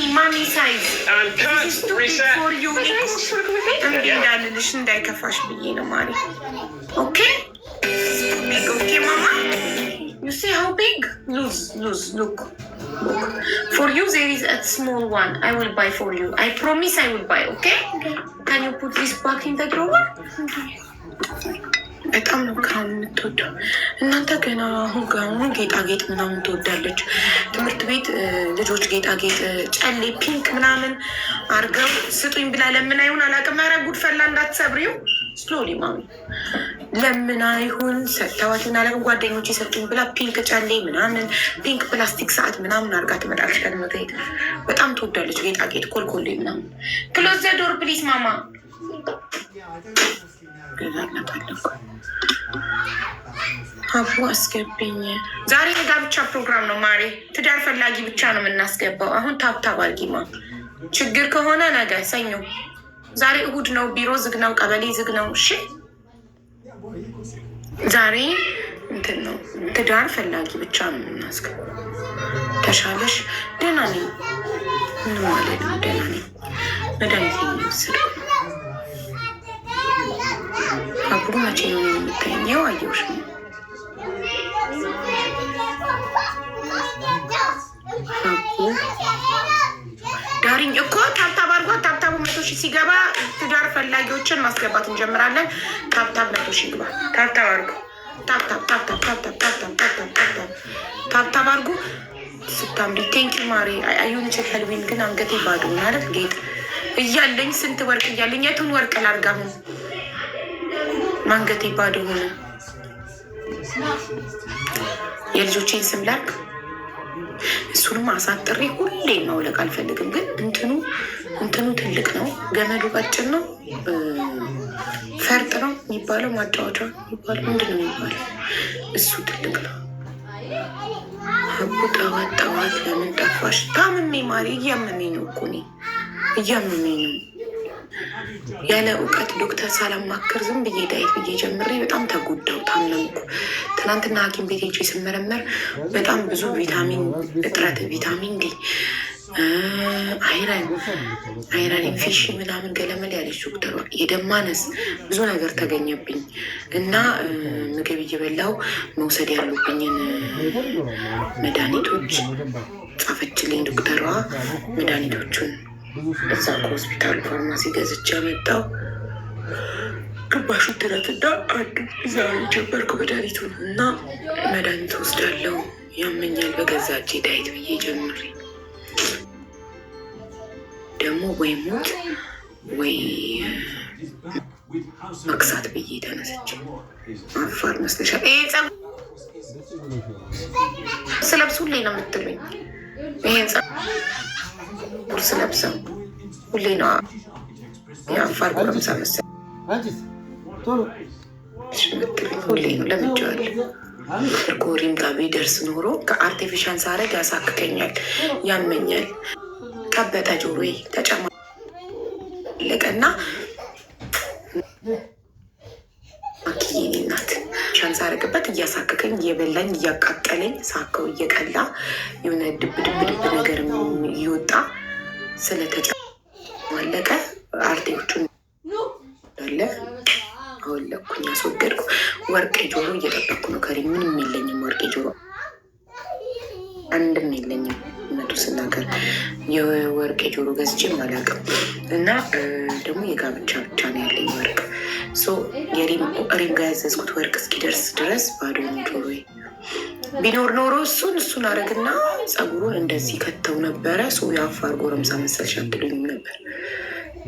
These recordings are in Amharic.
Mommy size. And cut, This is too big reset. for you. እምቢ እንዳልልሽ እንዳይከፋሽ ብዬ ነው ማሪ። Okay, big. Okay mama, you see how big? Loose, loose. Look, look. For you there is a small one. I will buy for you. I promise I will buy. Okay, can you put this back in the drawer? በጣም ነው crown የምትወደው። እናንተ ገና አሁን ገና ጌጣጌጥ ምናምን ትወዳለች። ትምህርት ቤት ልጆች ጌጣጌጥ ጨሌ pink ምናምን አርገው ስጡኝ ብላ ለምን አይሁን አላውቅም። ኧረ ጉድ ፈላ፣ እንዳትሰብሪው። Slowly mommy። ለምን አይሁን ሰጥተዋት ይሁን አላውቅም። ጓደኞች የሰጡኝ ብላ pink ጨሌ ምናምን pink ፕላስቲክ ሰዓት ምናምን አርጋ ትመጣለች ከትምህርት ቤት። በጣም ትወዳለች ጌጣጌጥ ኮልኮሌ ምናምን። Close the door, please, mama። ገዛላታለሁ። አቦ አስገብኝ። ዛሬ የጋብቻ ፕሮግራም ነው ማሬ። ትዳር ፈላጊ ብቻ ነው የምናስገባው። አሁን tap tap አድርጊማ። ችግር ከሆነ ነገ ሰኞ። ዛሬ እሁድ ነው። ቢሮ ዝግ ነው። ቀበሌ ዝግ ነው። እሺ ዛሬ እንትን ነው። ትዳር ፈላጊ ብቻ ነው የምናስገባው። ተሻለሽ? ደህና ነኝ። ምንም አልልም። ደህና ነኝ። መድኃኒት እየወሰድኩ ነው። አብሩ መቼ ነው የምታየኝ? አየሁሽ ነው። አቡ ዳሪኝ እኮ tap tap አድርጓ። Tap tap ኡ 100,000 ሲገባ ትዳር ፈላጊዎችን ማስገባት እንጀምራለን። Tap tap 100,000 ይግባ። Tap tap አድርጉ። Tap tap tap tap tap tap tap tap tap tap tap tap tap አድርጉ። ስታምሪ። Thank you ማሪ። عيونج الحلوين ግን አንገቴ ባዶ ነው አይደል? ጌጥ እያለኝ፣ ስንት ወርቅ እያለኝ የቱን ወርቅ ላድርግ አሁን? አንገቴ ባዶ ሆነ። የልጆቼን ስም ላድርግ። እሱንም አሳጥሬ ሁሌ ማውለቅ አልፈልግም። ግን እንትኑ ትልቅ ነው፣ ገመዱ ቀጭን ነው። ፈርጥ ነው የሚባለው፣ ማጫወቻ የሚባለው ምንድን ነው የሚባለው? እሱ ትልቅ ነው። አቡ ጠዋት ጠዋት ለምን ጠፋሽ? ታምሜ ማሪ፣ እያመመኝ ነው እኮ እኔ እያመመኝ ነው። ያለ እውቀት ዶክተር ሳላማክር ዝም ብዬ diet ብዬ ጀምሬ በጣም ተጎዳው፣ ታመምኩ። ትናንትና ሐኪም ቤት ሄጄ ስመረመር በጣም ብዙ ቪታሚን እጥረት፣ vitamin D፣ iron infection ምናምን ገለመል ያለች ዶክተሯ፣ የደም ማነስ ብዙ ነገር ተገኘብኝ እና ምግብ እየበላው መውሰድ ያሉብኝን መድኃኒቶች ጻፈችልኝ ዶክተሯ። መድኃኒቶቹን እዛ ከሆስፒታሉ ፋርማሲ ገዝቼ ያመጣው ግማሹ ትናንትና አንዱ ዛሬ ጀመርኩ መድኃኒቱን እና መድኃኒት ወስዳለሁ። ያመኛል። በገዛ እጄ diet ብዬ ጀምሬ ደግሞ ወይ ሞት ወይ መክሳት ብዬ ተነስቼ። አፋር መስለሻል። ይሄ ፀጉር ስለብስ ሁሌ ነው የምትሉኝ። ይሄን ፀጉር ስለብሰው ሁሌ ነው የአፋር ጎረምሳ መሰለሽ የምትሉኝ። ሁሌ ነው፣ ለምጄዋለሁ። ኮሪም ጋር ቢደርስ ኖሮ ከ artificial ሳረግ ያሳክከኛል፣ ያመኛል። ቀበጠ፣ ጆሮዬ ተጨማለቀና ማኪዬ እኔ እናት ሻን ሳረግበት እያሳክከኝ፣ እየበላኝ፣ እያቃጠለኝ፣ ሳከው እየቀላ የሆነ ድብ ድብ ድብ ነገር እየወጣ ስለተጨማለቀ አርቴዎቹ እንዳለ አወለቅኩኝ፣ አስወገድኩ። ወርቅ ጆሮ እየጠበቅኩ ነው። ከሪ ምንም የለኝም። ወርቅ ጆሮ አንድም የለኝም። እውነቱ ስናገር የወርቅ ጆሮ ገዝቼም አላውቅም። እና ደግሞ የጋብቻ ብቻ ነው ያለኝ ወርቅ። የሪም ጋር ያዘዝኩት ወርቅ እስኪደርስ ድረስ ባዶ ነው ጆሮዬ። ቢኖር ኖሮ እሱን አረግና ፀጉሩን እንደዚህ ከተው ነበረ። ሰው የአፋር ጎረምሳ መሰልሽ አትሉኝም ነበር።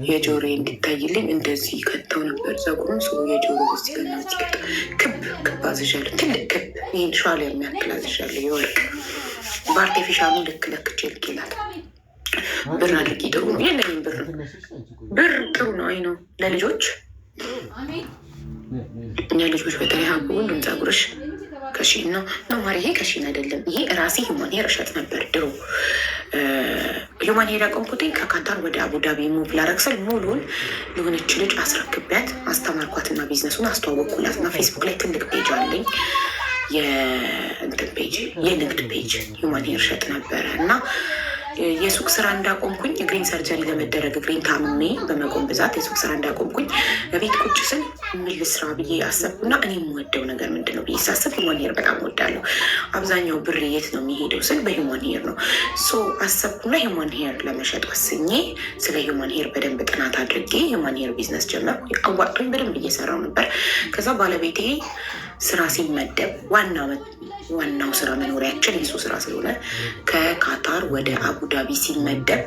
የጆሮዬ እንዲታይልኝ እንደዚህ ከተው ነበር ፀጉሩን። ሰው የጆሮ እዚህ ጋር እዚህ ጋር ክብ ክብ አዝዣለሁ። ትልቅ ክብ ይህን ሸዋል የሚያክል አዝዣለሁ። የወርቅ በ artificial ኡ ልክ ለክቼ ልኬላት ብር አድርጊ። ጥሩ ነው፣ የለኝም ብር። ብር ጥሩ ነው። አይ ነው ለልጆች፣ ለልጆች በተለይ ሀቡ ሁሉም ፀጉርሽ ከ Shein ነው ነው ማሪ። ይሄ ከ Shein አይደለም። ይሄ ራሴ human hair እሸጥ ነበር ድሮ። Human hair ያቆምኩትኝ ከካታር ወደ አቡዳቢ move ላረግ ስል ሙሉን ለሆነች ልጅ አስረክቢያት አስተማርኳትና ቢዝነሱን አስተዋወቅኩላት እና ፌስቡክ ላይ ትልቅ page አለኝ፣ የእንትን page፣ የንግድ page፣ human hair ሸጥ ነበረ እና የሱቅ ስራ እንዳቆምኩኝ፣ እግሬን surgery ለመደረግ እግሬን ታምሜ በመቆም ብዛት የሱቅ ስራ እንዳቆምኩኝ ቤት ቁጭ ስል ምን ልስራ ብዬ አሰብኩና እኔ የምወደው ነገር ምንድን ነው ብዬ ሳስብ human hair በጣም እወዳለሁ። አብዛኛው ብር የት ነው የሚሄደው ስል በ human hair ነው። So አሰብኩና human hair ለመሸጥ ወስኜ ስለ human hair በደንብ ጥናት አድርጌ human hair business ጀመርኩ። አዋጥቶኝ በደንብ እየሰራው ነበር። ከዛ ባለቤቴ ስራ ሲመደብ ዋናው ስራ መኖሪያችን የሱ ስራ ስለሆነ ከካታር ወደ አቡዳቢ ሲመደብ፣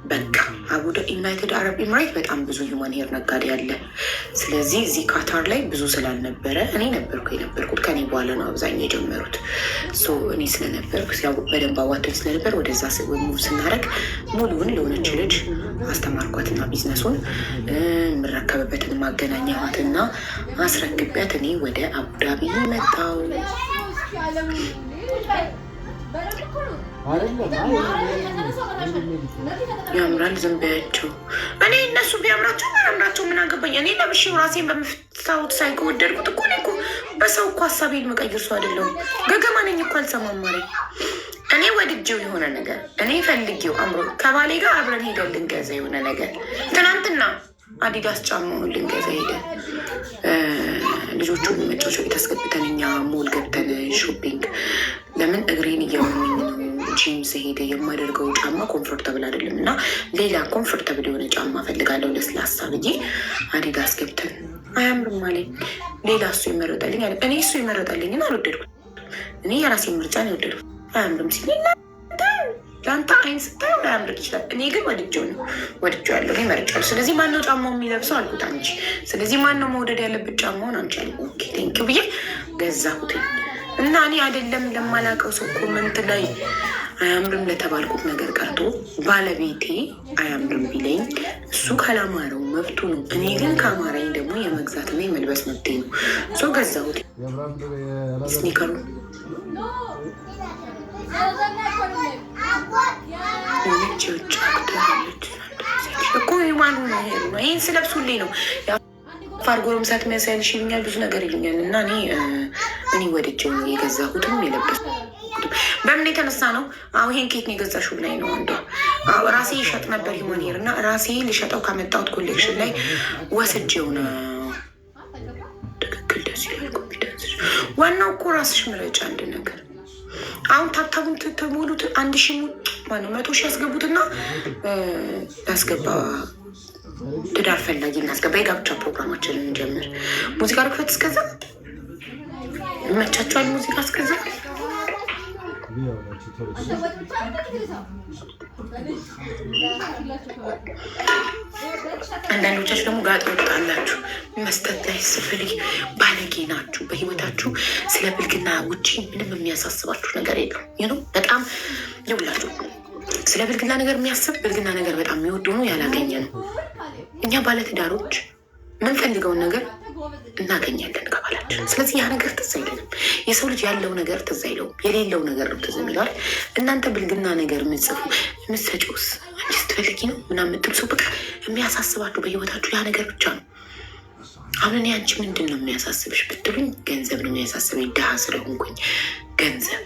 በቃ ዩናይትድ አረብ ኤምሬት በጣም ብዙ human hair ነጋዴ አለ። ስለዚህ እዚህ ካታር ላይ ብዙ ስላልነበረ እኔ ነበርኩ የነበርኩት፣ ከኔ በኋላ ነው አብዛኛው የጀመሩት። So እኔ ስለነበርኩ በደንብ አዋቶኝ ስለነበር ወደዛ move ስናደርግ ሙሉውን ለሆነች ልጅ አስተማርኳትና ቢዝነሱን የምረከብበትን ማገናኘኋትና አስረክቢያት እኔ ወደ አቡዳቢ መጣው። ያምራል። ዝም በያቸው። እኔ እነሱ ቢያምራቸው ባያምራቸው ምን አገባኝ? እኔ ለብሼው ራሴን በምፍታሁት ሳይ ከወደድኩት እኮ፣ እኔ እኮ በሰው እኮ ሀሳቤን መቀይር ሰው አይደለሁም። ገገማ ነኝ እኮ፣ አልሰማም አለኝ። እኔ ወድጄው የሆነ ነገር፣ እኔ ፈልጌው አምሮ ከባሌ ጋር አብረን ሄደን ልንገዛ የሆነ ነገር፣ ትናንትና አዲዳስ ጫማውን ልንገዛ ሄደን ልጆቹን መጫወቻ ቤት አስገብተን እኛ ሞል ገብተን shopping፣ ለምን እግሬን እያመመኝ ነው፣ ጂም ስሄድ የማደርገው ጫማ comfortable አይደለም እና ሌላ comfortable የሆነ ጫማ ፈልጋለሁ ለስላሳ ብዬ አዲዳስ ገብተን አያምርም አለኝ። ሌላ እሱ ይመረጠልኝ አለ። እኔ እሱ የመረጠልኝን አልወደድኩም። እኔ የራሴን ምርጫ ነው የወደድኩት። አያምርም ሲለኝ ለአንተ አይን ስታየው ላያምርክ ይችላል። እኔ ግን ወድጄው ነው፣ ወድጄዋለሁ፣ እኔ መርጬዋለሁ። ስለዚህ ማነው ጫማው የሚለብሰው አልኩት፣ አንቺ። ስለዚህ ማነው መውደድ ያለበት ጫማውን? አንቺ አለኝ። Okay, thank you ብዬ ገዛሁትኝ። እና እኔ አይደለም ለማላውቀው ሰው comment ላይ አያምርም ለተባልኩት ነገር ቀርቶ ባለቤቴ አያምርም ቢለኝ እሱ ካላማረው መብቱ ነው። እኔ ግን ካማረኝ ደግሞ የመግዛትና የመልበስ መብቴ ነው። So ገዛሁት sneaker ኡ። የሆነች የውጭ actor አለች እኮ፣ human hair ነው። ይህን ስለብሱልኝ ነው የአፋር ጎረምሳ ትመስያለሽ ይሉኛል፣ ብዙ ነገር ይሉኛል። እና እኔ ወድጄው ነው የገዛሁትም የለበስኩትም። በምን የተነሳ ነው? አሁ ይሄን ኬት ነው የገዛሽው ብላኝ ነው አንዷ። ራሴ ይሸጥ ነበር human hair እና ራሴ ልሸጠው ካመጣሁት collection ላይ ወስጄው ነው። ትክክል፣ ደስ ይላል confidence። ዋናው እኮ ራስሽ ምረጭ አንድ ነገር። አሁን tap tap ኡን ትሞሉት፣ 1000 ማነው 100,000 ያስገቡትና ያስገባ ትዳር ፈላጊ እናስገባ። የጋብቻ ፕሮግራማችንን እንጀምር። ሙዚቃ ልክፈት። እስከዛ ይመቻቸዋል። ሙዚቃ እስከዛ። አንዳንዶቻችሁ ደግሞ ጋጥ ወጣላችሁ መስጠት ላይ ስፍል ባለጌ ናችሁ። በህይወታችሁ ስለ ብልግና ውጪ ምንም የሚያሳስባችሁ ነገር የለም። ይህ በጣም ይውላችሁ። ስለ ብልግና ነገር የሚያስብ፣ ብልግና ነገር በጣም የሚወድ ሆኖ ያላገኘ ነው። እኛ ባለትዳሮች የምንፈልገውን ነገር እናገኛለን ከባላችን። ስለዚህ ያ ነገር ትዝ አይለንም። የሰው ልጅ ያለው ነገር ትዝ አይለውም፣ የሌለው ነገር ነው ትዝ የሚለዋል። እናንተ ብልግና ነገር የምትጽፉ፣ የምትሰጪውስ አንቺ ስትፈልጊ ነው ምናምን የምትሉ ሰው፣ በቃ የሚያሳስባችሁ በህይወታችሁ ያ ነገር ብቻ ነው። አሁን እኔ አንቺ ምንድን ነው የሚያሳስብሽ ብትሉኝ ገንዘብ ነው የሚያሳስበኝ። ድሃ ስለሆንኩኝ ገንዘብ፣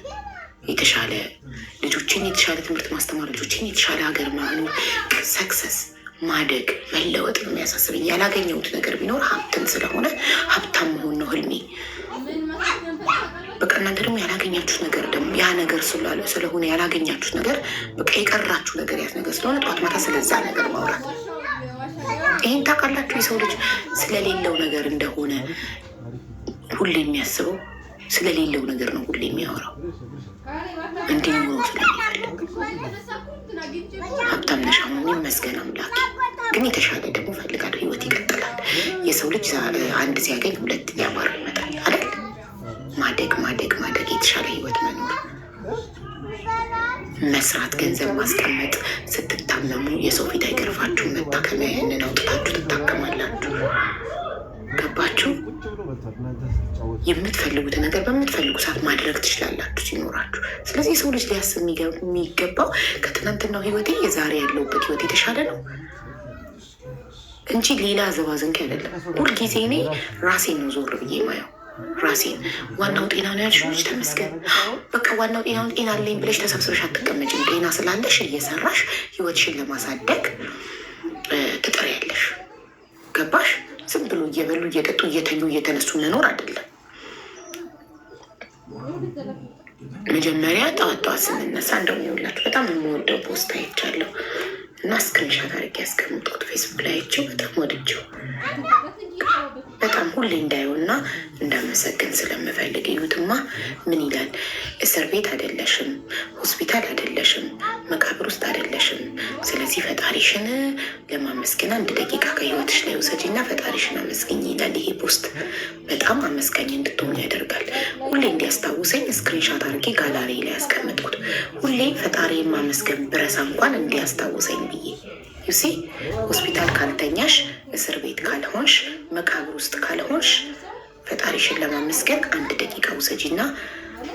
የተሻለ ልጆችን የተሻለ ትምህርት ማስተማር፣ ልጆችን የተሻለ ሀገር ማኖር፣ success፣ ማደግ፣ መለወጥ ነው የሚያሳስበኝ። ያላገኘሁት ነገር ቢኖር ሀብትን ስለሆነ ሀብታም መሆን ነው ህልሜ። በቃ እናንተ ደግሞ ያላገኛችሁት ነገር ደግሞ ያ ነገር ስለሆነ፣ ያላገኛችሁት ነገር፣ በቃ የቀራችሁ ነገር ያት ነገር ስለሆነ ጠዋት ማታ ስለዛ ነገር ማውራት። ይህን ታውቃላችሁ። የሰው ልጅ ስለሌለው ነገር እንደሆነ ሁሌ የሚያስበው፣ ስለሌለው ነገር ነው ሁሌ የሚያወራው፣ እንዲኖረው ስለሚፈልግ። ሀብታም ነሽ አሁን፣ ይመስገን አምላኬ። ግን የተሻለ ደግሞ እፈልጋለሁ። ህይወት ይቀጥላል። የሰው ልጅ አንድ ሲያገኝ ሁለት እያማረው ይመጣል አይደል? ማደግ፣ ማደግ፣ ማደግ፣ የተሻለ ህይወት መኖር፣ መስራት፣ ገንዘብ ማስቀመጥ። ስትታመሙ የሰው ፊት አይገርፋችሁም። መታከሚያ ያንን አውጥታችሁ ትታከማላችሁ። ገባችሁ? የምትፈልጉትን ነገር በምትፈልጉ ሰዓት ማድረግ ትችላላችሁ ሲኖራችሁ። ስለዚህ የሰው ልጅ ሊያስብ የሚገባው ከትናንትናው ህይወቴ የዛሬ ያለሁበት ህይወት የተሻለ ነው እንጂ ሌላ ዘባዘንኪ አይደለም። ሁልጊዜ እኔ ራሴን ነው ዞር ብዬ ማየው። ራሴን። ዋናው ጤና ነው ያልሽው ልጅ ተመስገን። በቃ ዋናው ጤና ጤና አለኝ ብለሽ ተሰብስበሽ አትቀመጭም። ጤና ስላለሽ እየሰራሽ ህይወትሽን ለማሳደግ ትጥሪያለሽ። ገባሽ? ዝም ብሎ እየበሉ እየጠጡ እየተኙ እየተነሱ መኖር አይደለም። መጀመሪያ ጠዋት ጠዋት ስንነሳ እንደውም ይኸውላችሁ በጣም የምወደው post አይቻለሁ እና screenshot አድርጌ ያስቀምጥኩት ፌስቡክ ላይ አይቼው በጣም ወድጄው በጣም ሁሌ እንዳየውና እንዳመሰግን ስለምፈልግ እዩትማ። ምን ይላል? እስር ቤት አይደለሽም፣ ሆስፒታል አይደለሽም፣ መቃብር ውስጥ አይደለሽም። ስለዚህ ፈጣሪሽን ለማመስገን አንድ ደቂቃ ከህይወትሽ ላይ ውሰጂና ፈጣሪሽን አመስግኝ ይላል። ይሄ post በጣም አመስጋኝ እንድትሆኑ ያደርጋል። ሁሌ እንዲያስታውሰኝ screenshot አድርጌ ጋላሪ ላይ ያስቀመጥኩት፣ ሁሌ ፈጣሪ ማመስገን ብረሳ እንኳን እንዲያስታውሰኝ ብዬ። You see፣ ሆስፒታል ካልተኛሽ፣ እስር ቤት ካልሆንሽ፣ መቃብር ውስጥ ካልሆንሽ ፈጣሪሽን ለማመስገን አንድ ደቂቃ ውሰጂና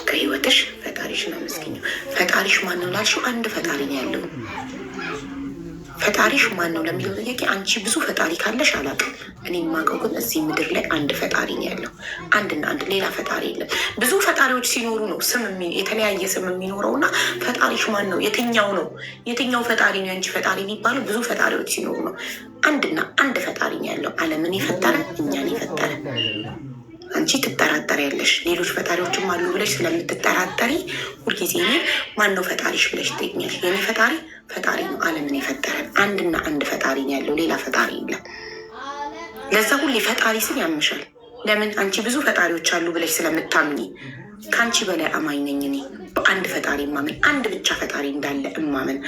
ከህይወትሽ ፈጣሪሽን አመስግኝ። ፈጣሪሽ ማን ነው ላልሽው አንድ ፈጣሪ ነው ያለው። ፈጣሪሽ ማን ነው ለሚለው ጥያቄ አንቺ ብዙ ፈጣሪ ካለሽ አላውቅም። እኔ የማውቀው ግን እዚህ ምድር ላይ አንድ ፈጣሪ ነው ያለው። አንድና አንድ፣ ሌላ ፈጣሪ የለም። ብዙ ፈጣሪዎች ሲኖሩ ነው ስም የተለያየ ስም የሚኖረው እና ፈጣሪሽ ማን ነው? የትኛው ነው? የትኛው ፈጣሪ ነው የአንቺ ፈጣሪ የሚባለው? ብዙ ፈጣሪዎች ሲኖሩ ነው። አንድና አንድ ፈጣሪ ነው ያለው፣ ዓለምን የፈጠረ፣ እኛን የፈጠረ። አንቺ ትጠራጠሪያለሽ። ሌሎች ፈጣሪዎችም አሉ ብለሽ ስለምትጠራጠሪ ሁልጊዜ እኔ ማን ነው ፈጣሪሽ ብለሽ ትጠይቂኛለሽ። የኔ ፈጣሪ ፈጣሪ ነው፣ ዓለምን የፈጠረ አንድና አንድ ፈጣሪ ነው ያለው፣ ሌላ ፈጣሪ የለም። ለዛ ሁሌ ፈጣሪ ስል ያምሻል። ለምን? አንቺ ብዙ ፈጣሪዎች አሉ ብለሽ ስለምታምኚ። ከአንቺ በላይ አማኝ ነኝ እኔ። በአንድ ፈጣሪ እማምን፣ አንድ ብቻ ፈጣሪ እንዳለ እማምን፣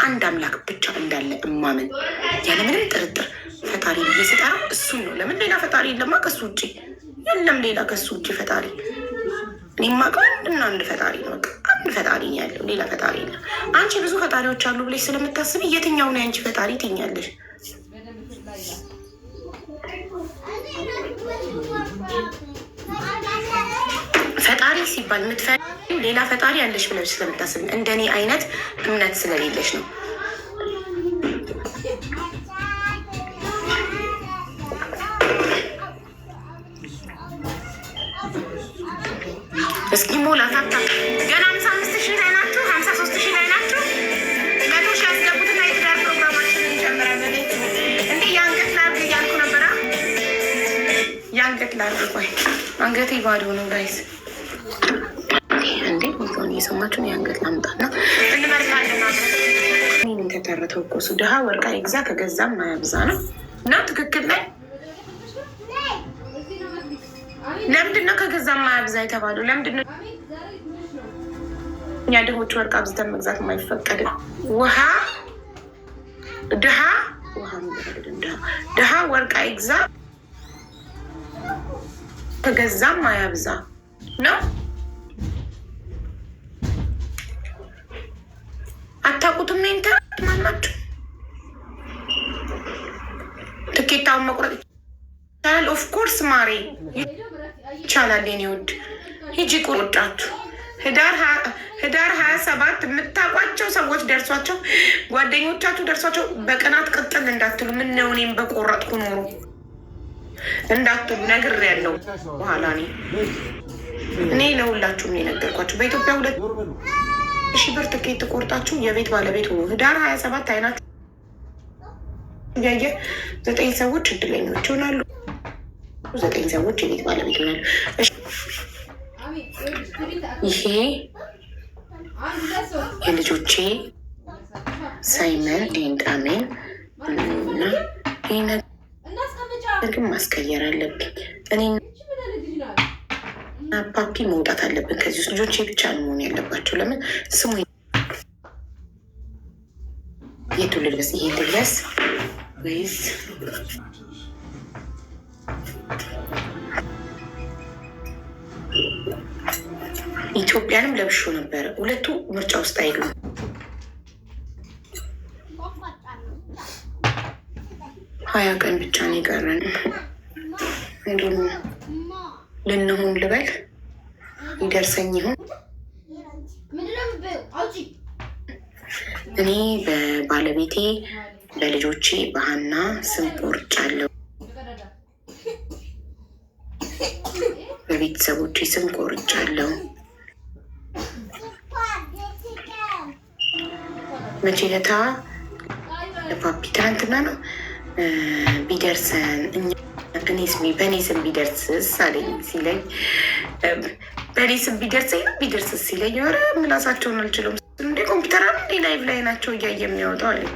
አንድ አምላክ ብቻ እንዳለ እማምን፣ ያለምንም ጥርጥር ፈጣሪ ብዬ ስጠራ እሱን ነው። ለምን? ሌላ ፈጣሪ የለማ ከሱ ውጭ፣ የለም ሌላ ከሱ ውጭ ፈጣሪ። እኔ የማውቀው አንድና አንድ ፈጣሪ ነው። በቃ አንድ ፈጣሪ ነው ያለው፣ ሌላ ፈጣሪ የለም። አንቺ ብዙ ፈጣሪዎች አሉ ብለሽ ስለምታስቢ የትኛው ነው የአንቺ ፈጣሪ ትኛለሽ? ፈጣሪ ሲባል የምትፈሪው ሌላ ፈጣሪ አለሽ ብለሽ ስለምታስቢ እንደኔ አይነት እምነት ስለሌለሽ ነው። እስኪ ሞላ ታታ ገና 55,000 ላይ ናችሁ፣ 53,000 ላይ ናችሁ። 100,000 ያስገቡትና የትዳር ፕሮግራማችንን እንጀምራለን። እንዴ የአንገት ላርግ እያልኩ ነበራ። የአንገት ላርግ፣ ቆይ አንገቴ ባዶ ነው guys። እንዴ ሙዚቃውን እየሰማችሁ ነው። የአንገት ላምጣና እንመርጣለን። ምን ተተረተው እኮ እሱ ድሀ ወርቃ ይግዛ ከገዛም ማያብዛ ነው እና ትክክል ላይ ለምንድን ነው ከገዛ ማያብዛ የተባለው? ለምንድን ነው እኛ ድሆች ወርቅ አብዝተን መግዛት የማይፈቀድ? ውሃ ድሃ ውሃ ድሃ ወርቅ አይግዛ ከገዛም ማያብዛ ነው። አታውቁትም? ኔንተ ማናችሁ ትኬታውን መቁረጥ ይቻላል። Of course ማሬ ይቻላል። የኔ ውድ ሂጂ ቁርጫችሁ ህዳር 27 የምታውቋቸው ሰዎች ደርሷቸው ጓደኞቻችሁ ደርሷቸው በቅናት ቅጥል እንዳትሉ። ምነው እኔም በቆረጥኩ ኖሮ እንዳትሉ ነግሬያለሁ። በኋላ እኔ ለሁላችሁም የነገርኳቸው በኢትዮጵያ 2,000 ብር ትኬት ቆርጣችሁ የቤት ባለቤት ሆኑ። ህዳር 27 አይናችሁ እያየ ዘጠኝ ሰዎች እድለኞች ይሆናሉ። ዘጠኝ ሰዎች የቤት ባለቤት ይሆናሉ። ይሄ የልጆቼ ሳይመን and አሜን እና ይህ ነገር ግን ማስቀየር አለብኝ። እኔ እና ፓፒ መውጣት አለብን ከዚህ ውስጥ። ልጆቼ ብቻ ነው መሆን ያለባቸው። ለምን ስሙ የቱ ልልበስ? ይሄ ልልበስ ወይስ ኢትዮጵያንም ለብሾ ነበረ። ሁለቱ ምርጫ ውስጥ አይሉም። 20 ቀን ብቻ ነው የቀረን። እንዲሁም ልንሆን ልበል ይደርሰኝ ይሁን። እኔ በባለቤቴ በልጆቼ በሀና ስም ቆርጫለሁ። በቤት በቤተሰቦቼ ስም ቆርጫለሁ። መቼ ለታ ለፓፒ ትናንትና ነው ቢደርሰን በእኔ ስም ቢደርስስ አለኝ ሲለኝ፣ በእኔ ስም ቢደርሰኝ ነው ቢደርስስ ሲለኝ፣ ኧረ ምላሳቸውን አልችለውም። እንደ ኮምፒውተር እንዴ live ላይ ናቸው እያየ የሚያወጣው አለኝ።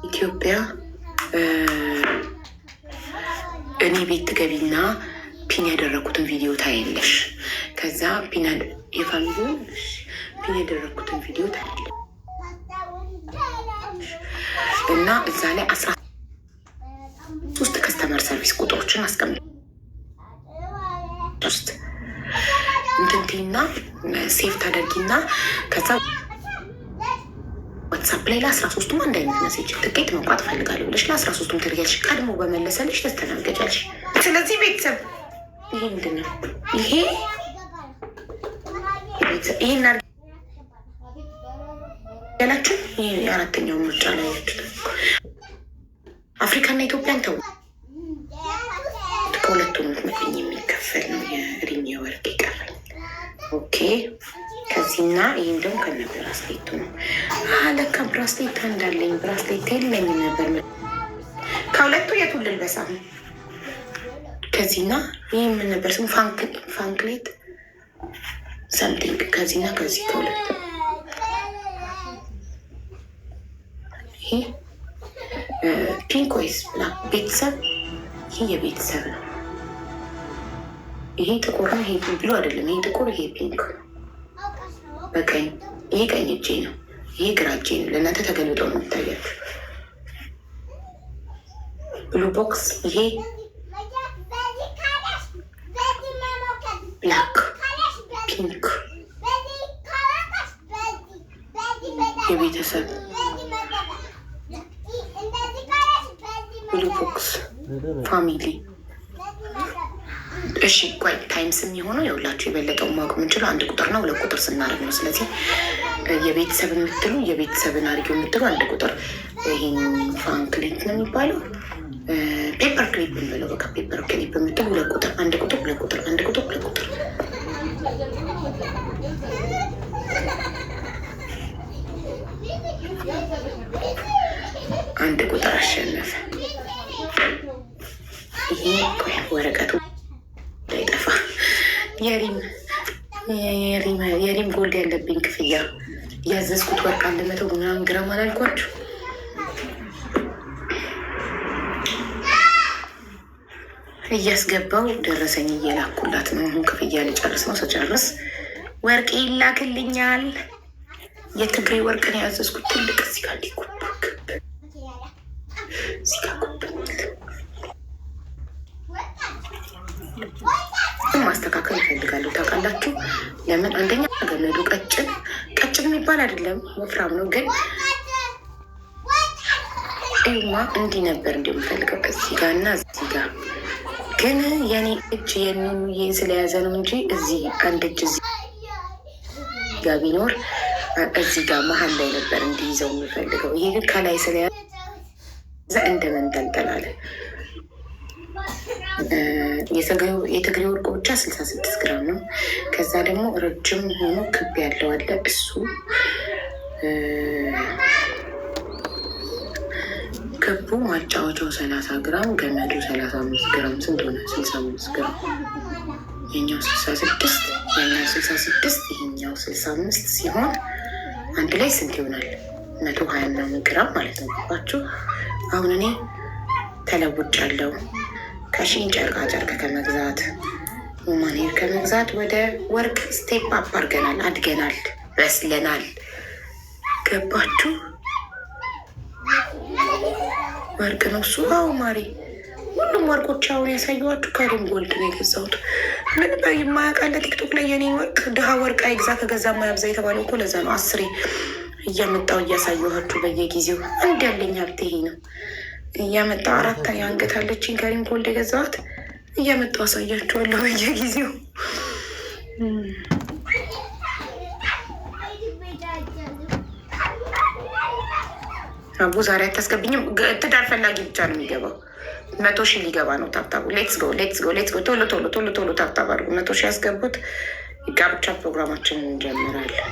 ኢትዮጵያ እኔ ቤት ትገቢና pin ያደረግኩትን ቪዲዮ ታያለሽ። ከዛ pin የ family pin ያደረግኩትን ቪዲዮ ታያለሽ እና እዛ ላይ 13 customer service ቁጥሮችን አስቀምጥ ውስጥ እንትንትና save ታደርጊና ከዛ ዋትሳፕ ላይ ለ13ቱም አንድ አይነት message ትኬት መቁረጥ እፈልጋለሁ ብለሽ ለ13ቱም ትልኪያለሽ። ቀድሞ በመለሰልሽ ተስተናገጃለሽ። ስለዚህ ቤተሰብ ይሄ ምንድን ነው? ይሄ ይሄን ያላችሁ ይሄ የአራተኛው ምርጫ ላይ ያችሁት አፍሪካና ኢትዮጵያን ተው፣ ከሁለቱም ምትመኝ የሚከፈል ነው። የሪም የወርቅ ይቀራል። Okay ከዚህና ይህም ደግሞ ከነ bracelet ኡ ነው። ለካ bracelet እንዳለኝ bracelet የለኝም ነበር። ከሁለቱ የቱን ልልበሳ? ከዚህና ይህ ምን ነበር ስሙ? ፋንክሌት something። ከዚህና ከዚህ ከሁለቱ ይሄ pink ወይስ black? ቤተሰብ ይሄ የቤተሰብ ነው። ይሄ ጥቁር ነው። ይሄ blue አይደለም። ይሄ ጥቁር፣ ይሄ pink በቀኝ ይሄ ቀኝ እጄ ነው። ይሄ ግራ እጄ ነው። ለእናንተ ተገልብጦ ነው የሚታያችሁ። Blue box፣ ይሄ black pink የቤተሰብ blue box family። እሺ ቆይ times የሚሆነው የሁላችሁ የበለጠውን ማወቅ የምንችለው አንድ ቁጥር ነው፣ ሁለት ቁጥር ስናደርግ ነው። ስለዚህ የቤተሰብ የምትሉ የቤተሰብን አድርጊው የምትሉ አንድ ቁጥር፣ ይህን ፋንክሊት ነው የሚባለው paper clip እንበለው በቃ paper clip የምትሉ ሁለት ቁጥር፣ አንድ ቁጥር፣ ሁለት ቁጥር፣ አንድ ቁጥር፣ ሁለት ቁጥር። አንድ ቁጥር አሸነፈ። ይሄ ቆይ ወረቀቱ እንዳይጠፋ የሪም ጎልድ ያለብኝ ክፍያ ያዘዝኩት ወርቅ 100 ምናምን ግራም አላልኳችሁ? እያስገባው ደረሰኝ እየላኩላት ነው። አሁን ክፍያ ልጨርስ ነው። ስጨርስ ወርቅ ይላክልኛል። የትግሬ ወርቅ ነው ያዘዝኩት። ትልቅ እዚህ ጋር እንዲህ ኩብ ክብ እዚህ ጋር ኩብ ማስተካከል እፈልጋለሁ። ታውቃላችሁ ለምን? አንደኛ ገመዱ ቀጭን ቀጭን የሚባል አይደለም ወፍራም ነው፣ ግን እዩማ እንዲህ ነበር እንዲ የምፈልገው እዚህ ጋር እና እዚህ ጋር ግን የኔ እጅ የሚሙዬን ስለያዘ ነው እንጂ እዚህ አንድ እጅ እዚህ ጋር ቢኖር እዚህ ጋር መሀል ላይ ነበር እንዲይዘው የምፈልገው። ይሄ ግን ከላይ ስለያዘ እንደ መንጠልጠል አለ። የትግሬ ወርቁ ብቻ 66 ግራም ነው። ከዛ ደግሞ ረጅም ሆኖ ክብ ያለው አለ። እሱ ክቡ ማጫወቻው 30 ግራም፣ ገመዱ 35 ግራም። ስንት ሆነ? 65 ግራም። ይሄኛው 66፣ ያኛው 66፣ ይሄኛው 65 ሲሆን አንድ ላይ ስንት ይሆናል? 120 ምናምን ግራም ማለት ነው። ገባችሁ? አሁን እኔ ተለውጫለሁ። ከሺን ጨርቃ ጨርቅ ከመግዛት human hair ከመግዛት ወደ ወርቅ step up አድርገናል፣ አድገናል፣ በስለናል። ገባችሁ? ወርቅ ነው እሱ። አዎ ማሪ፣ ሁሉም ወርቆች አሁን ያሳየኋችሁ ከሪም ጎልድ ነው የገዛሁት። ምን የማያውቃለ ቲክቶክ ላይ የኔ ወርቅ ድሃ ወርቅ አይግዛ ከገዛ ማያብዛ የተባለው እኮ ለዛ ነው። አስሬ እያመጣው እያሳየኋችሁ በየጊዜው አንድ ያለኝ ሀብት ይሄ ነው። እያመጣው አራት የአንገት አለችኝ ከሪም ጎልድ የገዛኋት እያመጣው አሳያችኋለሁ በየጊዜው። አቡ ዛሬ አታስገብኝም። ትዳር ፈላጊ ብቻ ነው የሚገባው። 100,000 ሊገባ ነው። Tap tap ኡ let's go, let's go, let's go። ቶሎ ቶሎ ቶሎ ቶሎ tap tap አድርጉ። 100,000 ያስገቡት። ጋብቻ ፕሮግራማችንን እንጀምራለን።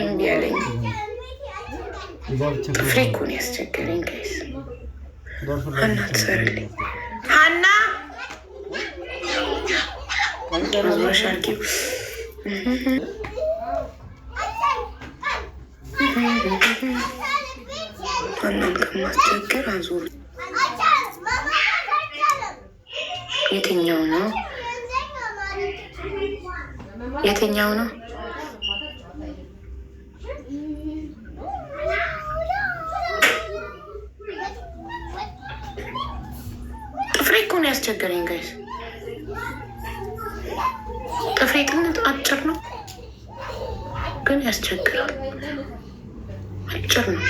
እምቢ አለኝ። ጥፍሬ እኮ ነው ያስቸገረኝ guys። ሀና ትሰርልኝ። ሀና አዙረሽ አድርጊው። ሀናን ከማስቸግር አዙር። የትኛው ነው? የትኛው ነው? ጥፍሬ እኮ ነው ያስቸገረኝ guys። ጥፍሬ ጥንት አጭር ነው ግን ያስቸግራል። አጭር ነው።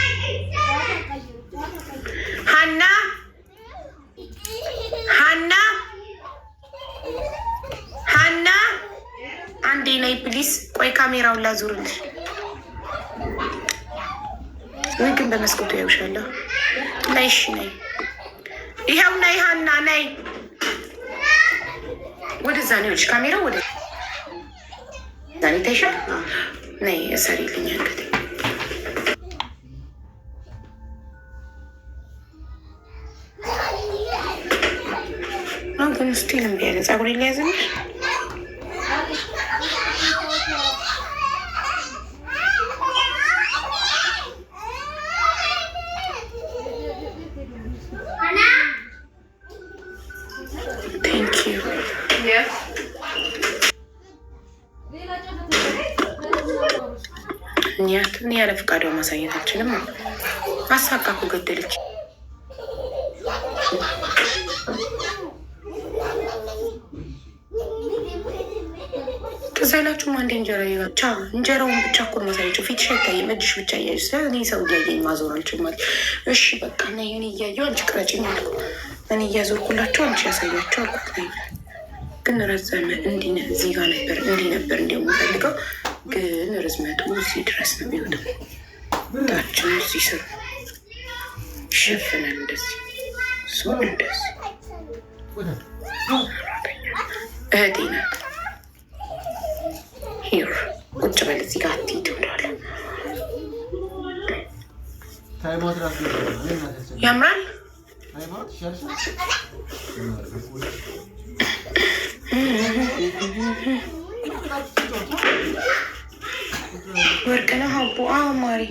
ሀና፣ ሀና፣ ሀና፣ አንዴ ነይ please። ቆይ ካሜራውን ላዙርልሽ። ወይ ግን በመስኮቱ ያውሻለሁ። ነይ እሺ፣ ነይ። ይኸው ነይ ሀና ነይ። ወደዛ ነው ይኸውልሽ፣ ካሜራው ወደዛ ነው። ይታይሻል። ነይ እሰሪልኝ አንገቴ። ግን still እምቢ አለ። ፀጉሬ ሊያዝልሽ። Thank you. እኔ ያለ ፈቃዷ ማሳየት አልችልም። አሳቃ እኮ ገደለች። ትዝ አይላችሁም? አንዴ እንጀራ ብቻ እንጀራውን ብቻ እኮ ማሳየችው፣ ፊትሽ አይታይም፣ እጅሽ ብቻ እያየሽ። እኔ ሰው እያየኝ ማዞር አልችልም ማለት። እሺ በቃ እና እኔ እያየሁ አንቺ ቅረጭኝ አልኩ። እኔ እያዞርኩላቸው አንቺ ያሳያቸው አልኩት። ነይ ግን ረዘመ። እንዲህ እዚህ ጋር ነበር፣ እንዲህ ነበር እንዲሁ የምፈልገው፣ ግን ርዝመቱ እዚህ ድረስ ነው የሚወጣው። ታችን እዚህ ስር ይሸፍናል። እንደዚህ እሱ እንደዚህ እህቴ ናት። Here ቁጭ በል እዚህ ጋር አትሂድ ብለዋል። ያምራል። ወርቅ ነው ሀቡ። አዎ ማሪ፣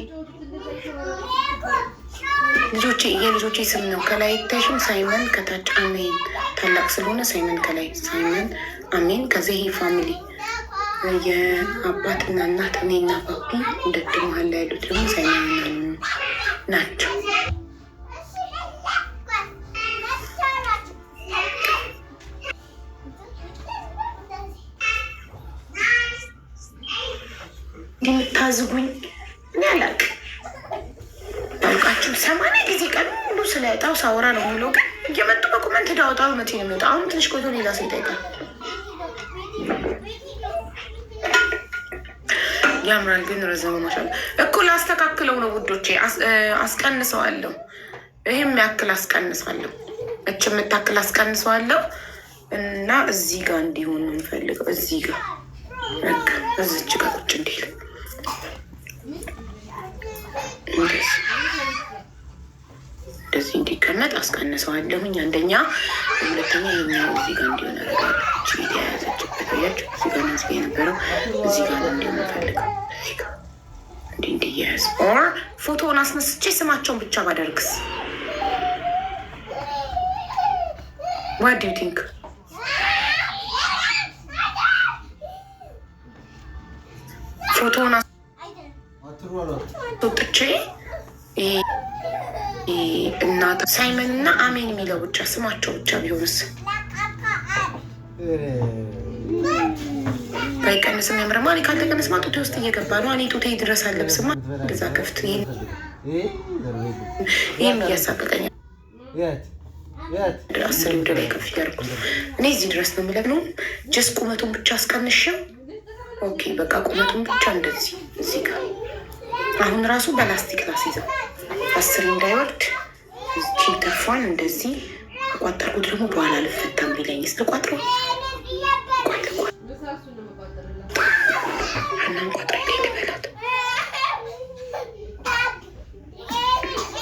ልጆቼ የልጆቼ ስም ነው። ከላይ ይታይሽም ሳይመን፣ ከታች አሜን። ታላቅ ስለሆነ ሳይመን ከላይ፣ ሳይመን አሜን። ከዚህ ይሄ family የአባትና እናት እኔና ፓፒ፣ ሁለት መሀል ላይ ያሉት ደግሞ ሳይመንና ናቸው። እንዲህ የምታዝጉኝ እኔ አላውቅም። ባልቃችሁ 80 ጊዜ ቀን ሙሉ ስለ እጣው ሳወራ ነው የሚለው፣ ግን እየመጡ በ comment ዳወጣው መቼ ነው የሚወጣው? አሁን ትንሽ ቆይቶ ሌላ ሰው ይጠይቃል። ያምራል ግን ረዘመ። ማሻአላ እኮ ላስተካክለው ነው ውዶቼ፣ አስቀንሰዋለሁ። ይህም ያክል አስቀንሳለሁ። እች የምታክል አስቀንሰዋለሁ እና እዚህ ጋር እንዲሆን ነው የምፈልገው። እዚህ ጋር በቃ እዚች ጋር ቁጭ እንዲል እንደዚህ እንደዚህ እንዲቀመጥ አስቀንሰዋለሁኝ። አንደኛ፣ ሁለተኛ የኛው እዚህ ጋር እንዲሆን አደርጋለሁ። እቺ የተያያዘችበት አያችሁ፣ እዚህ ጋር ነው እዚህ ጋር የነበረው እዚህ ጋር ነው እንዲሆን የምፈልገው። እዚህ ጋር እንዲህ እንዲያያዝ or ፎቶውን አስነስቼ ስማቸውን ብቻ ባደርግስ? What do you think? ፎቶውን አስወጥቼ እናት ሳይመን እና አሜን የሚለው ብቻ ስማቸው ብቻ ቢሆንስ? ባይቀንስም ያምረማ። እኔ ካልተቀነስማ ጡቴ ውስጥ እየገባ ነው። እኔ ጡቴ ድረስ አለብስማ እንደዛ ክፍት። ይህም እያሳቀቀኝ 10 ወደ ላይ ከፍ እያደረኩት እኔ እዚህ ድረስ ነው የምለብነው። Just ቁመቱን ብቻ አስቀንሼው Okay በቃ ቁመቱን ብቻ እንደዚህ እዚህ ጋር አሁን ራሱ በላስቲክ ላስይዘው 10 እንዳይወርድ እቺ ተርፏን እንደዚህ ቋጠርኩት። ደግሞ በኋላ አልፈታም ቢለኝስ ልቋጥረው? ቆይ ልቋጥረው እናም ቋጥሬ ላይ ልበላት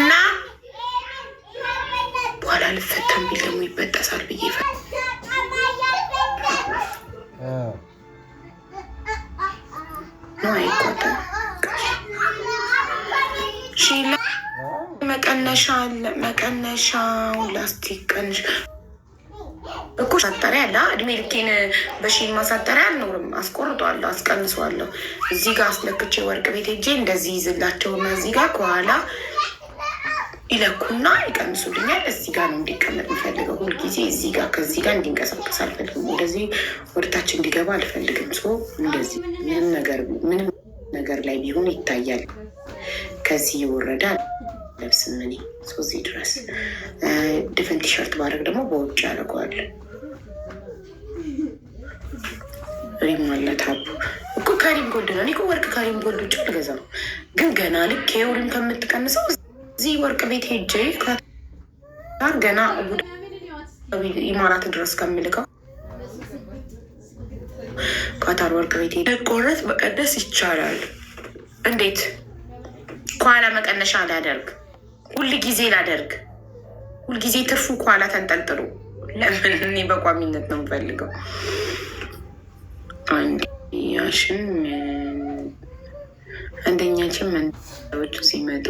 እና በኋላ አልፈታም ቢል ደግሞ ይበጠሳል ብዬ ነው። አይቋጠርም። መቀነሻ አለ። መቀነሻው ላስቲክ ቀንሽ እኮ ማሳጠሪያ አለ። እድሜ ልኬን በሺን ማሳጠሪያ አልኖርም። አስቆርጠዋለሁ፣ አስቀንሰዋለሁ። እዚህ ጋር አስለክቼ ወርቅ ቤት ሄጄ እንደዚህ ይዝላቸውና እዚህ ጋር ከኋላ ይለኩና ይቀንሱልኛል። እዚህ ጋር ነው እንዲቀመጥ የምፈልገው ሁልጊዜ እዚህ ጋር ከዚህ ጋር እንዲንቀሳቀስ አልፈልግም። ወደዚህ ወደታች እንዲገባ አልፈልግም። So እንደዚህ ምንም ነገር ምንም ነገር ላይ ቢሆን ይታያል። ከዚህ የወረደ ለብስም እኔ so እዚህ ድረስ ድፍን ቲሸርት ባደርግ ደግሞ በውጭ ያደርገዋል። ሪም አለ ታቡ እኮ ከሪም ጎልድ ነው። እኔ እኮ ወርቅ ከሪም ጎልድ ውጭ አልገዛም። ግን ገና ልክ ይኸው ሪም ከምትቀንሰው እዚህ ወርቅ ቤት ሄጄ ካታር ገና ኢማራት ድረስ ከምልከው ካታር ወርቅ ቤት ሄጄ ቆረጥ መቀነስ ይቻላል። እንዴት ከኋላ መቀነሻ ላደርግ? ሁል ጊዜ ላደርግ? ሁልጊዜ ትርፉ ከኋላ ተንጠልጥሎ ለምን? እኔ በቋሚነት ነው የምፈልገው። አንደኛሽን አንደኛችን መንታዎቹ ሲመጡ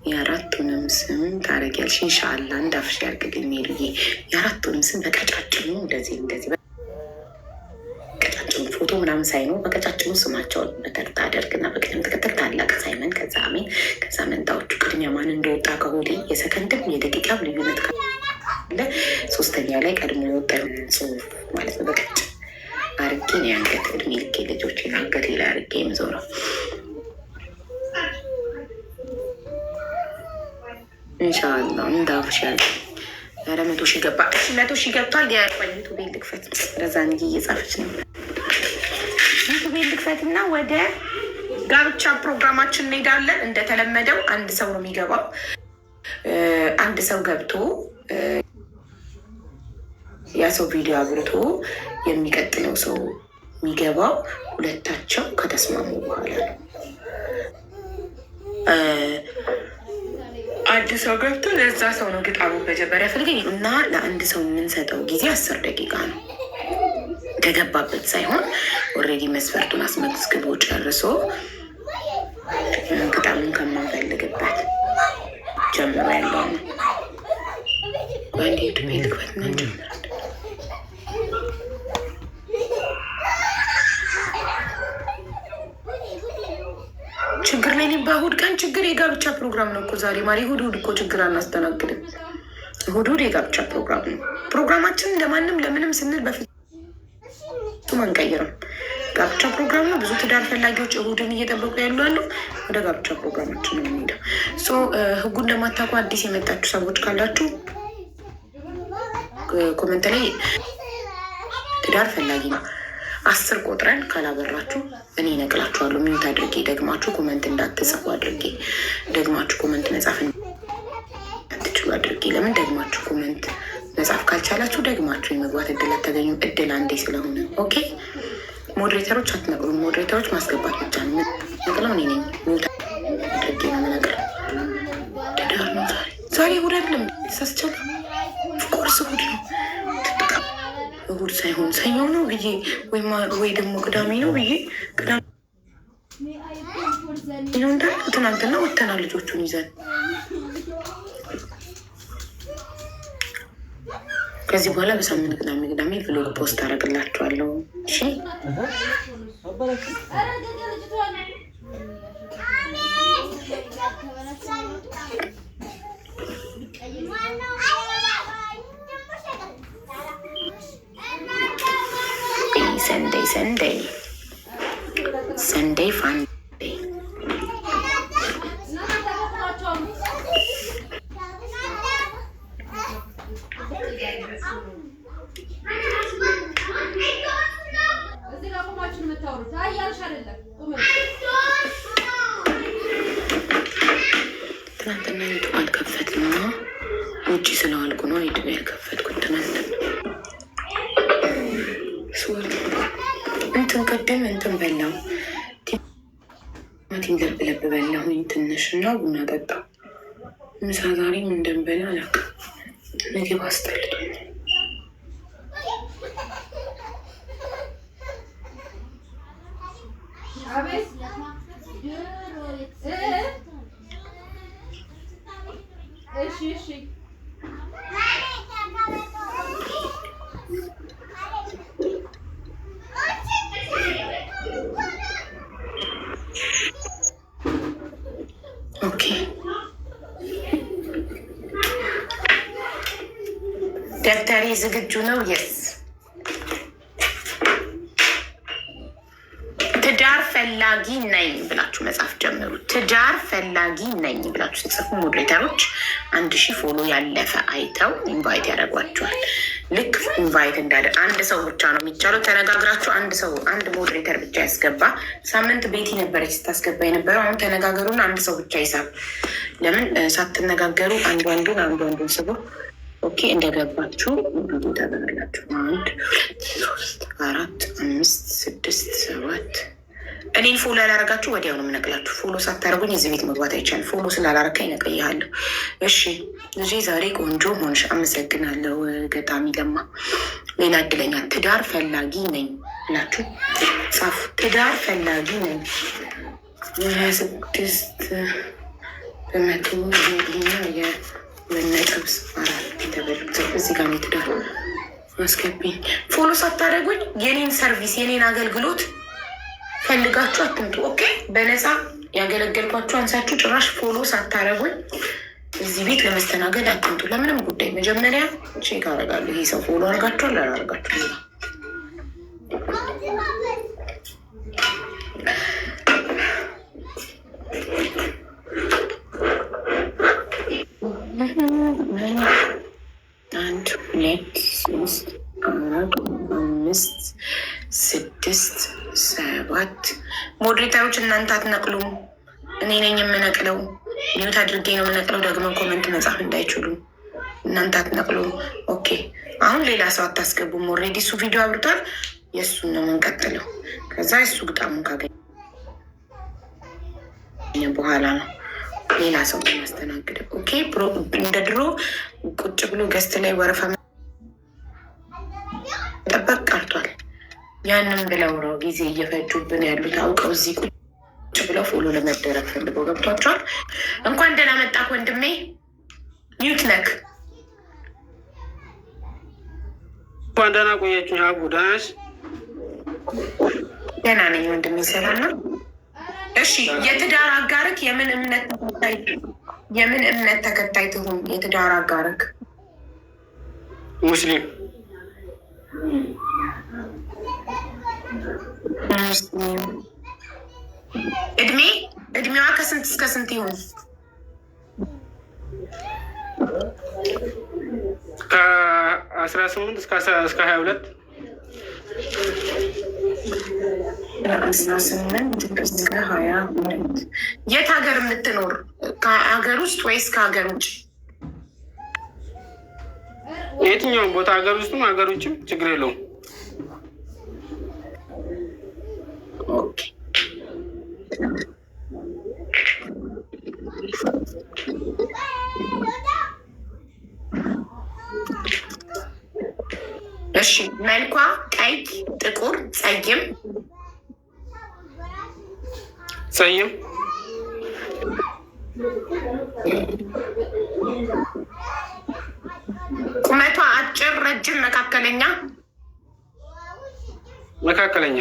የአራቱንም ስም ታደርጊያለሽ። ኢንሻአላ እንዳፍሽ ያርግልኝ ሜሉዬ። የአራቱንም ስም በቀጫጭኑ እንደዚህ እንደዚህ በቀጫጭኑ ፎቶ ምናምን ሳይኖር በቀጫጭኑ ስማቸውን በተርታ አደርግና በቅደም ተከተል ታላቅ ሳይመን፣ ከዛ አሜን፣ ከዛ መንታዎቹ ቅድሚያ ማን እንደወጣ ከሆዴ የሰከንድም የደቂቃም ልዩነት ካለ ሶስተኛ ላይ ቀድሞ የወጣ ጽሁፍ ማለት ነው። በቀጭን አርጌ ነው የአንገት እድሜ ልኬ ልጆችን አንገቴ ላይ አርጌ የምዞረው። ኢንሻአላ እንዳፍሽ ያርግልኝ። ኧረ 100,000 ገባ። 100,000 ገብቷል። የዩቱቤን ልክፈት። ረዛን እየጻፈች ነው። ዩቱቤን ልክፈት እና ወደ ጋብቻ ፕሮግራማችን እንሄዳለን። እንደተለመደው አንድ ሰው ነው የሚገባው። አንድ ሰው ገብቶ ያ ሰው ቪዲዮ አብርቶ የሚቀጥለው ሰው የሚገባው ሁለታቸው ከተስማሙ በኋላ ነው። አንድ ሰው ገብቶ ለዛ ሰው ነው ግጣሙ መጀመሪያ ፈልገኝ እና ለአንድ ሰው የምንሰጠው ጊዜ 10 ደቂቃ ነው። ከገባበት ሳይሆን already መስፈርቱን አስመዝግቦ ጨርሶ ግጣሙን ከማንፈልግበት ጀምሮ ያለው ነው። አንድ ዩቱብ ልክፈት እና እንጀምራለን። ችግር ላይ በእሑድ ቀን ችግር የጋብቻ ፕሮግራም ነው እኮ ዛሬ ማሪ። እሑድ እሑድ እኮ ችግር አናስተናግድም። እሑድ እሑድ የጋብቻ ፕሮግራም ነው። ፕሮግራማችንን ለማንም ለምንም ስንል በፍጹም አንቀይርም። ጋብቻ ፕሮግራም ነው። ብዙ ትዳር ፈላጊዎች እሑድን እየጠበቁ ያሉ አሉ። ወደ ጋብቻ ፕሮግራማችን ነው የምንሄደው። So ህጉን ለማታውቁ አዲስ የመጣችሁ ሰዎች ካላችሁ comment ላይ ትዳር ፈላጊ ነው 10 ቆጥረን ካላበራችሁ እኔ እነቅላችኋለሁ። mute አድርጌ ደግማችሁ comment እንዳትጽፉ አድርጌ ደግማችሁ comment መጻፍ እንዳትችሉ አድርጌ። ለምን ደግማችሁ comment መጻፍ ካልቻላችሁ ደግማችሁ የመግባት እድል አታገኙም። እድል አንዴ ስለሆነ okay። moderator ኦች አትነቅሉም። moderator ኦች ማስገባት ብቻ ነው። ነቅለው እኔ ነኝ። mute አድርጌ ነው የምነቅለው። ትዳር ነው ዛሬ። ዛሬ እሑድ አይደለም። ተሳስቻለሁ። Of course እሑድ ነው። እሑድ ሳይሆን ሰኞ ነው ብዬ ወይ ደግሞ ቅዳሜ ነው ብዬ ቅዳሜ ነው እንዳለ ትናንትና ወተናል ልጆቹን ይዘን። ከዚህ በኋላ በሳምንት ቅዳሜ ቅዳሜ vlog post አደርግላችኋለሁ። እሺ Sunday Sunday Sunday fun day። ትናንትና YouTube አልከፈትም እና ውጭ ስለዋልኩ ነው YouTube ያልከፈትኩት። ትናንትና እንትን ቅድም እንትን በላው፣ ቲማቲም ለብ ለብ በላሁኝ ትንሽ እና ቡና ጠጣሁ። ምሳ ዛሬ ምን እንደምበላ አላውቅም። ምግብ አስጠልቶኛል። Okay፣ ደብተሬ ዝግጁ ነው? Yes፣ ትዳር ፈላጊ ነኝ ብላችሁ መጻፍ ጀምሩ። ትዳር ፈላጊ ነኝ ብላችሁ ስትጽፉ moderator ኦች 1000 follow ያለፈ አይተው invite ያደርጓቸዋል። ልክ invite እንዳለ አንድ ሰው ብቻ ነው የሚቻለው። ተነጋግራችሁ አንድ ሰው፣ አንድ moderator ብቻ ያስገባ። ሳምንት ቤቲ ነበረች ስታስገባ የነበረው። አሁን ተነጋገሩና አንድ ሰው ብቻ ይሳብ። ለምን ሳትነጋገሩ አንዱ አንዱን አንዱ አንዱን ስቦ። Okay፣ እንደገባችሁ ታገናላችሁ። አንድ፣ ሁለት፣ ሶስት፣ አራት፣ አምስት፣ ስድስት፣ ሰባት። እኔን follow ያላረጋችሁ ወዲያው ነው የምነቅላችሁ። Follow ሳታደርጉኝ እዚህ ቤት መግባት አይቻልም። Follow ስላላረከኝ ነቅያለሁ። እሺ ልጄ ዛሬ ቆንጆ ሆንሽ፣ አመሰግናለሁ። ገጣሚ ለማ። ሌላ እድለኛ ትዳር ፈላጊ ነኝ ብላችሁ ጻፉ። ትዳር ፈላጊ ነኝ። 26% ይሄኛው የ2.4 የተበሉት እዚህ ጋር ነው። ትዳር አስገቢኝ። Follow ሳታደርጉኝ የኔን service የኔን አገልግሎት ፈልጋችሁ አትምጡ። Okay፣ በነፃ ያገለገልኳችሁ አንሳችሁ ጭራሽ follow ሳታደርጉኝ እዚህ ቤት ለመስተናገድ አትምጡ። ለምንም ጉዳይ መጀመሪያ check አደርጋለሁ። ይሄ ሰው follow አድርጋችኋል አላደርጋችሁ። አንድ፣ ሁለት፣ ሶስት፣ አራት፣ አምስት፣ ስድስት፣ ሰባት። Moderator ኦች እናንተ አትነቅሉም። እኔ ነኝ የምነቅለው። Mute አድርጌ ነው የምነቅለው። ደግሞ comment መጻፍ እንዳይችሉ እናንተ አትነቅሉም። Okay፣ አሁን ሌላ ሰው አታስገቡም። Already እሱ ቪዲዮ አብርቷል። የእሱን ነው የምንቀጥለው። ከዛ እሱ ግጣሙን ካገኘ በኋላ ነው ሌላ ሰው የማስተናግደው። Okay፣ እንደ ድሮ ቁጭ ብሎ guest ላይ ወረፋ መጠበቅ ቀርቷል። ያንን ብለው ነው ጊዜ እየፈጁብን ያሉት። አውቀው እዚህ ቁጭ ብለው follow ለመደረግ ፈልገው ገብቷቸዋል። እንኳን ደህና መጣህ ወንድሜ። Mute ነክ። እንኳን ደህና ቆያችሁ። ሀቡ ደህና ነሽ? ደህና ነኝ ወንድሜ፣ ሰላም ነው። እሺ፣ የትዳር አጋርክ የምን እምነት ተከታይ ትሁን? የትዳር አጋርክ። ሙስሊም። ሙስሊም። እድሜዋ ከስንት እስከ ስንት ይሁን? ከ18 እስከ 22። 18 እስከ 22። የት ሀገር የምትኖር? ከሀገር ውስጥ ወይስ ከሀገር ውጭ? የትኛውም ቦታ፣ ሀገር ውስጥም ሀገር ውጭም ችግር የለውም። Okay። እሺ፣ መልኳ ቀይ፣ ጥቁር፣ ጸይም? ጸይም። ቁመቷ አጭር፣ ረጅም፣ መካከለኛ? መካከለኛ።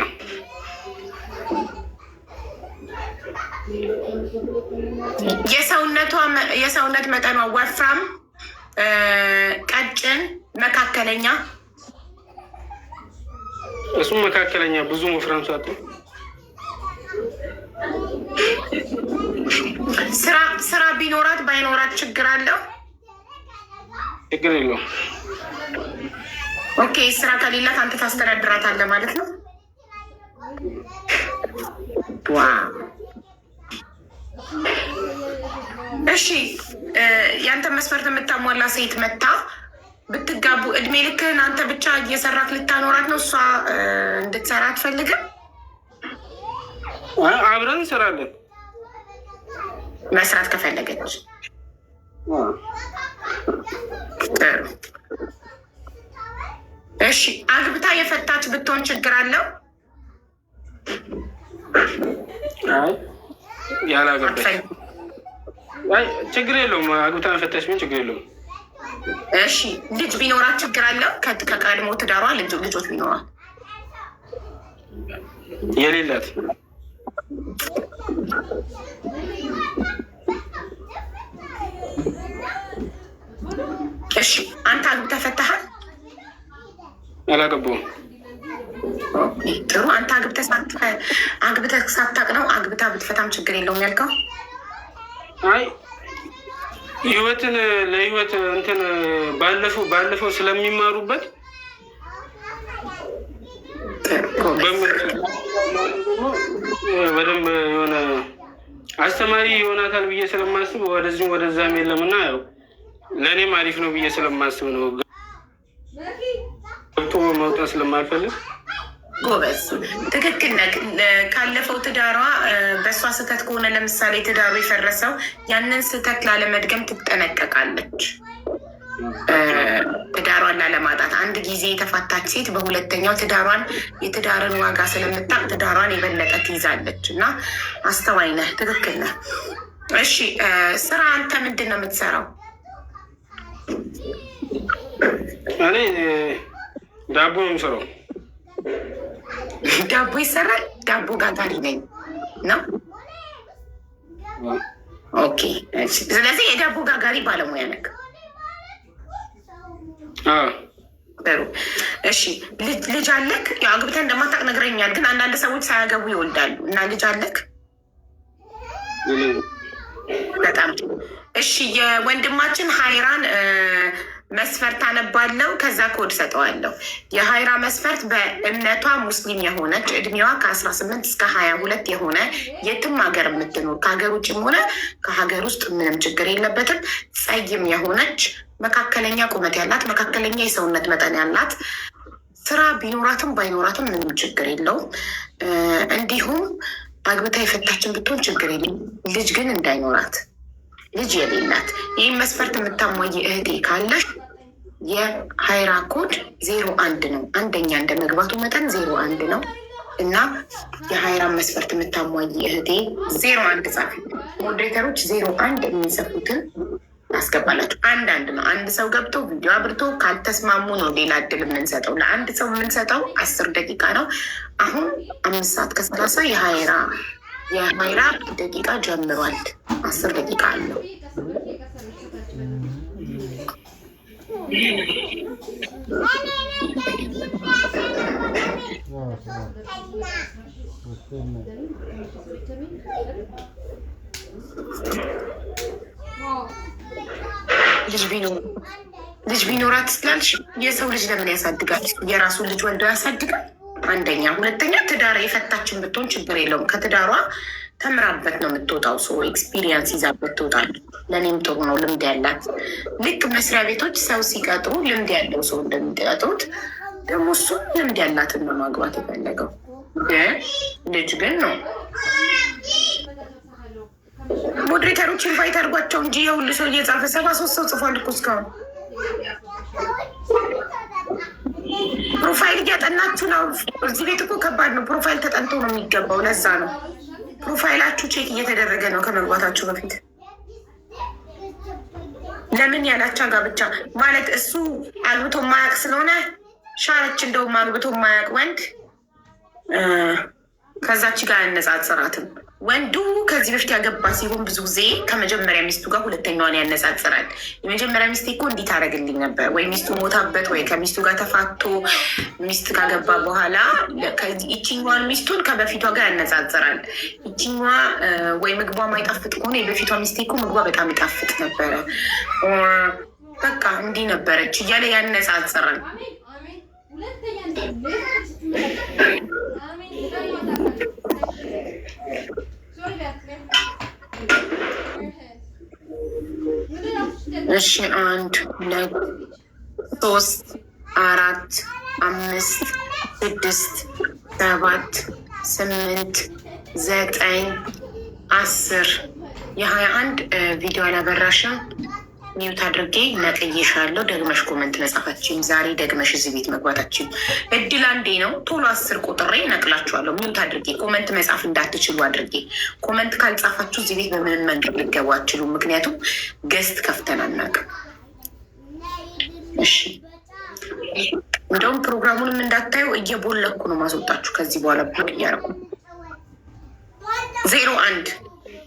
የሰውነት መጠኗ ወፍራም፣ ቀጭን፣ መካከለኛ? እሱም መካከለኛ፣ ብዙ ወፍራም ሳትሆን። ስራ ቢኖራት ባይኖራት ችግር አለው? ችግር የለውም። Okay፣ ስራ ከሌላት አንተ ታስተዳድራታለህ ማለት ነው። Wow። እሺ ያንተ መስፈርት የምታሟላ ሴት መታ ብትጋቡ እድሜ ልክህን አንተ ብቻ እየሰራክ ልታኖራት ነው? እሷ እንድትሰራ አትፈልግም? አብረን እንሰራለን። መስራት ከፈለገች ጥሩ። እሺ አግብታ የፈታች ብትሆን ችግር አለው? ያላገባች ችግር የለውም። አግብታ የፈታች ቢሆን ችግር የለውም። እሺ ልጅ ቢኖራት ችግር አለው? ከቀድሞ ትዳሯ ልጆች ቢኖራት? የሌላት እሺ አንተ አግብተህ ፈታሃል? አላገባሁም። ጥሩ። አንተ አግብተህ ሳታውቅ ነው አግብታ ብትፈታም ችግር የለውም ያልከው? አይ ህይወትን ለህይወት እንትን ባለፈው ስለሚማሩበት በደንብ የሆነ አስተማሪ ይሆናታል ብዬ ስለማስብ ወደዚህም ወደዛም የለምና ያው ለእኔም አሪፍ ነው ብዬ ስለማስብ ነው። ገብቶ መውጣት ስለማልፈልግ። ጎበዝ፣ ትክክል ነህ። ካለፈው ትዳሯ በእሷ ስህተት ከሆነ ለምሳሌ ትዳሩ የፈረሰው ያንን ስህተት ላለመድገም ትጠነቀቃለች፣ ትዳሯን ላለማጣት። አንድ ጊዜ የተፋታች ሴት በሁለተኛው ትዳሯን የትዳርን ዋጋ ስለምታውቅ ትዳሯን የበለጠ ትይዛለች። እና አስተዋይ ነህ፣ ትክክል ነህ። እሺ ስራ አንተ ምንድን ነው የምትሰራው? እኔ ዳቦ ነው የምሰራው። ዳቦ ይሰራል። ዳቦ ጋጋሪ ነኝ ነው። Okay። ስለዚህ የዳቦ ጋጋሪ ባለሙያ ነህ። ጥሩ። እሺ ልጅ አለክ? ያው አግብተህ እንደማታውቅ ነግረኛል፣ ግን አንዳንድ ሰዎች ሳያገቡ ይወልዳሉ እና ልጅ አለክ? በጣም ጥሩ። እሺ የወንድማችን ሀይራን መስፈርት አነባለሁ፣ ከዛ ኮድ ሰጠዋለሁ። የሀይራ መስፈርት በእምነቷ ሙስሊም የሆነች፣ እድሜዋ ከ18 እስከ 22 የሆነ፣ የትም ሀገር የምትኖር፣ ከሀገር ውጭም ሆነ ከሀገር ውስጥ ምንም ችግር የለበትም። ጸይም የሆነች፣ መካከለኛ ቁመት ያላት፣ መካከለኛ የሰውነት መጠን ያላት፣ ስራ ቢኖራትም ባይኖራትም ምንም ችግር የለውም። እንዲሁም አግብታ የፈታችን ብትሆን ችግር የለም። ልጅ ግን እንዳይኖራት፣ ልጅ የሌላት። ይህም መስፈርት የምታሟይ እህቴ ካለሽ የሀይራ ኮድ 01 ነው። አንደኛ እንደ መግባቱ መጠን 01 ነው እና የሀይራ መስፈርት የምታሟይ እህቴ 01 ጻፊ። Moderator ኦች 01 የሚጽፉትን አስገባላችሁ። አንዳንድ ነው። አንድ ሰው ገብቶ ቪዲዮ አብርቶ ካልተስማሙ ነው ሌላ እድል የምንሰጠው። ለአንድ ሰው የምንሰጠው 10 ደቂቃ ነው። አሁን 5 ሰዓት ከ30 የሀይራ ደቂቃ ጀምሯል። 10 ደቂቃ አለው። ልጅ ቢኖራት ስላልሽ የሰው ልጅ ለምን ያሳድጋል? የራሱን ልጅ ወልዶ ያሳድጋል። አንደኛ፣ ሁለተኛ ትዳር የፈታችን ብትሆን ችግር የለውም። ከትዳሯ ተምራበት ነው የምትወጣው። ሰው experience ይዛበት ትወጣለች። ለእኔም ጥሩ ነው ልምድ ያላት። ልክ መስሪያ ቤቶች ሰው ሲቀጥሩ ልምድ ያለው ሰው እንደሚቀጥሩት ደግሞ እሱም ልምድ ያላትን ነው ማግባት የፈለገው። ግን ልጅ ግን ነው። Moderator ኦች invite አድርጓቸው እንጂ የሁሉ ሰው እየጻፈ 73 ሰው ጽፏል እኮ እስካሁን። Profile እያጠናችሁ ነው። እዚህ ቤት እኮ ከባድ ነው። Profile ተጠንቶ ነው የሚገባው። ለዛ ነው profile ኣችሁ check እየተደረገ ነው ከመግባታችሁ በፊት። ለምን ያላቻ ጋብቻ ማለት እሱ አግብቶ ማያውቅ ስለሆነ ሻረች። እንደውም አግብቶ ማያውቅ ወንድ ከዛች ጋር አያነጻጽራትም። ወንዱ ከዚህ በፊት ያገባ ሲሆን ብዙ ጊዜ ከመጀመሪያ ሚስቱ ጋር ሁለተኛዋን ያነጻጽራል። የመጀመሪያ ሚስቴ እኮ እንዲህ ታደርግልኝ ነበር፣ ወይ ሚስቱ ሞታበት፣ ወይ ከሚስቱ ጋር ተፋቶ ሚስት ካገባ በኋላ ይችኛዋን ሚስቱን ከበፊቷ ጋር ያነጻጽራል። ይችኛዋ ወይ ምግቧ ማይጣፍጥ ከሆነ የበፊቷ ሚስቴ እኮ ምግቧ በጣም ይጣፍጥ ነበረ፣ በቃ እንዲህ ነበረች እያለ ያነጻጽራል። እሺ 1 2 3 4 5 6 7 8 9 10 የ21 ቪዲዮ አላበራሽም። mute አድርጌ ነቅዬሻለሁ። ደግመሽ comment መጻፋችን ዛሬ ደግመሽ እዚህ ቤት መግባታችን እድል አንዴ ነው። ቶሎ 10 ቁጥሬ ነቅላችኋለሁ። mute አድርጌ comment መጻፍ እንዳትችሉ አድርጌ። comment ካልጻፋችሁ እዚህ ቤት በምንም መንገድ ልገቡ አትችሉም። ምክንያቱም guest ከፍተን አናውቅም። እሺ እንደውም ፕሮግራሙንም እንዳታዩ እየቦለኩ ነው ማስወጣችሁ ከዚህ በኋላ block እያደረኩ 01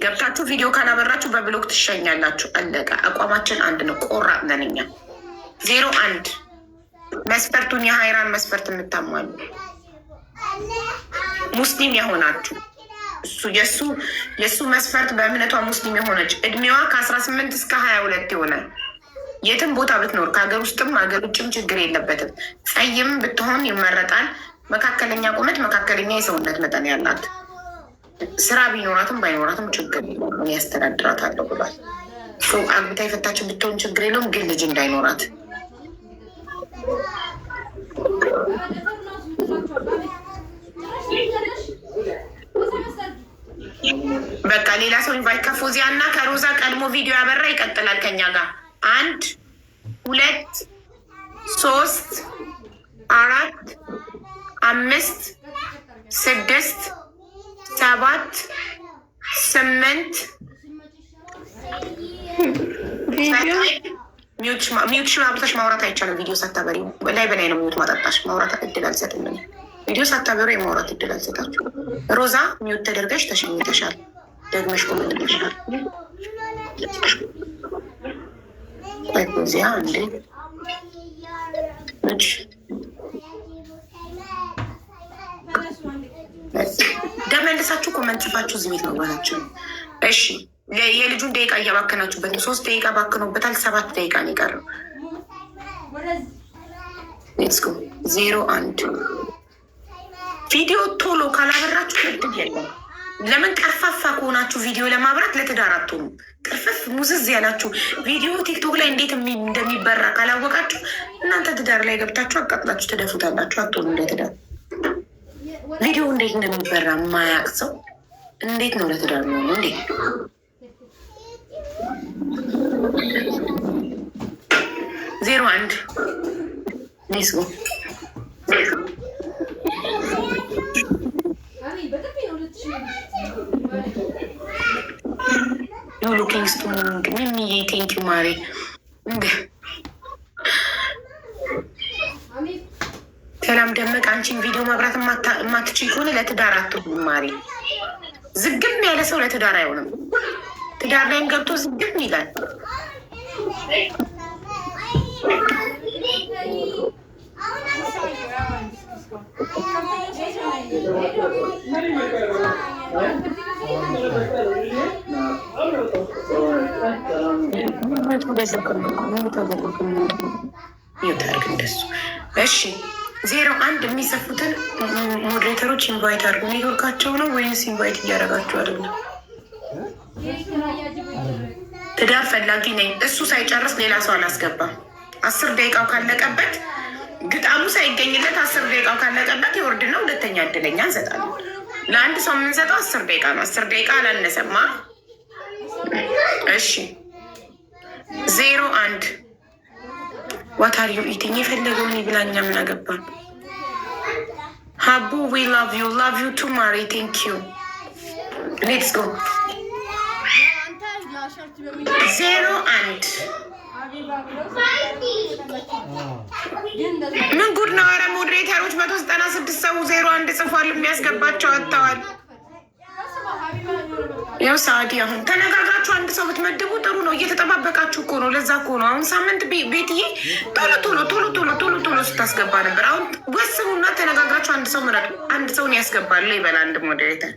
ገብታችሁ ቪዲዮ ካላበራችሁ በ block ትሸኛላችሁ። አለቀ። አቋማችን አንድ ነው። ቆራጥ ነን እኛ። 01 መስፈርቱን የሀይራን መስፈርት የምታሟሉ ሙስሊም የሆናችሁ እሱ የእሱ መስፈርት በእምነቷ ሙስሊም የሆነች እድሜዋ ከ18 እስከ 22 የሆነ የትም ቦታ ብትኖር ከሀገር ውስጥም ሀገር ውጭም ችግር የለበትም። ጸይም ብትሆን ይመረጣል። መካከለኛ ቁመት፣ መካከለኛ የሰውነት መጠን ያላት ስራ ቢኖራትም ባይኖራትም ችግር የለውም ያስተዳድራታለሁ ብሏል። አግብታ የፈታችን ብትሆን ችግር የለውም፣ ግን ልጅ እንዳይኖራት። በቃ ሌላ ሰው invite ከፎዚያ እና ከሮዛ ቀድሞ ቪዲዮ ያበራ ይቀጥላል ከኛ ጋር። 1 2 3 4 5 6 7 8 mute አብርተሽ ማውራት አይቻልም። ቪዲዮ ሳታበሪ ላይ በላይ ነው mute ማጠጣሽ። ማውራት እድል አልሰጥም እኔ። ቪዲዮ ሳታበሪ የማውራት እድል አልሰጣችሁ። ሮዛ mute ተደርገሽ ተሸኝተሻል። ደግመሽ comment ብለሻል። ቆይ ፎዚያ እንዴ ደመልሳችሁ comment ጽፋችሁ እዚህ ቤት መግባታችሁ ነው። እሺ የልጁን ደቂቃ እያባከናችሁበት ነው። 3 ደቂቃ ባክኖበታል። 7 ደቂቃ ነው የቀረው። Let's go 01 ቪዲዮ ቶሎ ካላበራችሁ እድል የለም። ለምን ቀርፋፋ ከሆናችሁ ቪዲዮ ለማብራት ለትዳር አትሆኑም። ቅርፍፍ ሙዝዝ ያላችሁ ቪዲዮ ቲክቶክ ላይ እንዴት እንደሚበራ ካላወቃችሁ እናንተ ትዳር ላይ ገብታችሁ አቃጥላችሁ ትደፉታላችሁ። አትሆኑም ለትዳር። ቪዲዮ እንዴት እንደሚበራ የማያውቅ ሰው እንዴት ነው ለትዳር የሚሆነው? እንዴት 01 let's go you looking stunning ሚሚዬ thank you ማሪ። ሰላም ደመቅ። አንቺን ቪዲዮ ማብራት የማትችል ከሆነ ለትዳር አትሆንም ማሪ። ዝግም ያለ ሰው ለትዳር አይሆንም። ትዳር ላይም ገብቶ ዝግም ይላል። እንደሱ እሺ 01 የሚጽፉትን moderator ኦች invite አድርጉ። ኔትወርካቸው ነው ወይንስ invite እያደረጋችሁ አይደለም? ትዳር ፈላጊ ነኝ። እሱ ሳይጨርስ ሌላ ሰው አላስገባም። 10 ደቂቃው ካለቀበት ግጣሙ ሳይገኝለት 10 ደቂቃው ካለቀበት ይወርድና ሁለተኛ እድለኛ እንሰጣለን። ለአንድ ሰው የምንሰጠው 10 ደቂቃ ነው። 10 ደቂቃ አላነሰማ። እሺ 01 what are you eating? የፈለገውን ይብላኛ፣ ምን አገባን? ሀቡ we love you love you too ማሪ thank you let's go 01 ምን ጉድ ነው? ኧረ moderator ኦች 196 ሰው 01 ጽፏል። የሚያስገባቸው አጥተዋል። ያው ሰዓዲ አሁን ተነጋግራችሁ አንድ ሰው ብትመድቡ ጥሩ ነው። እየተጠባበቃችሁ እኮ ነው። ለዛ እኮ ነው አሁን ሳምንት ቤትዬ ቶሎ ቶሎ ቶሎ ቶሎ ቶሎ ቶሎ ስታስገባ ነበር። አሁን ወስኑና ተነጋግራችሁ አንድ ሰው ምረጡ። አንድ ሰውን ያስገባሉ ይበል አንድ moderator።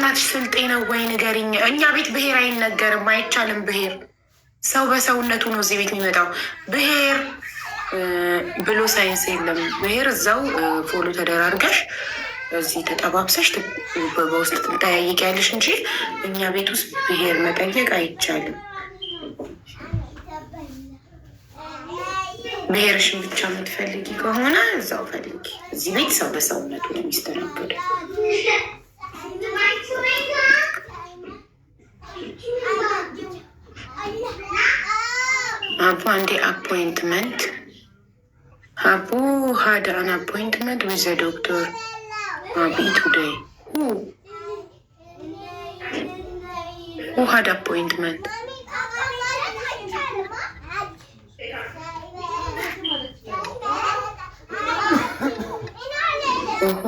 በእናትሽ ስልጤ ነው ወይ ንገሪኝ። እኛ ቤት ብሄር አይነገርም፣ አይቻልም። ብሄር ሰው በሰውነቱ ነው እዚህ ቤት የሚመጣው። ብሄር ብሎ ሳይንስ የለም። ብሄር እዛው follow ተደራርገሽ እዚህ ተጠባብሰሽ በውስጥ ትጠያየቂያለሽ እንጂ እኛ ቤት ውስጥ ብሄር መጠየቅ አይቻልም። ብሄርሽን ብቻ የምትፈልጊ ከሆነ እዛው ፈልጊ። እዚህ ቤት ሰው በሰውነቱ ነው የሚስተናገደው። አቡ አንዴ appointment አቡ had an appointment with doctor አቢ today who had appointment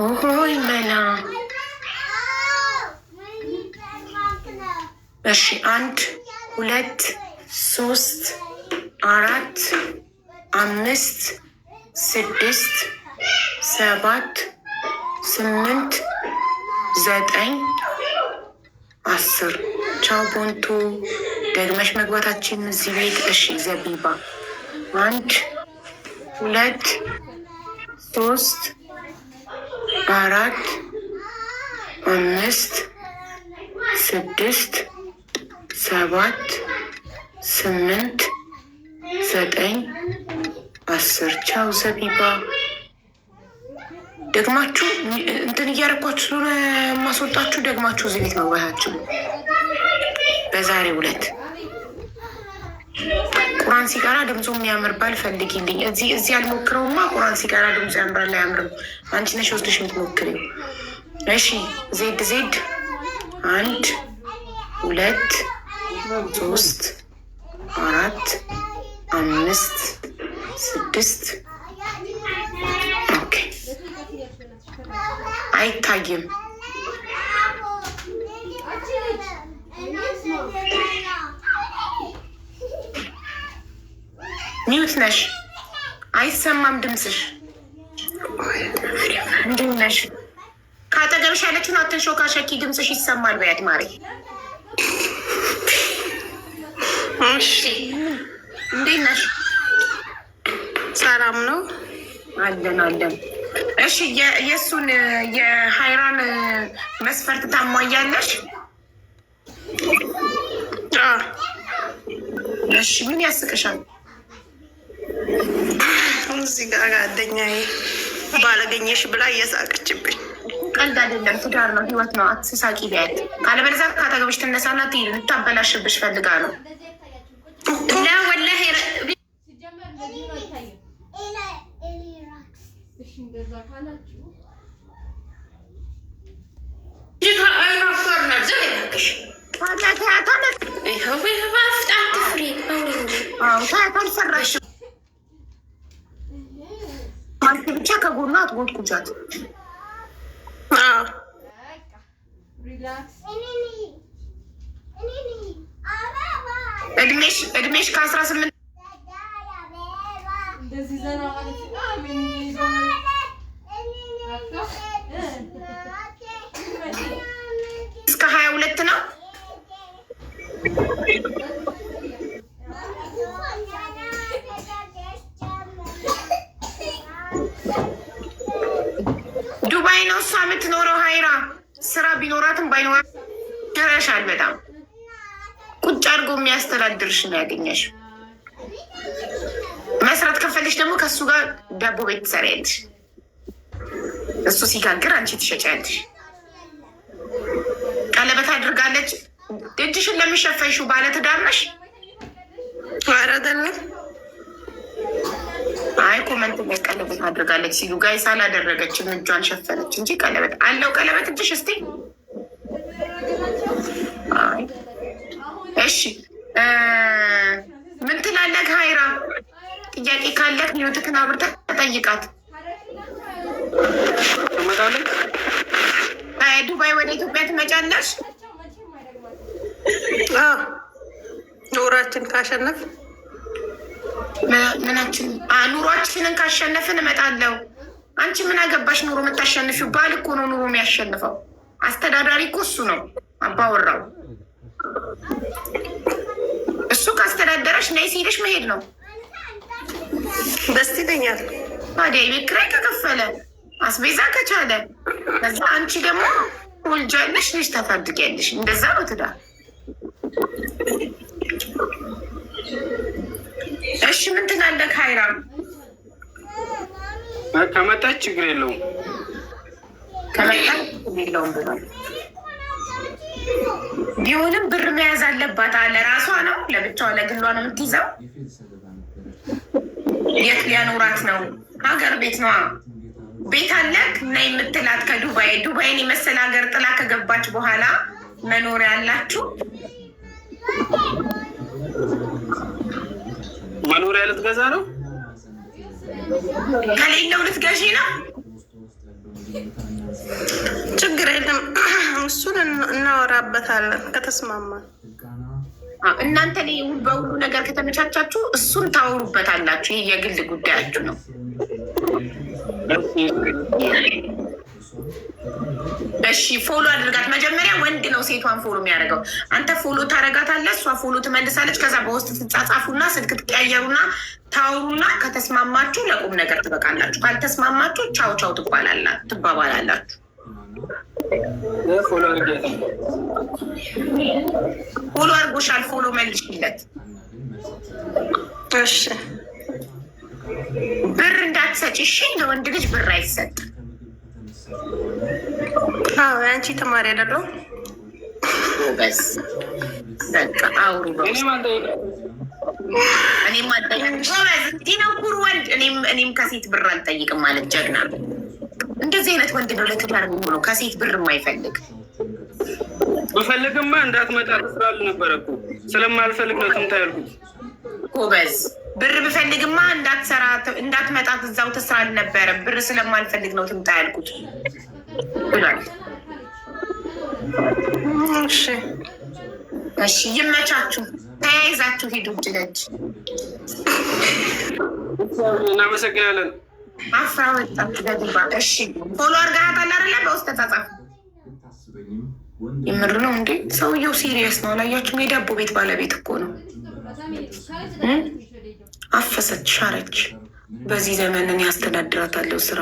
ኦሆይ መላ። እሺ፣ አንድ፣ ሁለት፣ ሶስት፣ አራት፣ አምስት፣ ስድስት፣ ሰባት፣ ስምንት፣ ዘጠኝ፣ 10። ቻው ቦንቱ፣ ደግመሽ መግባታችን እዚህ ቤት። እሺ ዘቢባ፣ አንድ፣ ሁለት፣ ሶስት፣ አራት፣ አምስት፣ ስድስት፣ ሰባት፣ ስምንት፣ ዘጠኝ፣ 10። ቻው ዘቢባ። ደግማችሁ እንትን እያደረኳችሁ ስለሆነ የማስወጣችሁ ደግማችሁ እዚህ ቤት መግባታችሁ በዛሬው ዕለት። ቁራን ሲቀራ ድምፁ የሚያምር ባል ፈልጊልኝ። እዚህ አልሞክረውማ። ቁራን ሲቀራ ድምፁ ያምራል አያምርም? አንቺ ነሽ ወስደሽ የምትሞክሪው። እሺ ዜድ ዜድ፣ አንድ፣ ሁለት፣ ሶስት፣ አራት፣ አምስት፣ ስድስት። Okay፣ አይታይም። Mute ነሽ፣ አይሰማም ድምፅሽ። እንዴት ነሽ? ከአጠገብሽ ያለችውን አትንሾካሸኪ፣ ድምፅሽ ይሰማል በያት ማሬ። እሺ። እንዴት ነሽ? ሰላም ነው። አለን አለን። እሺ፣ የእሱን የሀይራን መስፈርት ታሟያለሽ? አዎ። እሺ፣ ምን ያስቅሻል? እዚህ ጋር ጓደኛዬ ባላገኘሽ ብላ እየሳቀችብኝ። ቀልድ አይደለም፣ ትዳር ነው፣ ህይወት ነው። አትሳቂ ቢያት፣ ካለበለዚያ ካጠገብሽ ትነሳና ትሄድ። ልታበላሽብሽ ፈልጋ ነው። لا والله ሲጀመር እንደዚህ ነው አይታይም። እሺ እንደዛ ካላችሁ ልጅቷ አይናፋር ናት። ዝም በይ እባክሽ። ይኸው ይኸው አትፍሪ። አውሪ እንጂ። አልሰራሽም። አንቺ ብቻ ከጎኗ አትጎትጉጃት። አዎ። በቃ relax። እድሜሽ ከ18 እንደዚህ ዘና ማለት አሜን ይዞ እስከ 22 ነው። ዱባይ ነው እሷ የምትኖረው። ሀይራ ስራ ቢኖራትም ባይኖራት ደረሻል። በጣም ቁጭ አድርጎ የሚያስተዳድርሽ ነው ያገኘሽ። መስራት ከፈለሽ ደግሞ ከእሱ ጋር ዳቦ ቤት ትሰሪያለሽ። እሱ ሲጋግር አንቺ ትሸጫለሽ። ቀለበት አድርጋለች። እጅሽን ለሚሸፈንሽው ባለ ትዳር ነሽ? ኧረ አይደለም። አይ፣ comment ላይ ቀለበት አድርጋለች ሲሉ guys አላደረገችም፣ እጇን ሸፈነች እንጂ ቀለበት አለው። ቀለበት እጅሽ እስቲ። አይ፣ እሺ ምን ትላለህ ሀይራ? ጥያቄ ካለህ mute ክን አብርተህ ተጠይቃት። ትመጣለች። ዱባይ ወደ ኢትዮጵያ ትመጫለሽ? አዎ፣ ኑሯችን ካሸነፍ። ምናችን ኑሯችንን ካሸነፍን እመጣለሁ። አንቺ ምን አገባሽ? ኑሮ የምታሸንፊው ባል እኮ ነው ኑሮ የሚያሸንፈው። አስተዳዳሪ እኮ እሱ ነው አባወራው። እሱ ካስተዳደረሽ ነይ ሲልሽ መሄድ ነው። ደስ ይለኛል። ታዲያ የቤት ኪራይ ከከፈለ፣ አስቤዛ ከቻለ፣ ከዛ አንቺ ደግሞ ትወልጃለሽ፣ ልጅ ታሳድጊያለሽ። እንደዛ ነው ትዳር። እሺ ምን ትላለህ ካይራ? ከመጣች ችግር የለውም። ከመጣ ችግር የለውም ብሏል። ቢሆንም ብር መያዝ አለባት። ለራሷ ነው፣ ለብቻዋ ለግሏ ነው የምትይዘው። የት ሊያኖራት ነው? ሀገር ቤት ነዋ። ቤት አለክ እና የምትላት ከዱባይ፣ ዱባይን የመሰለ ሀገር ጥላ ከገባች በኋላ መኖሪያ አላችሁ? መኖሪያ ልትገዛ ነው። ከሌለው ልትገዢ ነው። ችግር የለም። እሱን እናወራበታለን ከተስማማን። እናንተ ላይ በሁሉ ነገር ከተመቻቻችሁ እሱን ታወሩበታላችሁ። ይህ የግል ጉዳያችሁ ነው። እሺ follow አድርጋት። መጀመሪያ ወንድ ነው ሴቷን follow የሚያደርገው። አንተ follow ታደርጋታለህ፣ እሷ follow ትመልሳለች። ከዛ በውስጥ ትጻጻፉና ስልክ ትቀያየሩና ታወሩና ከተስማማችሁ ለቁም ነገር ትበቃላችሁ። ካልተስማማችሁ ቻው ቻው ትባባላላችሁ። Follow አድርጊያት። Follow አድርጎሻል፣ follow መልሽለት። እሺ ብር እንዳትሰጪ እሺ። ለወንድ ልጅ ብር አይሰጥም። አዎ፣ የአንቺ ተማሪ አይደለሁም። ጎበዝ፣ በቃ አውሩ በውስጥ። እኔም አልጠይቃትም። እኔም አልጠይቅም። ጎበዝ፣ እንዲህ ነው ኩሩ ወንድ። እኔም ከሴት ብር አልጠይቅም ማለት ጀግና። እንደዚህ አይነት ወንድ ነው ለትዳር የሚሆነው፣ ከሴት ብር የማይፈልግ። ብፈልግማ እንዳትመጣ ትስራል ነበረ እኮ። ስለማልፈልግ ነው ትምታ ያልኩት። ጎበዝ፣ ብር ብፈልግማ እንዳትሰራ እንዳትመጣ እዛው ትስራ አልነበረ፣ ብር ስለማልፈልግ ነው ትምጣ ያልኩት ብሏል። እሺ እሺ ይመቻችሁ፣ ተያይዛችሁ ሂዱ እጅ ለእጅ። እናመሰግናለን። አፍራ ወጣች በዱባ። እሺ follow አድርጋሃታል አይደለ? በውስጥ ተጻጻፍ። የምር ነው እንዴ? ሰውየው serious ነው። አላያችሁም? የዳቦ ቤት ባለቤት እኮ ነው። አፈሰች፣ ሻረች። በዚህ ዘመን እኔ አስተዳድራታለሁ፣ ስራ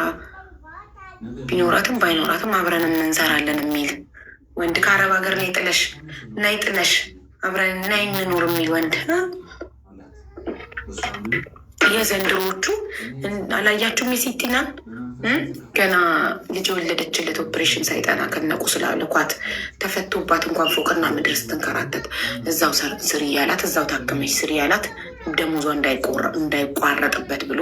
ቢኖራትም ባይኖራትም አብረን እንሰራለን የሚል ወንድ፣ ከአረብ ሀገር ነይ ጥለሽ፣ ነይ ጥለሽ አብረን ነይ እንኖር የሚል ወንድ። የዘንድሮዎቹ አላያችሁም? የሲቲናን ገና ልጅ የወለደችለት ኦፕሬሽን ሳይጠና ከነቁስላ ልኳት ተፈቶባት እንኳን ፎቅና ምድር ስትንከራተት እዛው ስሪ እያላት፣ እዛው ታከመች ስሪ እያላት፣ ደሞዟ እንዳይቋረጥበት ብሎ።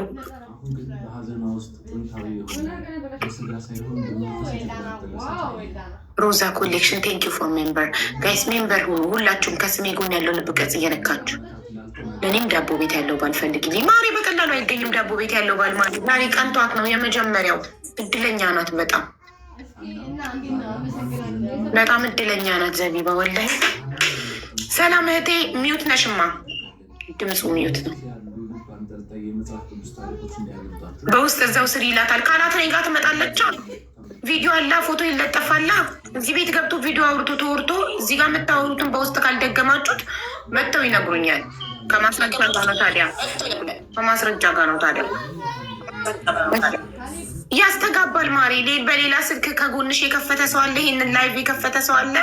ሮዛ ኮሌክሽን፣ thank you for member። Guys፣ member ሁኑ ሁላችሁም፣ ከስሜ ጎን ያለው ልብ ቅርጽ እየነካችሁ። ለእኔም ዳቦ ቤት ያለው ባል ፈልግልኝ ማሬ። በቀላሉ አይገኝም ዳቦ ቤት ያለው ባል ማሬ። ዛሬ ቀንቷት ነው የመጀመሪያው። እድለኛ ናት፣ በጣም በጣም እድለኛ ናት ዘቢባ ወላሂ። ሰላም እህቴ፣ mute ነሽማ፣ ድምፁ mute ነው። በውስጥ እዛው ስሪ ይላታል። ካላት እኔ ጋር ትመጣለች። ቪዲዮ አላ፣ ፎቶ ይለጠፋላ። እዚህ ቤት ገብቶ ቪዲዮ አውርቶ ተወርቶ እዚህ ጋር የምታወሩትን በውስጥ ካልደገማችሁት መጥተው ይነግሩኛል። ከማስረጃ ጋር ነው ታዲያ፣ ከማስረጃ ጋር ነው ታዲያ። ያስተጋባል ማሬ። በሌላ ስልክ ከጎንሽ የከፈተ ሰው አለ? ይሄንን live የከፈተ ሰው አለ?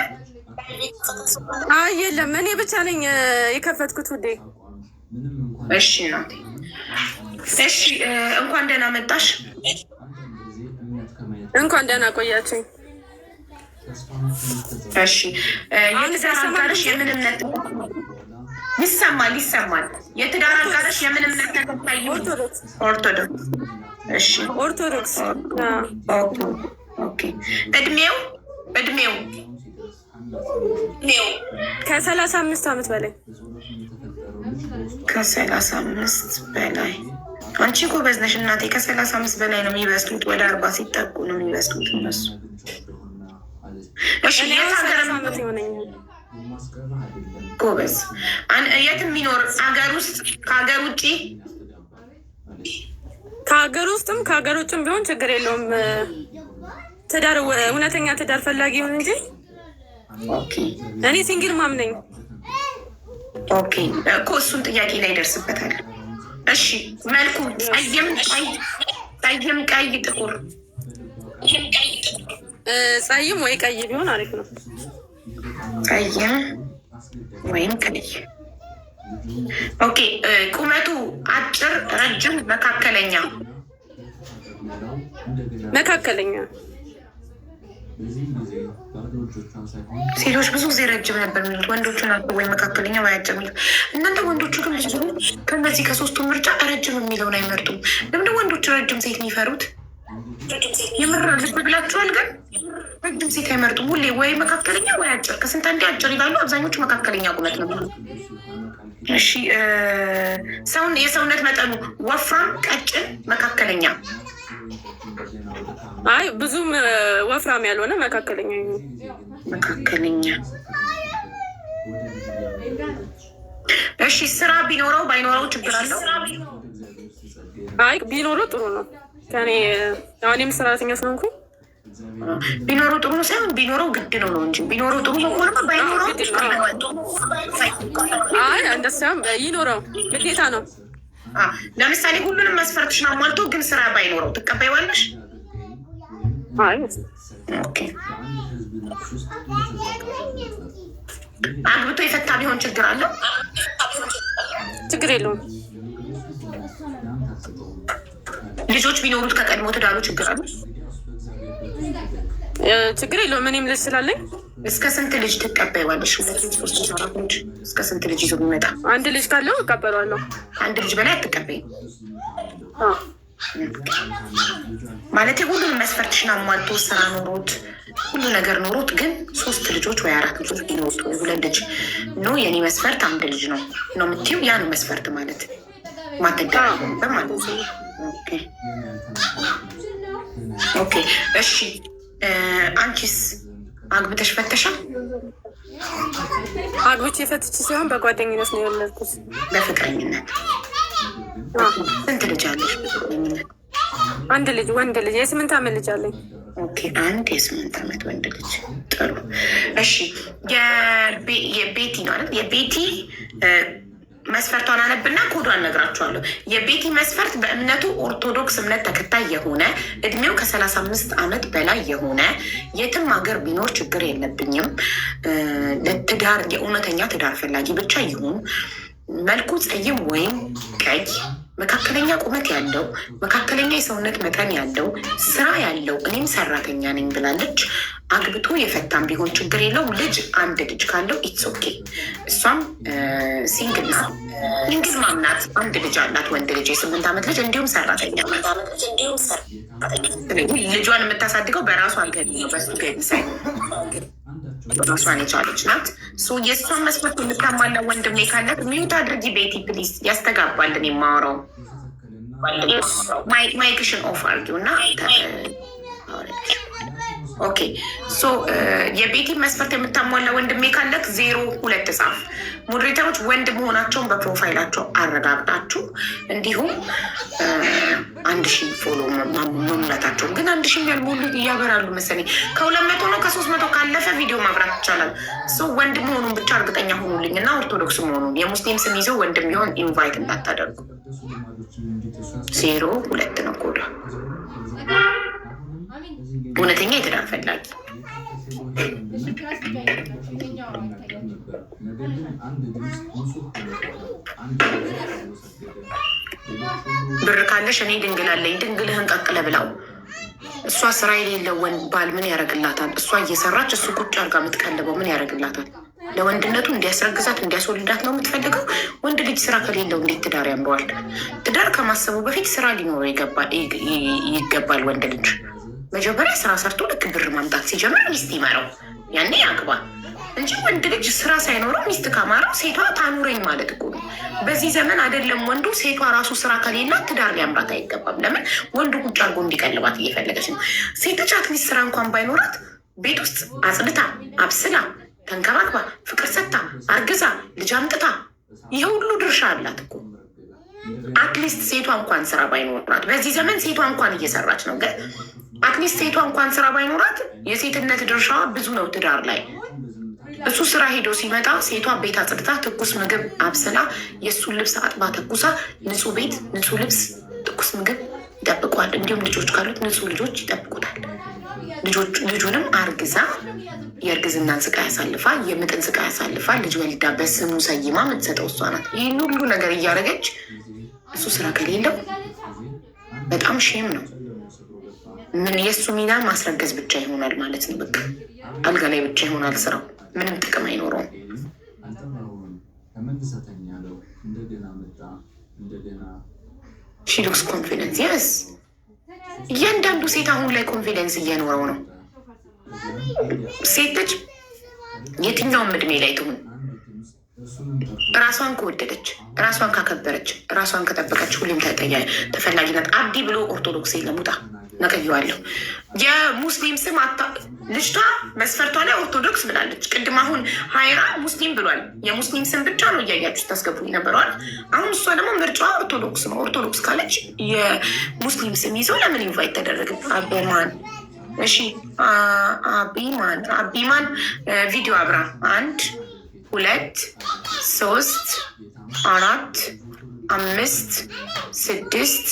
አይ የለም፣ እኔ ብቻ ነኝ የከፈትኩት ውዴ። እሺ እናቴ፣ እሺ እንኳን ደህና መጣሽ። እንኳን ደህና ቆያችኝ። እሺ፣ የትዳር አጋርሽ የምን እምነት? ይሰማል፣ ይሰማል። የትዳር አጋርሽ የምን እምነት ተከታይ? ኦርቶዶክስ። ኦርቶዶክስ። እሺ። ኦርቶዶክስ። Okay። እድሜው? ከ35 ዓመት በላይ። ከ35 በላይ። አንቺ ጎበዝ ነሽ እናቴ። ከ35 በላይ ነው የሚበስሉት። ወደ 40 ሲጠጉ ነው የሚበስሉት እነሱ። እሺ፣ የት ሀገር? 30 ዓመት ይሆነኛል። ጎበዝ። የት የሚኖር? ሀገር ውስጥ፣ ከሀገር ውጭ? ከሀገር ውስጥም ከሀገር ውጭም ቢሆን ችግር የለውም። ትዳር እውነተኛ ትዳር ፈላጊ ይሁን እንጂ Okay። እኔ single mom ነኝ። Okay እኮ እሱን ጥያቄ ላይ ደርስበታል። እሺ መልኩ ጠይም ቀይ፣ ጠይም ቀይ፣ ጥቁር? ጸይም ወይ ቀይ ቢሆን አሪፍ ነው። ጠይም ወይም ቀይ። Okay፣ ቁመቱ አጭር፣ ረጅም፣ መካከለኛ? መካከለኛ። ሴቶች ብዙ ጊዜ ረጅም ነበር የሚሉት፣ ወንዶቹ ናቸው ወይ መካከለኛ ወይ አጭር የሚሉት። እናንተ ወንዶቹ ግን ብዙ ጊዜ ከእነዚህ ከሶስቱ ምርጫ ረጅም የሚለውን አይመርጡም። ለምንድን ወንዶቹ ረጅም ሴት የሚፈሩት? የምር ልብ ብላችኋል? ግን ረጅም ሴት አይመርጡም። ሁሌ ወይ መካከለኛ ወይ አጭር፣ ከስንት አንዴ አጭር ይላሉ። አብዛኞቹ መካከለኛ ቁመት ነው። እሺ፣ ሰውን የሰውነት መጠኑ ወፍራም፣ ቀጭን፣ መካከለኛ? አይ፣ ብዙም ወፍራም ያልሆነ፣ መካከለኛ ይሁን። መካከለኛ። እሺ፣ ስራ ቢኖረው ባይኖረው ችግር አለው? አይ፣ ቢኖረው ጥሩ ነው። ከኔ እኔም ሰራተኛ ስለሆንኩኝ። ቢኖረው ጥሩ ነው ሳይሆን ቢኖረው ግድ ነው ነው እንጂ ቢኖረው ጥሩ ነው ከሆነማ ባይኖረው አይ፣ እንደዚያም ይኖረው ግዴታ ነው። ለምሳሌ ሁሉንም መስፈርትሽን አሟልቶ ግን ስራ ባይኖረው ትቀበይዋለሽ? አይ። Okay። አግብቶ የፈታ ቢሆን ችግር አለው? ችግር የለውም። ልጆች ቢኖሩት ከቀድሞ ትዳሩ ችግር አለው? ችግር የለውም። እኔም ልጅ ስላለኝ። እስከ ስንት ልጅ ትቀበይዋለሽ? ሁለት ልጅ፣ ሶስት ልጅ፣ አራት ልጅ? እስከ ስንት ልጅ ይዞ ቢመጣ? አንድ ልጅ ካለው እቀበለዋለሁ። አንድ ልጅ በላይ አትቀበይም? አዎ። ማለት ሁሉንም መስፈርትሽን አሟልቶ፣ ስራ ኖሮት፣ ሁሉ ነገር ኖሮት ግን ሶስት ልጆች ወይ አራት ልጆች ቢኖሩት ወይ ሁለት ልጅ፣ no የኔ መስፈርት አንድ ልጅ ነው ነው የምትይው? ያ ነው መስፈርት ማለት፣ ማትደራደሪበት ማለት ነው። Okay፣ እሺ፣ አንቺስ አግብተሽ ፈተሻል? አግብቼ ፈትቼ ሳይሆን በጓደኝነት ነው የወለድኩት። በፍቅረኝነት። ስንት ልጅ አለሽ በፍቅረኝነት? አንድ ልጅ፣ ወንድ ልጅ፣ የ8 ዓመት ልጅ አለኝ። Okay፣ አንድ የ8 ዓመት ወንድ ልጅ። ጥሩ። እሺ፣ የቤቲ ነው አይደል? የቤቲ መስፈርቷን አነብና ኮዷን ነግራችኋለሁ። የቤቲ መስፈርት በእምነቱ ኦርቶዶክስ እምነት ተከታይ የሆነ፣ እድሜው ከ35 ዓመት በላይ የሆነ፣ የትም ሀገር ቢኖር ችግር የለብኝም፣ ለትዳር የእውነተኛ ትዳር ፈላጊ ብቻ ይሁን፣ መልኩ ጸይም ወይም ቀይ፣ መካከለኛ ቁመት ያለው፣ መካከለኛ የሰውነት መጠን ያለው፣ ስራ ያለው፣ እኔም ሰራተኛ ነኝ ብላለች። አግብቶ የፈታም ቢሆን ችግር የለውም። ልጅ አንድ ልጅ ካለው it's okay። እሷም single ናት፣ single mom ናት። አንድ ልጅ አላት፣ ወንድ ልጅ፣ የ8 ዓመት ልጅ፣ እንዲሁም ሰራተኛ ናት። ስለዚህ ልጇን የምታሳድገው በራሷ ገቢ ነው፣ በሱ ገቢ ሳይሆን ራሷን የቻለች ናት። So የእሷን መስፈርት የምታሟላ ወንድሜ ካለ mute አድርጊ ቤቲ please፣ ያስተጋባልን የማወራው። Mic ሽን off አድርጊው እና okay። So የቤቲ መስፈርት የምታሟላ ወንድሜ ካለክ 02 ጻፍ። Moderator ኦች ወንድ መሆናቸውን በ profile ኣቸው አረጋግጣችሁ እንዲሁም 1000 follow መሙላታቸውን፣ ግን 1000 ያልሞሉ እያበራሉ መሰለኝ። ከ200 ነው ከ300 ካለፈ ቪዲዮ ማብራት ይቻላል። So ወንድ መሆኑን ብቻ እርግጠኛ ሆኑልኝ እና ኦርቶዶክስ መሆኑን። የሙስሊም ስም ይዘው ወንድም ቢሆን invite እንዳታደርጉ። 02 ነው ኮዳ። እውነተኛ የትዳር ፈላጊ። እሺ፣ class ይሄኛው አይታያችሁም። ብር ካለሽ እኔ ድንግል አለኝ። ድንግልህን ቀቅለ ብላው። እሷ ስራ የሌለው ወንድ ባል ምን ያደርግላታል? እሷ እየሰራች እሱ ቁጭ አድርጋ የምትቀልበው ምን ያደርግላታል? ለወንድነቱ እንዲያስረግዛት እንዲያስወልዳት ነው የምትፈልገው። ወንድ ልጅ ስራ ከሌለው እንዴት ትዳር ያምረዋል? ትዳር ከማሰቡ በፊት ስራ ሊኖረው ይገባል። ወንድ ልጅ መጀመሪያ ስራ ሰርቶ ልክ ብር ማምጣት ሲጀምር ሚስት ይመረው፣ ያኔ ያግባ እንጂ ወንድ ልጅ ስራ ሳይኖረው ሚስት ካማረው ሴቷ ታኑረኝ ማለት እኮ ነው። በዚህ ዘመን አይደለም ወንዱ፣ ሴቷ ራሱ ስራ ከሌላት ትዳር ሊያምራት አይገባም። ለምን? ወንዱ ቁጭ አድርጎ እንዲቀልባት እየፈለገች ነው። ሴት ልጅ at least ስራ እንኳን ባይኖራት ቤት ውስጥ አጽድታ፣ አብስላ፣ ተንከባክባ፣ ፍቅር ሰጥታ፣ አርግዛ፣ ልጅ አምጥታ ይሄ ሁሉ ድርሻ አላት እኮ። At least ሴቷ እንኳን ስራ ባይኖራት በዚህ ዘመን ሴቷ እንኳን እየሰራች ነው። ግን At least ሴቷ እንኳን ስራ ባይኖራት የሴትነት ድርሻዋ ብዙ ነው ትዳር ላይ። እሱ ስራ ሄዶ ሲመጣ ሴቷ ቤት አጽድታ፣ ትኩስ ምግብ አብስላ፣ የእሱን ልብስ አጥባ ተኩሳ፣ ንጹህ ቤት፣ ንጹህ ልብስ፣ ትኩስ ምግብ ይጠብቋል። እንዲሁም ልጆች ካሉት ንጹህ ልጆች ይጠብቁታል። ልጁንም አርግዛ፣ የእርግዝናን ስቃይ አሳልፋ፣ የምጥን ስቃይ አሳልፋ፣ ልጅ ወልዳ በስሙ ሰይማ የምትሰጠው እሷ ናት። ይህን ሁሉ ነገር እያደረገች እሱ ስራ ከሌለው በጣም shame ነው። ምን የእሱ ሚና ማስረገዝ ብቻ ይሆናል ማለት ነው። በቃ አልጋ ላይ ብቻ ይሆናል ስራው፣ ምንም ጥቅም አይኖረውም። She looks confidence, yes። እያንዳንዱ ሴት አሁን ላይ confidence እየኖረው ነው። ሴት ልጅ የትኛውም እድሜ ላይ ትሁን ራሷን ከወደደች፣ ራሷን ካከበረች፣ ራሷን ከጠበቀች ሁሌም ተፈላጊ ናት። አብዲ ብሎ ኦርቶዶክስ የለም። ውጣ፣ ነቅዬዋለሁ። የሙስሊም ስም ልጅቷ መስፈርቷ ላይ ኦርቶዶክስ ብላለች። ቅድም አሁን ሀይራ ሙስሊም ብሏል። የሙስሊም ስም ብቻ ነው እያያችሁ ስታስገቡ ነበረዋል። አሁን እሷ ደግሞ ምርጫዋ ኦርቶዶክስ ነው። ኦርቶዶክስ ካለች የሙስሊም ስም ይዘው ለምን invite ተደረገ? አቤማን፣ እሺ አቢማን፣ አቢማን ቪዲዮ አብራ። አንድ፣ ሁለት፣ ሶስት፣ አራት፣ አምስት፣ ስድስት።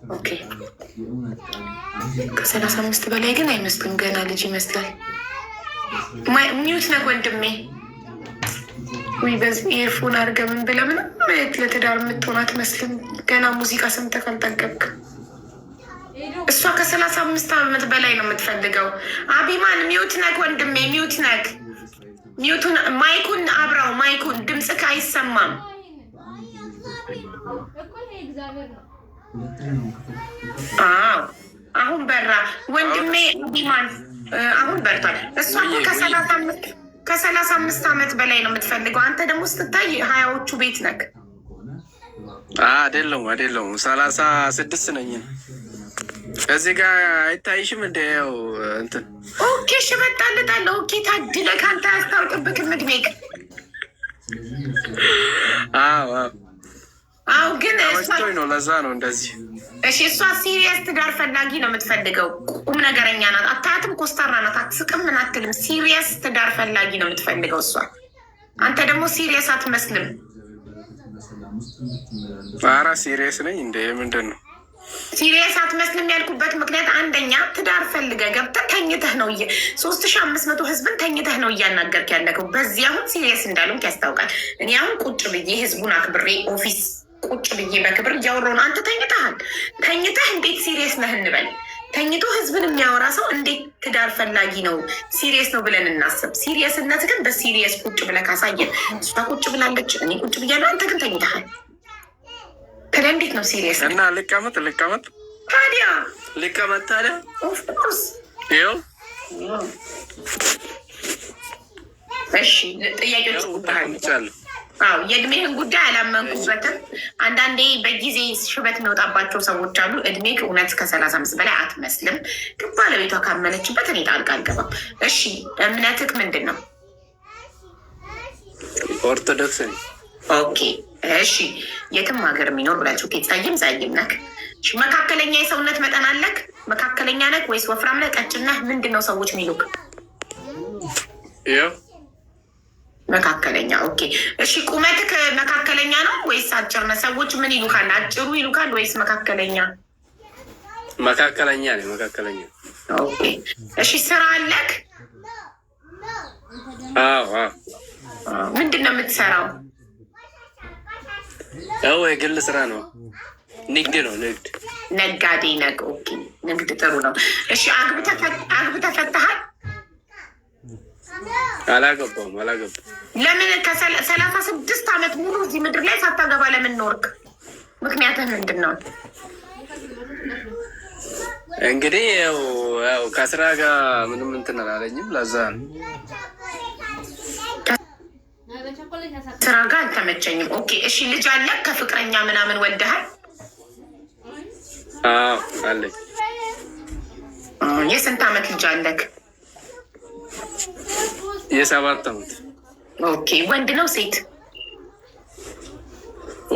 Okay፣ ከ35 በላይ ግን አይመስልም። ገና ልጅ ይመስላል። Mute ነህ ወንድሜ። ወይ በዚህ earphone አድርገህ ምን ብለህ ምንም ለትዳር የምትሆን አትመስልም። ገና ሙዚቃ ሰምተህ ካልጠገብክ። እሷ ከ35 ዓመት በላይ ነው የምትፈልገው። አቢማን mute ነህ ወንድሜ፣ mute ነህ። Mute ኡን mic ኡን አብራው፣ mic ኡን፣ ድምፅህ አይሰማም። አዎ አሁን በራ ወንድሜ አቢማን፣ አሁን በርቷል። እሷ እኮ ከ35 ዓመት በላይ ነው የምትፈልገው። አንተ ደግሞ ስትታይ 20ዎቹ ቤት ነህ። አይደለሁም፣ አይደለሁም፣ 36 ነኝ። ከዚህ ጋር አይታይሽም እንደ ያው እንትን። Okay እሺ፣ እመጣልታለሁ። Okay ታድለ፣ ከአንተ አያስታውቅብክም እድሜክ። አዎ። አዎ ግን እሷ ተመችቶኝ ነው። ለዛ ነው እንደዚህ። እሺ እሷ serious ትዳር ፈላጊ ነው የምትፈልገው። ቁም ነገረኛ ናት። አታያትም? ኮስታራ ናት። አትስቅም፣ ምን አትልም። Serious ትዳር ፈላጊ ነው የምትፈልገው እሷ። አንተ ደግሞ serious አትመስልም። ኧረ serious ነኝ እንደ ምንድን ነው? Serious አትመስልም ያልኩበት ምክንያት አንደኛ ትዳር ፈልገህ ገብተህ ተኝተህ ነው፣ 3500 ህዝብን ተኝተህ ነው እያናገርክ ያለከው። በዚህ አሁን serious እንዳልሆንክ ያስታውቃል። እኔ አሁን ቁጭ ብዬ ህዝቡን አክብሬ office ቁጭ ብዬ በክብር እያወራሁ ነው። አንተ ተኝተሃል። ተኝተህ እንዴት serious ነህ እንበል። ተኝቶ ህዝብን የሚያወራ ሰው እንዴት ትዳር ፈላጊ ነው፣ serious ነው ብለን እናስብ? Serious ነት ግን በ serious ቁጭ ብለህ ካሳየን፣ እሷ ቁጭ ብላለች፣ እኔ ቁጭ ብያለሁ፣ አንተ ግን ተኝተሃል። ታዲያ እንዴት ነው serious? እና ልቀመጥ፣ ልቀመጥ። ታዲያ? ልቀመጥ ታዲያ። Of course. ይኸው። እሺ ጥያቄዎች። ተቀምጫለሁ። አዎ የእድሜህን ጉዳይ አላመንኩበትም። አንዳንዴ በጊዜ ሽበት የሚወጣባቸው ሰዎች አሉ። እድሜ እውነት ከ35 በላይ አትመስልም። ግን ባለቤቷ ካመነችበት እኔ ጣልቃ አልገባም። እሺ እምነትህ ምንድን ነው? ኦርቶዶክስ ነኝ። Okay እሺ። የትም ሀገር የሚኖር ብላችሁ። Okay ጸይም ጸይም ነክ። እሺ፣ መካከለኛ የሰውነት መጠን አለክ? መካከለኛ ነክ ወይስ ወፍራም ነህ? ቀጭን ነህ? ምንድን ነው ሰዎች የሚሉክ? ይኸው። መካከለኛ። Okay እሺ። ቁመትክ መካከለኛ ነው ወይስ አጭር ነህ? ሰዎች ምን ይሉካል? አጭሩ ይሉካል ወይስ መካከለኛ? መካከለኛ ነኝ፣ መካከለኛ። Okay እሺ። ስራ አለክ? አዎ። ምንድን ነው የምትሰራው? ያው የግል ስራ ነው፣ ንግድ ነው፣ ንግድ። ነጋዴ ነህ። Okay ንግድ ጥሩ ነው። እሺ አግብተህ ፈተሃል? አላገባውም፣ አላገባም። ለምን ከ36 ዓመት ሙሉ እዚህ ምድር ላይ ሳታገባ ለምን ኖርክ? ምክንያትህ ምንድን ነው? እንግዲህ ያው ከስራ ጋር ምንም እንትን አላለኝም። ለዛ ነው። ስራ ጋር አልተመቸኝም። Okay እሺ። ልጅ አለ? ከፍቅረኛ ምናምን ወልደሃል? አዎ አለኝ። የስንት ዓመት ልጅ አለክ? የ7 ዓመት። Okay ወንድ ነው ሴት?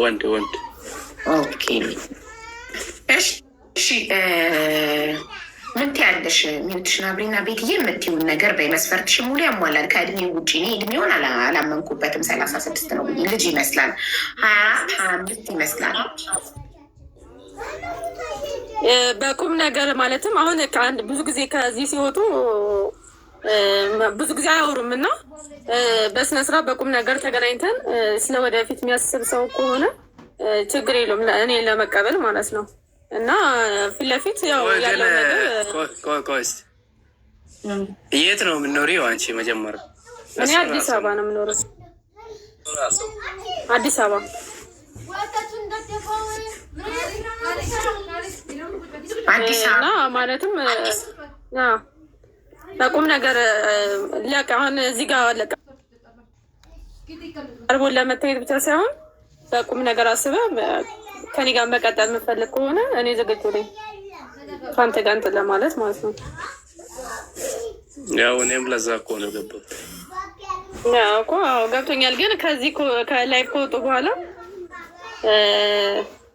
ወንድ፣ ወንድ። Okay እሺ። ምን ምን ትያለሽ? Mute ሽን አብሪና ቤትዬ የምትይውን ነገር በመስፈርትሽ ሙሉ ያሟላል። ከእድሜው ውጭ እኔ እድሜውን አላመንኩበትም። 36 ነው ብዬ ልጅ ይመስላል፣ 24 25 ይመስላል። በቁም ነገር ማለትም አሁን ከአንድ ብዙ ጊዜ ከዚህ ሲወጡ ብዙ ጊዜ አያወሩም እና በስነ ስርዓት በቁም ነገር ተገናኝተን ስለ ወደፊት የሚያስብ ሰው ከሆነ ችግር የለውም እኔ ለመቀበል ማለት ነው። እና ፊት ለፊት ያው ያለው ነገር ቆይ እስኪ የት ነው የምትኖሪው አንቺ? መጀመሪያ እኔ አዲስ አበባ ነው የምኖረው። አዲስ አበባ። አዲስ እና አበባ። ማለትም በቁም ነገር ለቅ አሁን እዚህ ጋር ቀርቦ ለመታየት ብቻ ሳይሆን በቁም ነገር አስበህ ከኔ ጋር መቀጠል የምፈልግ ከሆነ እኔ ዝግጁ ነኝ ከአንተ ጋር እንትን ለማለት ማለት ነው። ያው እኔም ለዛ እኮ ነው የገባሁት። ያው እኮ አዎ ገብቶኛል። ግን ከዚህ ከ live ከወጡ በኋላ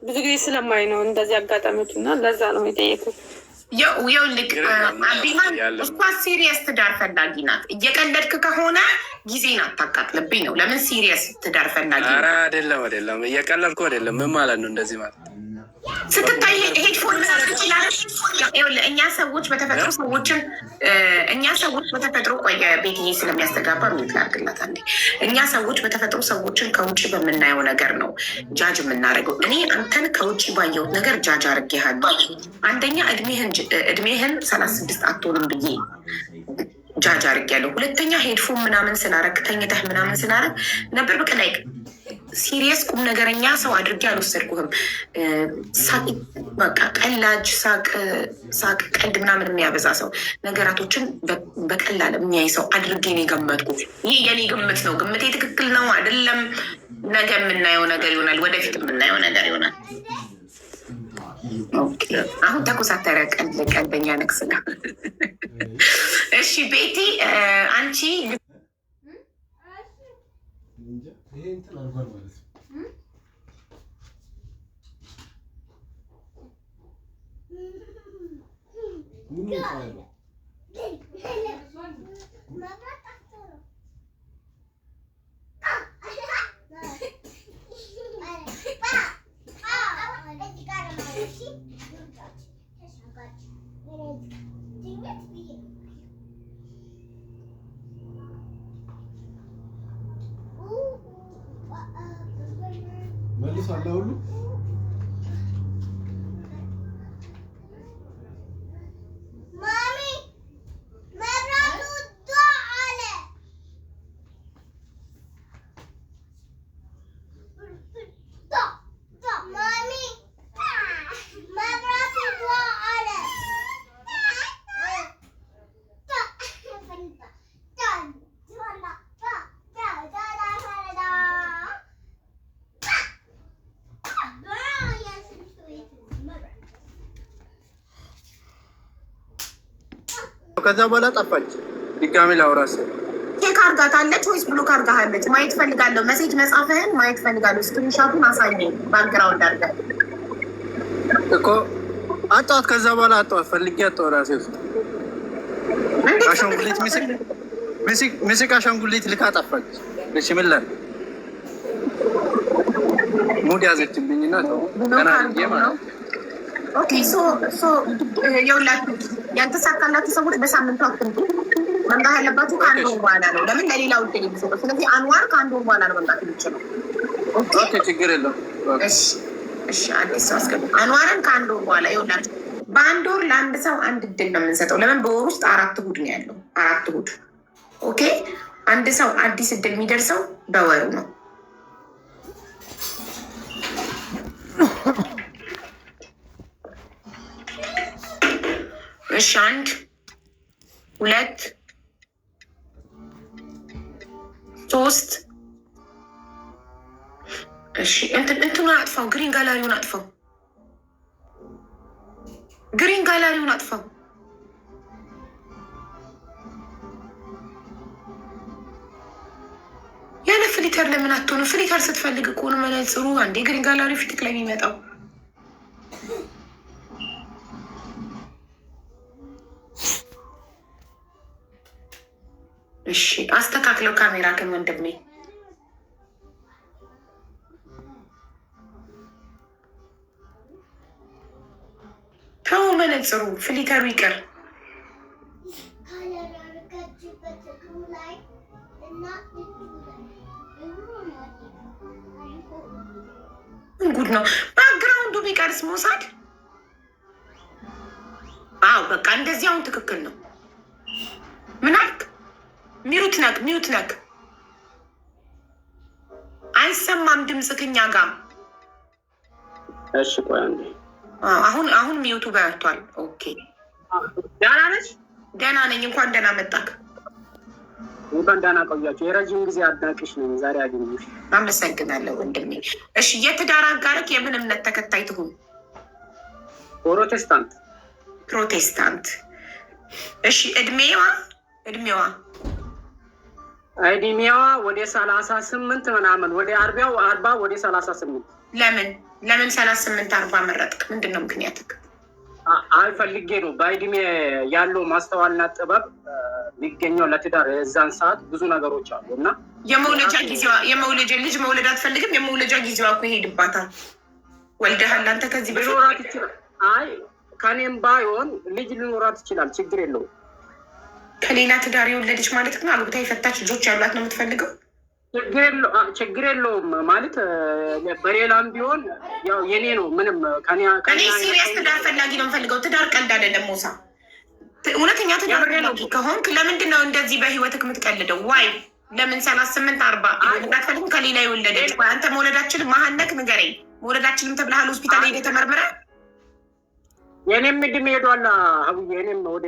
ብዙ ጊዜ ስለማይ ነው እንደዚህ አጋጣሚዎች እና ለዛ ነው የጠየኩት። ይኸውልህ አቢማን እሷ serious ትዳር ፈላጊ ናት። እየቀለድክ ከሆነ ጊዜን አታቃጥልብኝ ነው። ለምን serious ትዳር ፈላጊ ኧረ ናት። አይደለም አይደለም፣ እየቀለድኩ አይደለም። ምን ማለት ነው እንደዚህ ማለት? ስትታይ headphone ምናምን ይችላል። ይኸውልህ እኛ ሰዎች በተፈጥሮ ቆየ ቤትዬ ስለሚያስተጋባ mute ላድርግላት አንዴ። እኛ ሰዎች በተፈጥሮ ሰዎችን ከውጭ በምናየው ነገር ነው judge የምናደርገው። እኔ አንተን ከውጭ ባየሁት ነገር judge አድርጌሃለሁ። አንደኛ እድሜህን 36 አትሆንም ብዬ judge አድርጌያለሁ። ሁለተኛ headphone ምናምን ስላረግ ተኝተህ ምናምን ስላረግ ነበር በቃ like serious ቁም ነገረኛ ሰው አድርጌ አልወሰድኩህም። ሳቅ በቃ ቀላጅ ሳቅ ሳቅ ቀልድ ምናምን የሚያበዛ ሰው ነገራቶችን በቀላል የሚያይ ሰው አድርጌ ነው የገመትኩት። ይህ የኔ ግምት ነው። ግምቴ ትክክል ነው አይደለም፣ ነገ የምናየው ነገር ይሆናል። ወደፊት የምናየው ነገር ይሆናል። Okay፣ አሁን ተኮሳተረ። ቀልድ ቀልደኛ ነክስላ። እሺ ቤቲ አንቺ ይሄ እንትን አድርጓል ማለት ነው። ምኑ ነው? መልሶ አለ ሁሉ። ከዛ በኋላ ጠፋች። ድጋሚ ላውራ ስል Check አርጋታለች ወይስ block አርጋሃለች? ማየት ፈልጋለሁ። Message መጻፍህን ማየት ፈልጋለሁ። Screenshot ኡን አሳየኝ background አድርገህ። እኮ አጣኋት። ከዛ በኋላ አጣኋት፣ ፈልጌ አጣኋት ራሴ ውስጥ። እንዴት? አሻንጉሊት ምስቅ አሻንጉሊት ልካ ጠፋች። እሺ ምን ላድርግ? Mood ያዘችብኝና ተው Block ገና አድርጌ አርገው ማለት ነው። Okay, so የሁላችሁ ያልተሳካላችሁ ሰዎች በሳምንቱ አትምጡ። መምጣት ያለባችሁ ከአንድ ወር በኋላ ነው። ለምን ለሌላው እድል የሚሰጠው። ስለዚህ አንዋር ከአንድ ወር በኋላ ነው መምጣት የሚችለው። Okay. Okay፣ ችግር የለውም። እሺ፣ አዲስ ሰው አስገቡ። አንዋርን ከአንድ ወር በኋላ። ይኸውላችሁ በአንድ ወር ለአንድ ሰው አንድ እድል ነው የምንሰጠው። ለምን በወር ውስጥ አራት እሑድ ነው ያለው፣ አራት እሑድ። Okay፣ አንድ ሰው አዲስ እድል የሚደርሰው በወሩ ነው። እሺ፣ አንድ፣ ሁለት፣ ሶስት። እሺ፣ እንትኑን አጥፋው፣ green gallery ውን አጥፋው፣ Green gallery ውን አጥፋው። ያለ filter ለምን አትሆንም? Filter ስትፈልግ እኮ ነው መነጽሩ አንዴ green gallery ፊትክ ላይ የሚመጣው። እሺ አስተካክለው ካሜራ ግን ወንድሜ። ተው መነጽሩ filter ኡ ይቅር። ጉድ ነው። Background ኡ ቢቀርስ መውሳድ። አዎ በቃ እንደዚህ አሁን ትክክል ነው። ምን አልክ? Mute ነክ፣ mute ነክ። አይሰማም ድምፅ ከኛ ጋር። እሺ ቆይ አንዴ። አሁን mute ኡ በርቷል። Okay። ደህና ነሽ? ደህና ነኝ። እንኳን ደህና መጣክ። እንኳን ደህና ቆያችሁ። የረጅም ጊዜ አድናቂሽ ነኝ። ዛሬ አገኘሁሽ። አመሰግናለሁ ወንድሜ። እሺ የትዳር አጋርክ የምን እምነት ተከታይ ትሁን? ፕሮቴስታንት። ፕሮቴስታንት። እሺ እድሜዋ እድሜዋ ወደ 38 ምናምን፣ ወደ 40፣ ወደ 38። ለምን 38 40 መረጥክ? ምንድን ነው ምክንያትክ? አይ ፈልጌ ነው። በእድሜ ያለው ማስተዋልና ጥበብ የሚገኘው ለትዳር የዛን ሰዓት ብዙ ነገሮች አሉ እና የመውለጃ ጊዜዋ፣ የመውለጃ ልጅ መውለድ አትፈልግም? የመውለጃ ጊዜዋ እኮ ይሄድባታል። ወልደሃል አንተ ከዚህ በፊት? ሊኖራት ይችላል። አይ ከኔም ባይሆን ልጅ ሊኖራት ይችላል። ችግር የለውም። ከሌላ ትዳር የወለደች ማለት ነው። አግብታ የፈታች ልጆች ያሏት ነው የምትፈልገው? ችግር የለውም ማለት በሌላም ቢሆን ያው የኔ ነው። ምንም እኔ serious ትዳር ፈላጊ ነው የምፈልገው። ትዳር ቀልድ አይደለም ሞሳ። እውነተኛ ትዳር ፈላጊ ከሆንክ ለምንድን ነው እንደዚህ በህይወትክ የምትቀልደው? Why ለምን 38 40 አትፈልግም? ከሌላ የወለደች አንተ መውለዳችንም መሀነክ ንገረኝ። መውለዳችንም ተብለሃል ሆስፒታል ሄደህ ተመርምረህ? የኔም እድሜ ሄዷል ሀቡዬ። እኔም ወደ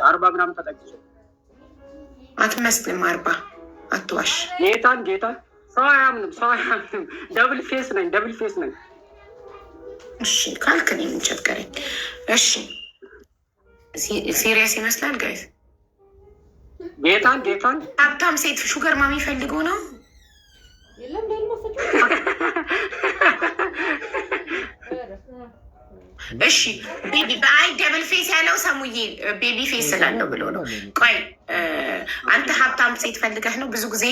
40 ምናምን ተጠግቼ። አትመስልም 40፣ አትዋሽ። ጌታን ጌታን፣ ሰው አያምንም፣ ሰው አያምንም። Double face ነኝ፣ double face ነኝ። እሺ ካልክ እኔ ምን ቸገረኝ? እሺ serious ይመስላል guys። ጌታን ጌታን። ሀብታም ሴት sugar mommy ፈልገው ነው። እሺ baby በአይ double face ያለው ሰሙዬ baby face ስላለው ብሎ ነው። ቆይ አንተ ሀብታም ሴት ፈልገህ ነው። ብዙ ጊዜ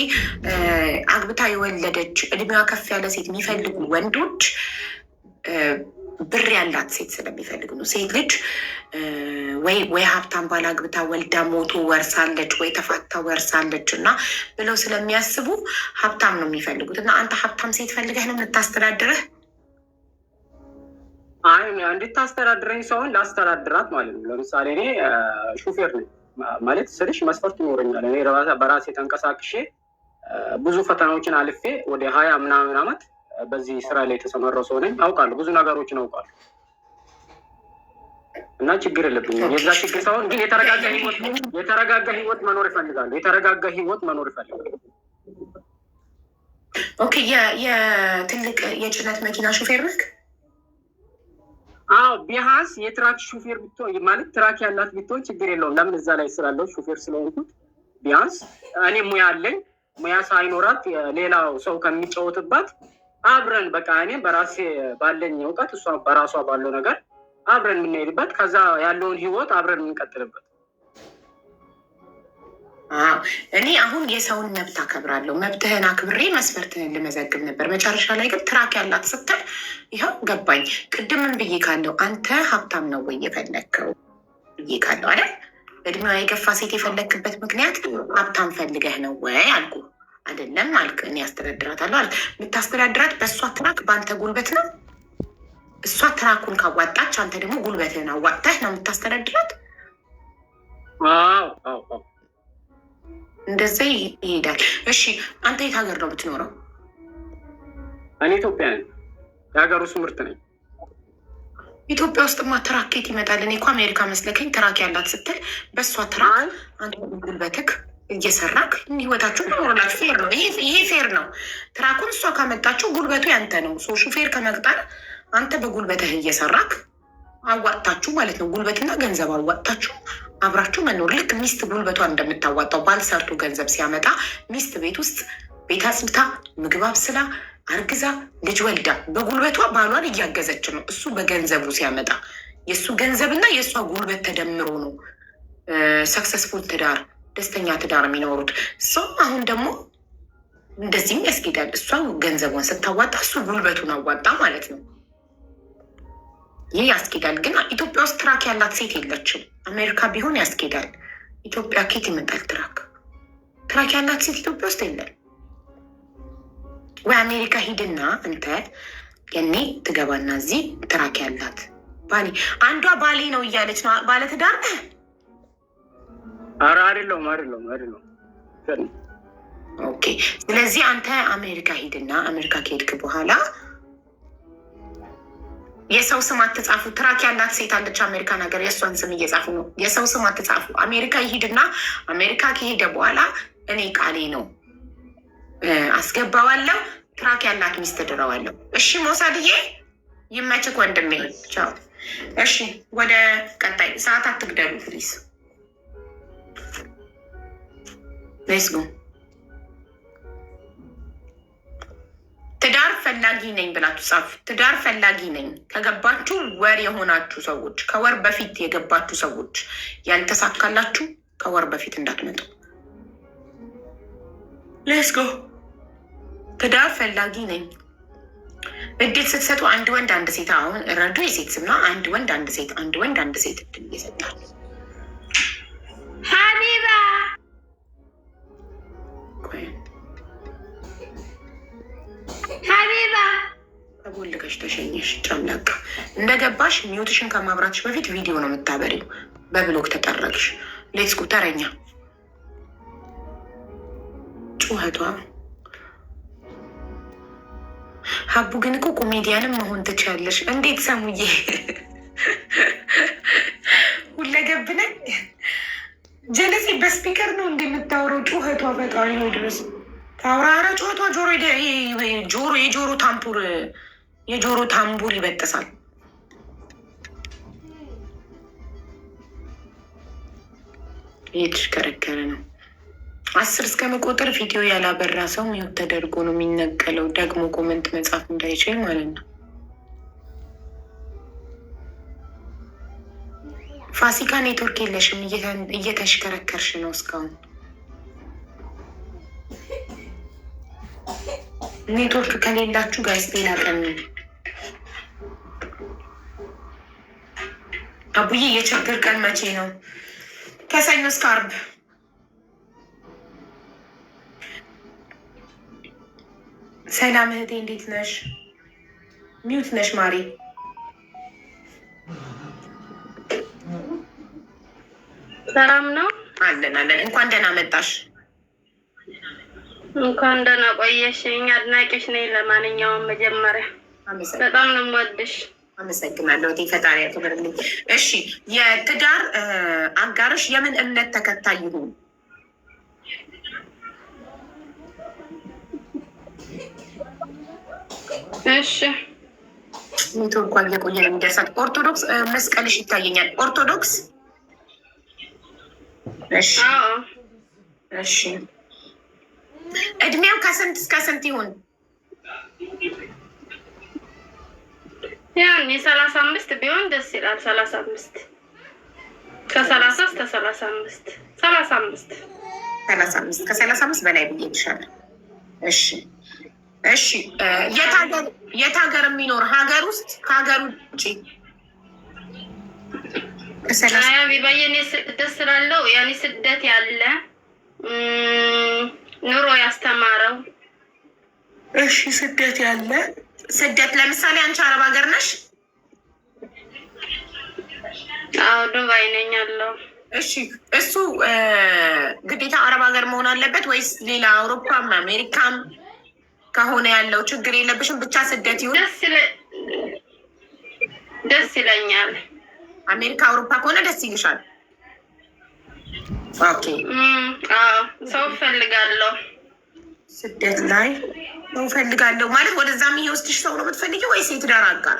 አግብታ የወለደች እድሜዋ ከፍ ያለ ሴት የሚፈልጉ ወንዶች ብር ያላት ሴት ስለሚፈልጉ ነው። ሴት ልጅ ወይ ሀብታም ባል አግብታ ወልዳ ሞቶ ወርሳለች ወይ ተፋታ ወርሳለች እና ብለው ስለሚያስቡ ሀብታም ነው የሚፈልጉት። እና አንተ ሀብታም ሴት ፈልገህ ነው የምታስተዳድርህ? አይ እንድታስተዳድረኝ ሰውን ላስተዳድራት ማለት ነው። ለምሳሌ እኔ ሹፌር ነኝ ማለት ስልሽ መስፈርት ይኖረኛል። እኔ በራሴ ተንቀሳቅሼ ብዙ ፈተናዎችን አልፌ ወደ 20 ምናምን ዓመት በዚህ ስራ ላይ የተሰማራው ሰው ነኝ። አውቃለሁ፣ ብዙ ነገሮችን አውቃለሁ እና ችግር የለብኝም። የዛ ችግር ሳይሆን ግን የተረጋጋ ህይወት መኖር ይፈልጋሉ። የተረጋጋ ህይወት መኖር ይፈልጋሉ። Okay፣ የትልቅ የጭነት መኪና ሹፌር ነህ? አዎ፣ ቢያንስ የ truck ሹፌር ብትሆን፣ ማለት truck ያላት ብትሆን ችግር የለውም። ለምን እዛ ላይ ስላለው ሹፌር ስለሆንኩት ቢያንስ እኔ ሙያ አለኝ። ሙያ ሳይኖራት ሌላው ሰው ከሚጫወትባት አብረን በቃ እኔ በራሴ ባለኝ እውቀት እሷ በራሷ ባለው ነገር አብረን የምንሄድበት፣ ከዛ ያለውን ህይወት አብረን የምንቀጥልበት። አዎ እኔ አሁን የሰውን መብት አከብራለሁ። መብትህን አክብሬ መስፈርትህን ልመዘግብ ነበር። መጨረሻ ላይ ግን truck ያላት ስትል ይኸው ገባኝ። ቅድምም ብዬ ካለው አንተ ሀብታም ነው ወይ የፈለግከው ብዬ ካለው አይደል? እድሜዋ የገፋ ሴት የፈለግክበት ምክንያት ሀብታም ፈልገህ ነው ወይ አልኩ። አይደለም አልክ። እኔ አስተዳድራታለሁ አልክ። የምታስተዳድራት በእሷ truck በአንተ ጉልበት ነው። እሷ truck ኡን ካዋጣች አንተ ደግሞ ጉልበትህን አዋጥተህ ነው የምታስተዳድራት። አዎ። እንደዛ ይሄዳል። እሺ አንተ የት ሀገር ነው የምትኖረው? እኔ ኢትዮጵያ ነኝ። የሀገር ውስጥ ምርት ነኝ። ኢትዮጵያ ውስጥማ truck ኬት ይመጣል? እኔ እኮ አሜሪካ መስለከኝ truck ያላት ስትል በእሷ truck አንተ ጉልበትክ እየሰራክ ህይወታችሁ ኖሮላችሁ fair ነው። ይሄ fair ነው። Truck ኡን እሷ ካመጣችው ጉልበቱ ያንተ ነው። So ሹፌር ከመቅጠር አንተ በጉልበትህ እየሰራክ አዋጥታችሁ ማለት ነው። ጉልበትና ገንዘብ አዋጥታችሁ አብራችሁ መኖር፣ ልክ ሚስት ጉልበቷን እንደምታዋጣው፣ ባል ሰርቶ ገንዘብ ሲያመጣ ሚስት ቤት ውስጥ ቤት አጽድታ፣ ምግብ አብስላ፣ አርግዛ፣ ልጅ ወልዳ በጉልበቷ ባሏን እያገዘች ነው። እሱ በገንዘቡ ሲያመጣ የእሱ ገንዘብና የእሷ ጉልበት ተደምሮ ነው successful ትዳር ደስተኛ ትዳር የሚኖሩት። ሰው አሁን ደግሞ እንደዚህም ያስኬዳል። እሷ ገንዘቧን ስታዋጣ እሱ ጉልበቱን አዋጣ ማለት ነው። ይህ ያስኬዳል። ግን ኢትዮጵያ ውስጥ truck ያላት ሴት የለችም። አሜሪካ ቢሆን ያስኬዳል። ኢትዮጵያ ኬት ይመጣል truck? Truck ያላት ሴት ኢትዮጵያ ውስጥ የለም። ወይ አሜሪካ ሂድና አንተ የኔ ትገባና እዚህ truck ያላት ባሌ አንዷ ባሌ ነው እያለች ነው። ባለትዳር ነህ? ኧረ አይደለሁም፣ አይደለሁም፣ አይደለሁም። Okay። ስለዚህ አንተ አሜሪካ ሂድና አሜሪካ ከሄድክ በኋላ የሰው ስም አትጻፉ። Truck ያላት ሴት አለች አሜሪካን ሀገር፣ የእሷን ስም እየጻፉ ነው። የሰው ስም አትጻፉ። አሜሪካ ይሂድና አሜሪካ ከሄደ በኋላ እኔ ቃሌ ነው አስገባዋለሁ፣ truck ያላት ሚስት ድረዋለሁ። እሺ ሞሳድዬ ይመችክ ወንድሜ፣ ቻው። እሺ ወደ ቀጣይ ሰዓት አትግደሉ please። Let's go። ትዳር ፈላጊ ነኝ ብላችሁ ጻፉ። ትዳር ፈላጊ ነኝ ከገባችሁ ወር የሆናችሁ ሰዎች፣ ከወር በፊት የገባችሁ ሰዎች ያልተሳካላችሁ ከወር በፊት እንዳትመጡ። Let's go። ትዳር ፈላጊ ነኝ እድል ስትሰጡ አንድ ወንድ አንድ ሴት። አሁን ረዱ የሴት ስም ነው። አንድ ወንድ አንድ ሴት፣ አንድ ወንድ አንድ ሴት እድል እየሰጣል። ሀቢባ ቆይ ሀቢባ ተቦልከሽ ተሸኘሽ። ጨምላቃ እንደገባሽ mute ሽን ከማብራትሽ በፊት ቪዲዮ ነው የምታበሪው። በ block ተጠረግሽ። Let's go ተረኛ ጩኸቷ። ሀቡ ግን እኮ ኮሜዲያንም መሆን ትችያለሽ። እንዴት ሰሙዬ ሁለገብ ነኝ። ጀለሴ በ speaker ነው እንደምታወራው። ጩኸቷ ፈጣሪ ነው ድረስ ታውራረ ጩኸቷ ጆሮ ጆሮ የጆሮ ታምቡር የጆሮ ታምቡር ይበጥሳል። እየተሽከረከረ ነው። 10 እስከ መቆጠር ቪዲዮ ያላበራ ሰው mute ተደርጎ ነው የሚነቀለው። ደግሞ comment መጻፍ እንዳይችል ማለት ነው። ፋሲካ ኔትወርክ የለሽም፣ እየተሽከረከርሽ ነው እስካሁን። ኔትወርክ ከሌላችሁ guys ሌላ ቀን አቡዬ የችግር ቀን መቼ ነው? ከሰኞ እስከ ዓርብ። ሰላም እህቴ እንዴት ነሽ? Mute ነሽ ማሪ። ሰላም ነው። አለን አለን። እንኳን ደህና መጣሽ። እንኳን ደህና ቆየሽ። እኛ አድናቂሽ ነኝ። ለማንኛውም መጀመሪያ በጣም ነው የምወድሽ። አመሰግናለሁ እህቴ፣ ፈጣሪ ያክብርልኝ። እሺ የትዳር አጋርሽ የምን እምነት ተከታይ ይሁን? እሺ ኔትወርኳ እየቆየ ነው የሚደርሳት። ኦርቶዶክስ መስቀልሽ ይታየኛል። ኦርቶዶክስ። እሺ አዎ፣ እሺ። እድሜው ከስንት እስከ ስንት ይሁን? ያን የ35 ቢሆን ደስ ይላል። 35 ከ30 እስከ 35 35 35 ከ35 በላይ ብዬ ይሻላል። እሺ እሺ። የት ሀገር የሚኖር ሀገር ውስጥ ከሀገር ውጭ? ከሰላሳ ሀቢባዬ እኔ ስደት ስላለው ያኔ ስደት ያለ ኑሮ ያስተማረው። እሺ ስደት ያለ ስደት ለምሳሌ አንቺ አረብ ሀገር ነሽ? አዎ ዱባይ ነኝ ያለው። እሺ እሱ ግዴታ አረብ ሀገር መሆን አለበት ወይስ ሌላ አውሮፓም አሜሪካም ከሆነ ያለው ችግር የለብሽም? ብቻ ስደት ይሁን። ደስ ይለኛል። አሜሪካ አውሮፓ ከሆነ ደስ ይልሻል? Okay አዎ ሰው እፈልጋለሁ። ስደት ላይ ሰው እፈልጋለሁ ማለት ወደዛም የሚወስድሽ ሰው ነው የምትፈልጊው ወይስ የትዳር አጋር?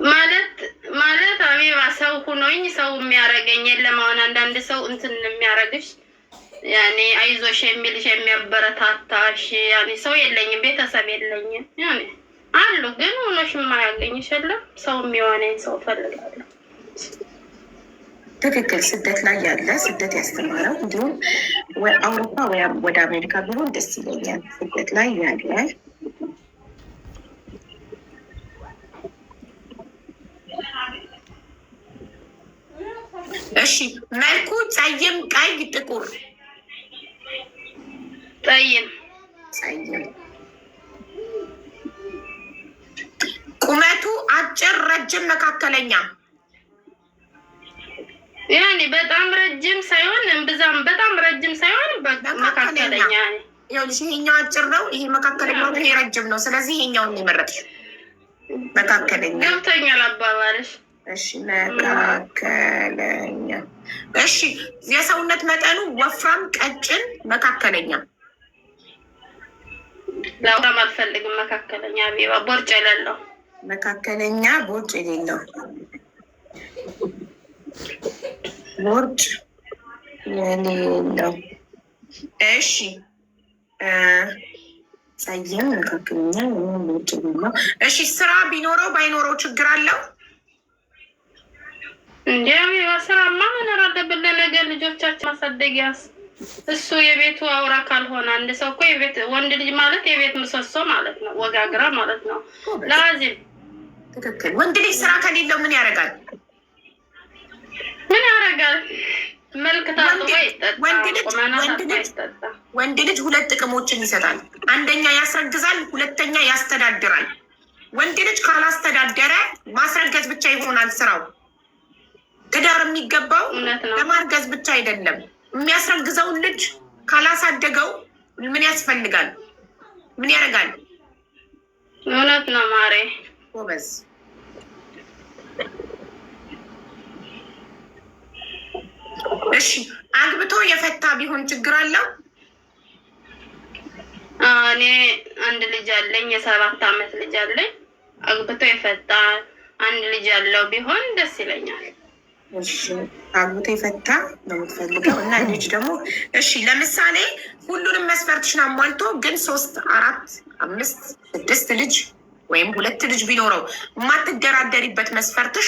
ማለት ማለት አቢባ ሰው ሁኖኝ ሰው የሚያደርገኝ የለም። አሁን አንዳንድ ሰው እንትን የሚያደርግሽ ያኔ አይዞሽ የሚልሽ የሚያበረታታሽ ያኔ ሰው የለኝም፣ ቤተሰብ የለኝም። ያኔ አሉ ግን ሆኖሽ የማያገኝሽ የለም። ሰው የሚሆነኝ ሰው እፈልጋለሁ። ትክክል። ስደት ላይ ያለ፣ ስደት ያስተማረው፣ እንዲሁም ወይ አውሮፓ ወይ ወደ አሜሪካ ቢሆን ደስ ይለኛል። ስደት ላይ ያለ። እሺ፣ መልኩ ፀይም፣ ቀይ፣ ጥቁር? ጠይም። ፀይም። ቁመቱ አጭር፣ ረጅም፣ መካከለኛ? ያኔ በጣም ረጅም ሳይሆን እምብዛም በጣም ረጅም ሳይሆን መካከለኛ። ይኸውልሽ፣ ይሄኛው አጭር ነው፣ ይሄ መካከለኛ ነው፣ ይሄ ረጅም ነው። ስለዚህ ይሄኛውን ነው የመረጥሽው፣ መካከለኛ። ገብቶኛል አባባልሽ። እሺ፣ መካከለኛ። እሺ፣ የሰውነት መጠኑ ወፍራም፣ ቀጭን፣ መካከለኛ? ለወፍራም አልፈልግም፣ መካከለኛ ሀቢባ፣ ቦርጭ የሌለው። መካከለኛ፣ ቦርጭ የሌለው፣ ቦርጭ የሌለው። እሺ፣ ፀይም፣ መካከለኛ፣ ቦርጭ የሌለው። እሺ፣ ስራ ቢኖረው ባይኖረው ችግር አለው? እንዲ ሀቢባ፣ ስራማ መኖር አለብን ለነገ ልጆቻችን ማሳደጊያስ። እሱ የቤቱ አውራ ካልሆነ፣ አንድ ሰው እኮ የቤት ወንድ ልጅ ማለት የቤት ምሰሶ ማለት ነው፣ ወጋግራ ማለት ነው። لازم። ትክክል። ወንድ ልጅ ስራ ከሌለው ምን ያደርጋል? ምን ያደርጋል? መልክ ታጥቦ ይጠጣ፣ ቁመና ታጥቦ ይጠጣ። ወንድ ልጅ ሁለት ጥቅሞችን ይሰጣል። አንደኛ ያስረግዛል፣ ሁለተኛ ያስተዳድራል። ወንድ ልጅ ካላስተዳደረ ማስረገዝ ብቻ ይሆናል ስራው። ትዳር የሚገባው እውነት ነው። ለማርገዝ ብቻ አይደለም። የሚያስረግዘውን ልጅ ካላሳደገው ምን ያስፈልጋል? ምን ያደርጋል? እውነት ነው ማሬ። ጎበዝ። እሺ፣ አግብቶ የፈታ ቢሆን ችግር አለው? እኔ አንድ ልጅ አለኝ፣ የ7 አመት ልጅ አለኝ። አግብቶ የፈታ፣ አንድ ልጅ ያለው ቢሆን ደስ ይለኛል። እሺ፣ አግብቶ የፈታ ነው የምትፈልገው እና ልጅ ደግሞ፣ እሺ፣ ለምሳሌ ሁሉንም መስፈርትሽን አሟልቶ ግን ሶስት፣ አራት፣ አምስት፣ ስድስት ልጅ ወይም ሁለት ልጅ ቢኖረው የማትደራደሪበት መስፈርትሽ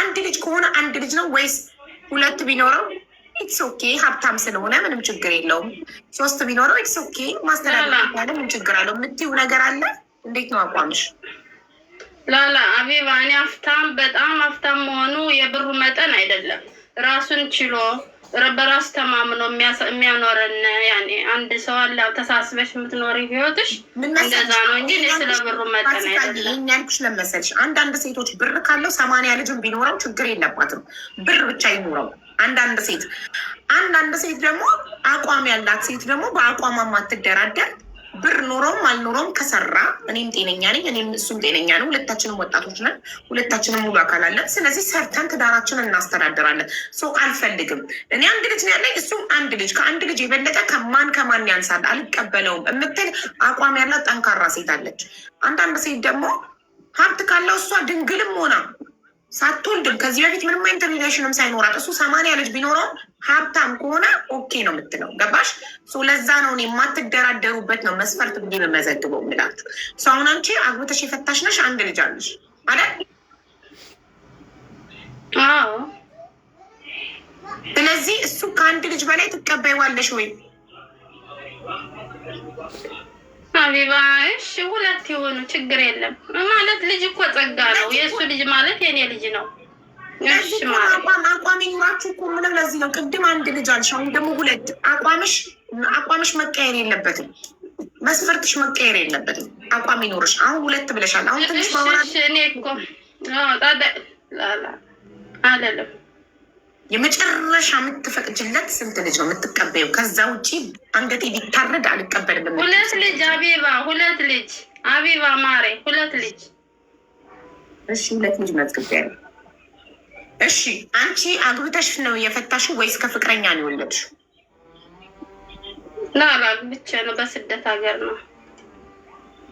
አንድ ልጅ ከሆነ አንድ ልጅ ነው ወይስ ሁለት ቢኖረው it's okay፣ ሀብታም ስለሆነ ምንም ችግር የለውም፣ ሶስት ቢኖረው it's okay፣ ማስተዳደር ያለ ምን ችግር አለው የምትይው ነገር አለ? እንዴት ነው አቋምሽ? لا لا ሀቢባ፣ እኔ ሀብታም፣ በጣም ሀብታም መሆኑ የብሩ መጠን አይደለም። ራሱን ችሎ በራሱ ተማምኖ የሚያኖረን ያኔ አንድ ሰው አለ፣ ተሳስበሽ የምትኖሪ ህይወትሽ ምን እንደዛ ነው እንጂ እኔ ስለ ብሩ መጠን ፋሲካዬ፣ አይደለም። ይሄን ያልኩሽ ለምን መሰለሽ? አንዳንድ ሴቶች ብር ካለው 80 ልጅም ቢኖረው ችግር የለባትም፣ ብር ብቻ ይኑረው። አንዳንድ ሴት ደግሞ አቋም ያላት ሴት ደግሞ በአቋሟ የማትደራደር፣ ብር ኖረውም አልኖረውም ከሰራ እኔም ጤነኛ ነኝ፣ እኔም እሱም ጤነኛ ነው። ሁለታችንም ወጣቶች ነን፣ ሁለታችንም ሙሉ አካል አለን። ስለዚህ ሰርተን ትዳራችንን እናስተዳድራለን። So አልፈልግም። እኔ አንድ ልጅ ነው ያለኝ፣ እሱም አንድ ልጅ፣ ከአንድ ልጅ የበለጠ ከማን ከማን ያንሳል፣ አልቀበለውም የምትል አቋም ያላት ጠንካራ ሴት አለች። አንዳንድ ሴት ደግሞ ሀብት ካለው እሷ ድንግልም ሆና ሳትወልድም ከዚህ በፊት ምንም አይነት relation ም ሳይኖራት እሱ 80 ልጅ ቢኖረውም ሀብታም ከሆነ okay ነው የምትለው። ገባሽ? So ለዛ ነው እኔ የማትደራደሩበት ነው መስፈርት ብዬ የምመዘግበው የምላችሁ። So አሁን አንቺ አግብተሽ የፈታሽ ነሽ፣ አንድ ልጅ አለሽ አይደል? አዎ። ስለዚህ እሱ ከአንድ ልጅ በላይ ትቀበይዋለሽ ወይ? ሀቢባ፣ እሺ ሁለት የሆኑ ችግር የለም። ማለት ልጅ እኮ ጸጋ ነው። የእሱ ልጅ ማለት የኔ ልጅ ነው። እሺ ለዚህ እኮ ማለት አቋም አቋም ይኑራችሁ እኮ የምለው ለዚህ ነው። ቅድም አንድ ልጅ አልሽ፣ አሁን ደግሞ ሁለት። አቋምሽ መቀየር የለበትም። መስፈርትሽ መቀየር የለበትም። አቋም ይኖርሽ። አሁን ሁለት ብለሻል። አሁን ትንሽ ማውራት እሺ፣ እኔ እኮ አዎ፣ ታዲያ لا لا አልልም። የመጨረሻ የምትፈቅጅለት ስንት ልጅ ነው የምትቀበይው? ከዛ ውጪ አንገቴ ቢታረድ አልቀበልም የምትይው? ሁለት ልጅ ሀቢባ፣ ሁለት ልጅ ሀቢባ ማሬ፣ ሁለት ልጅ። እሺ፣ ሁለት ልጅ መዝግቤያለሁ። እሺ፣ አንቺ አግብተሽ ነው የፈታሽው ወይስ ከፍቅረኛ ነው የወለድሽው? لا لا፣ አግብቼ ነው፣ በስደት ሀገር ነው።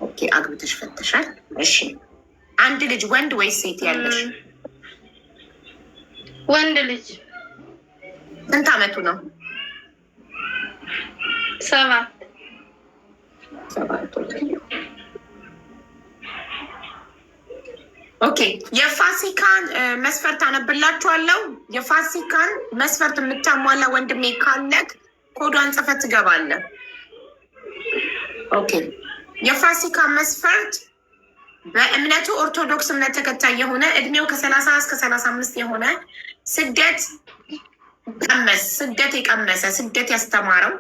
Okay፣ አግብተሽ ፈተሻል። እሺ፣ አንድ ልጅ ወንድ ወይስ ሴት ያለሽ? ወንድ ልጅ። ስንት አመቱ ነው? 7። 7። Okay፣ የፋሲካን መስፈርት አነብላችኋለሁ። የፋሲካን መስፈርት የምታሟላ ወንድሜ ካለክ ኮዷን ጽፈህ ትገባለህ። Okay፣ የፋሲካ መስፈርት በእምነቱ ኦርቶዶክስ እምነት ተከታይ የሆነ፣ እድሜው ከ30 እስከ 35 የሆነ፣ ስደት ቀመስ ስደት የቀመሰ፣ ስደት ያስተማረው፣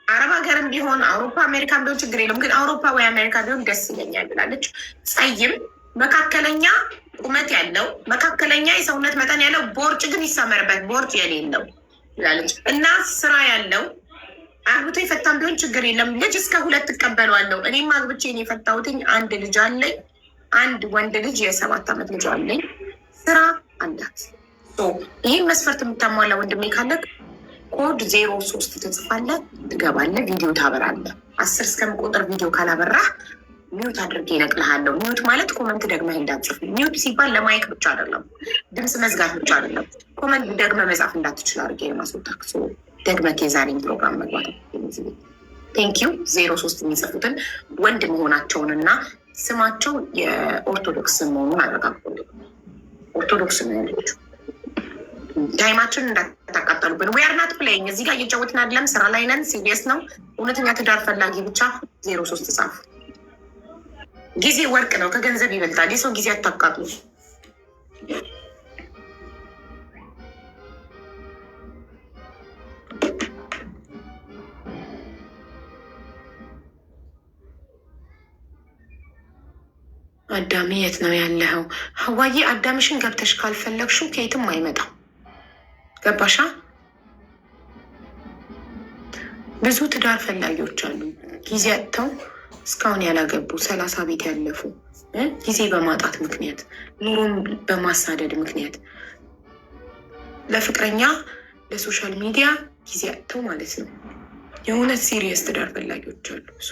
አረብ ሀገርም ቢሆን አውሮፓ አሜሪካን ቢሆን ችግር የለውም፣ ግን አውሮፓ ወይ አሜሪካ ቢሆን ደስ ይለኛል ብላለች። ጸይም፣ መካከለኛ ቁመት ያለው፣ መካከለኛ የሰውነት መጠን ያለው፣ ቦርጭ ግን ይሰመርበት፣ ቦርጭ የሌለው ብላለች እና ስራ ያለው፣ አግብቶ የፈታም ቢሆን ችግር የለም። ልጅ እስከ ሁለት እቀበለዋለሁ። እኔም አግብቼ ነው የፈታሁትኝ። አንድ ልጅ አለኝ። አንድ ወንድ ልጅ፣ የ7 ዓመት ልጅ አለኝ። ስራ አላት። ይህን መስፈርት የምታሟላ ወንድሜ ካለክ ኮድ 03 ትጽፋለህ፣ ትገባለህ፣ ቪዲዮ ታበራለህ። 10 እስከምቆጥር ቪዲዮ ካላበራህ mute አድርጌ እነቅልሃለሁ። Mute ማለት comment ደግመህ እንዳትጽፍ። Mute ሲባል ለ mic ብቻ አይደለም፣ ድምፅ መዝጋት ብቻ አይደለም። Comment ደግመህ መጻፍ እንዳትችል አድርጌ ለማስወጣት ደግመህ የዛሬን ፕሮግራም መግባት። Thank you። 03 የሚጽፉትን ወንድ መሆናቸውንና ስማቸው የኦርቶዶክስ መሆኑን አረጋግጡልኝ። ኦርቶዶክስ ነው ያለችው። Time ኣችን እንዳታቃጠሉብን። We are not playing። እዚህ ጋር እየጫወትን አይደለም፣ ስራ ላይ ነን። Serious ነው። እውነተኛ ትዳር ፈላጊ ብቻ 03 ጻፉ። ጊዜ ወርቅ ነው፣ ከገንዘብ ይበልጣል። የሰው ጊዜ አታቃጥሉ። አዳሚ የት ነው ያለኸው? ሀዋዬ፣ አዳምሽን ገብተሽ ካልፈለግሽው ከየትም አይመጣም። ገባሻ? ብዙ ትዳር ፈላጊዎች አሉ፣ ጊዜ አጥተው እስካሁን ያላገቡ፣ 30 ቤት ያለፉ፣ ጊዜ በማጣት ምክንያት፣ ኑሮን በማሳደድ ምክንያት፣ ለፍቅረኛ ለ social media ጊዜ አጥተው ማለት ነው። የእውነት serious ትዳር ፈላጊዎች አሉ ብዙ።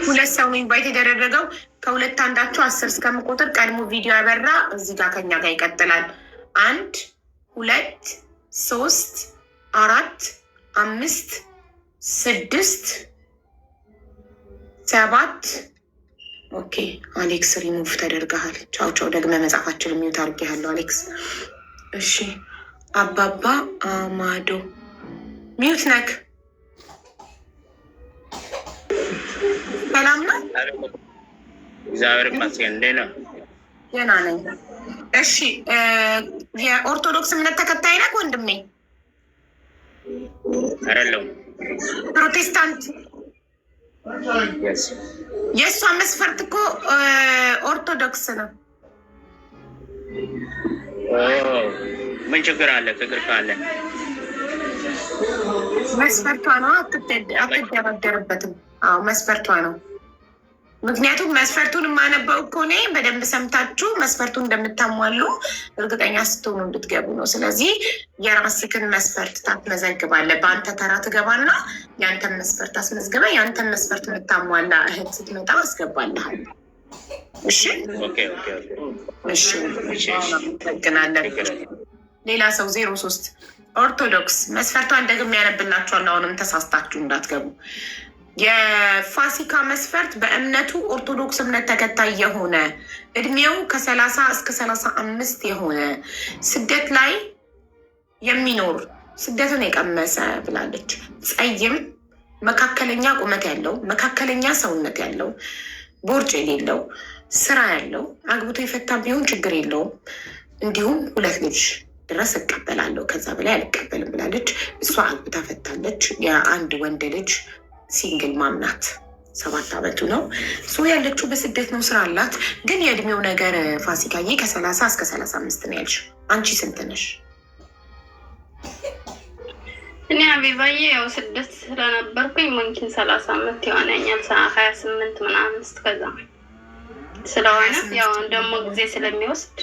ሁለት ሰው invite የተደረገው። ከሁለት አንዳቸው 10 እስከምቆጥር ቀድሞ ቪዲዮ ያበራ እዚህ ጋር ከኛ ጋር ይቀጥላል። አንድ፣ ሁለት፣ ሶስት፣ አራት፣ አምስት፣ ስድስት፣ ሰባት። ኦኬ፣ አሌክስ ሪሙቭ ተደርገሃል። ቻው ቻው። ደግመህ መጻፋችን mute አድርጌሃለሁ አሌክስ። እሺ፣ አባባ አማዶ mute ነክ። ሰላም ነው? እግዚአብሔር ይመስገን። እንዴት ነው? ደህና ነኝ። እሺ፣ የኦርቶዶክስ እምነት ተከታይ ነህ ወንድሜ? አይደለሁም። ፕሮቴስታንት? Yes. የእሷ መስፈርት እኮ ኦርቶዶክስ ነው። ምን ችግር አለ? ችግር ካለ መስፈርቷ ነው። አትደራደርበትም። አዎ፣ መስፈርቷ ነው። ምክንያቱም መስፈርቱን የማነበው እኮ እኔ በደንብ ሰምታችሁ መስፈርቱን እንደምታሟሉ እርግጠኛ ስትሆኑ እንድትገቡ ነው። ስለዚህ የራስክን መስፈርት ታስመዘግባለህ። በአንተ ተራ ትገባና የአንተን መስፈርት አስመዝግበ የአንተን መስፈርት የምታሟላ እህት ስትመጣ አስገባልሃል። እሺ? Okay። እሺ፣ አመሰግናለን። ሌላ ሰው 03 ኦርቶዶክስ መስፈርቷን ደግሜ ያነብላችኋለሁ። አሁንም ተሳስታችሁ እንዳትገቡ። የፋሲካ መስፈርት በእምነቱ ኦርቶዶክስ እምነት ተከታይ የሆነ፣ እድሜው ከ30 እስከ 35 የሆነ፣ ስደት ላይ የሚኖር፣ ስደትን የቀመሰ ብላለች። ጸይም፣ መካከለኛ ቁመት ያለው፣ መካከለኛ ሰውነት ያለው፣ ቦርጭ የሌለው፣ ስራ ያለው፣ አግብቶ የፈታ ቢሆን ችግር የለውም። እንዲሁም ሁለት ልጅ ድረስ እቀበላለሁ፣ ከዛ በላይ አልቀበልም ብላለች። እሷ አግብታ ፈታለች። የአንድ ወንድ ልጅ single mom ናት። 7 ዓመቱ ነው። So ያለችው በስደት ነው። ስራ አላት። ግን የእድሜው ነገር ፋሲካዬ ከ30 እስከ 35 ነው ያልሽው። አንቺ ስንት ነሽ? እኔ አቢባዬ ያው ስደት ስለነበርኩኝ ممكن 30 ዓመት ይሆነኛል። 28 ምናምን እስከዛ ስለሆነ ያው ደግሞ ጊዜ ስለሚወስድ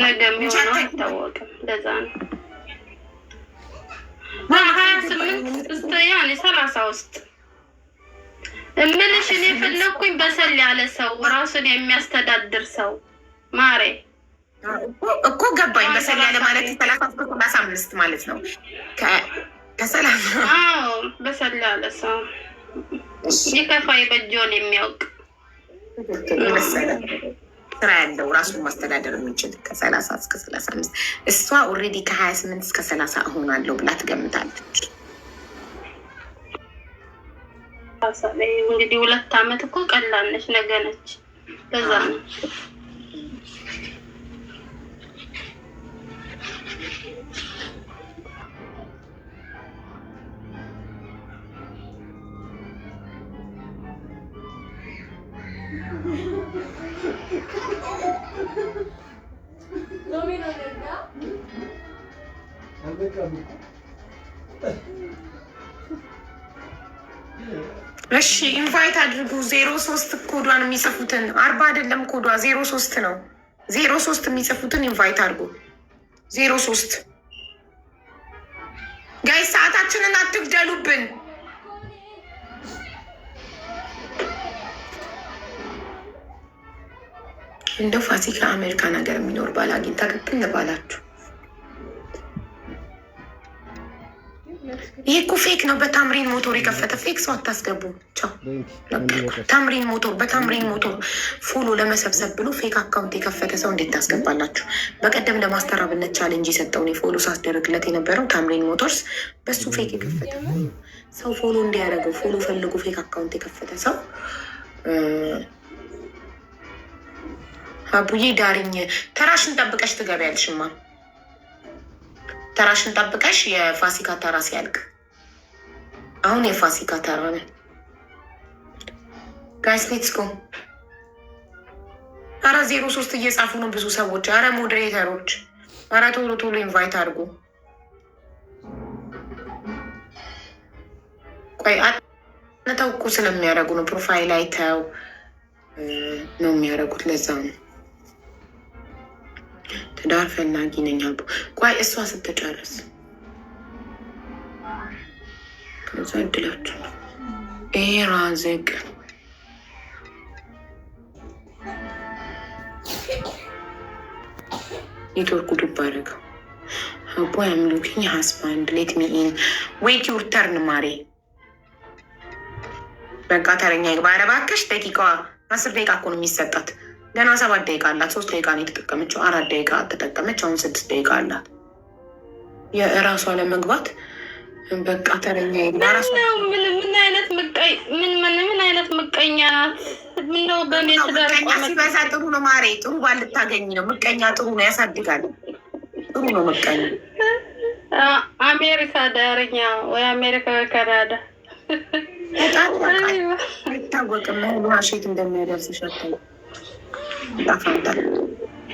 ነገ የሚሆነው አይታወቅም። ለዛ ነው 28 እስከ ያኔ 30 ውስጥ እምልሽ። እኔ የፈለግኩኝ በሰል ያለ ሰው፣ ራሱን የሚያስተዳድር ሰው ማሬ። እኮ ገባኝ። በሰል ያለ ማለት 30 እስከ 35 ማለት ነው። ከ30 አዎ፣ በሰል ያለ ሰው፣ ይከፋ የበጀውን የሚያውቅ። የበሰለ፣ ስራ ያለው፣ ራሱን ማስተዳደር የሚችል ከ30 እስከ 35። እሷ already ከ28 እስከ 30 እሆናለሁ ብላ ትገምታለች። እንግዲህ 2 አመት እኮ ቀላል ነች፣ ነገ ነች። ለዛ ነው። አልበቃም እኮ። እሺ፣ invite አድርጉ። 03 ኮዷን የሚጽፉትን፣ 40 አይደለም፣ ኮዷ 03 ነው። 03 የሚጽፉትን invite አድርጉ። 03 guys፣ ሰዓታችንን አትግደሉብን። እንደው ፋሲካ አሜሪካን ሀገር የሚኖር ባል አግኝታ ግብን ባላችሁ። ይሄ እኮ fake ነው። በታምሪን ሞቶር የከፈተ fake ሰው አታስገቡ። ቻው። ታምሪን ሞቶር፣ በታምሪን ሞቶር follow ለመሰብሰብ ብሎ fake account የከፈተ ሰው እንዴት ታስገባላችሁ? በቀደም ለማስተር አብነት challenge የሰጠውን የ follow ሳስደርግለት የነበረው ታምሪን ሞቶርስ በሱ fake የከፈተ ሰው፣ follow እንዲያደርገው follow ፈልጎ fake account የከፈተ ሰው። አቡዬ ዳርኝ፣ ተራሽን ጠብቀሽ ትገቢያለሽማ። ተራሽን ጠብቀሽ የፋሲካ ተራ ሲያልቅ፣ አሁን የፋሲካ ተራ ነው። Guys, let's go። አረ 03 እየጻፉ ነው ብዙ ሰዎች። አረ moderator ኦች፣ አረ ቶሎ ቶሎ invite አድርጉ። ቆይ፣ አጥንተው እኮ ስለሚያደርጉ ነው። Profile አይተው ነው የሚያደርጉት። ለዛ ነው። ትዳር ፈላጊ ነኝ አቡ። ቆይ፣ እሷ ስትጨርስ ከዛ እድላችሁ ነው። ራዝቅ። ኔትወርኩ ዱብ አደረገው። አቦ፣ I'm looking husband, let me in. Wait your turn ማሬ። በቃ ተረኛ ይግባ። ኧረ እባክሽ፣ ደቂቃዋ 10 ደቂቃ እኮ ነው የሚሰጣት። ገና 7 ደቂቃ አላት። 3 ደቂቃ ነው የተጠቀመችው። 4 ደቂቃ ተጠቀመች። አሁን 6 ደቂቃ አላት የእራሷ ለመግባት። በቃ ተረኛ ይግባ። ራሷ ምን አይነት ምቀኝ ምን ምን ምን አይነት ምቀኛ ናት? ምነው በእኔ ትዳር ምቀኛ ቆመች? ሲበዛ ጥሩ ነው ማሬ። ጥሩ ባል ልታገኝ ነው። ምቀኛ ጥሩ ነው፣ ያሳድጋል። ጥሩ ነው ምቀኛ። አሜሪካ ዳርኛ፣ ወይ አሜሪካ ወይ ካናዳ። በጣም አይታወቅም። ሼት እንደሚያደርስሽ አታውቅም። ጣፋንታ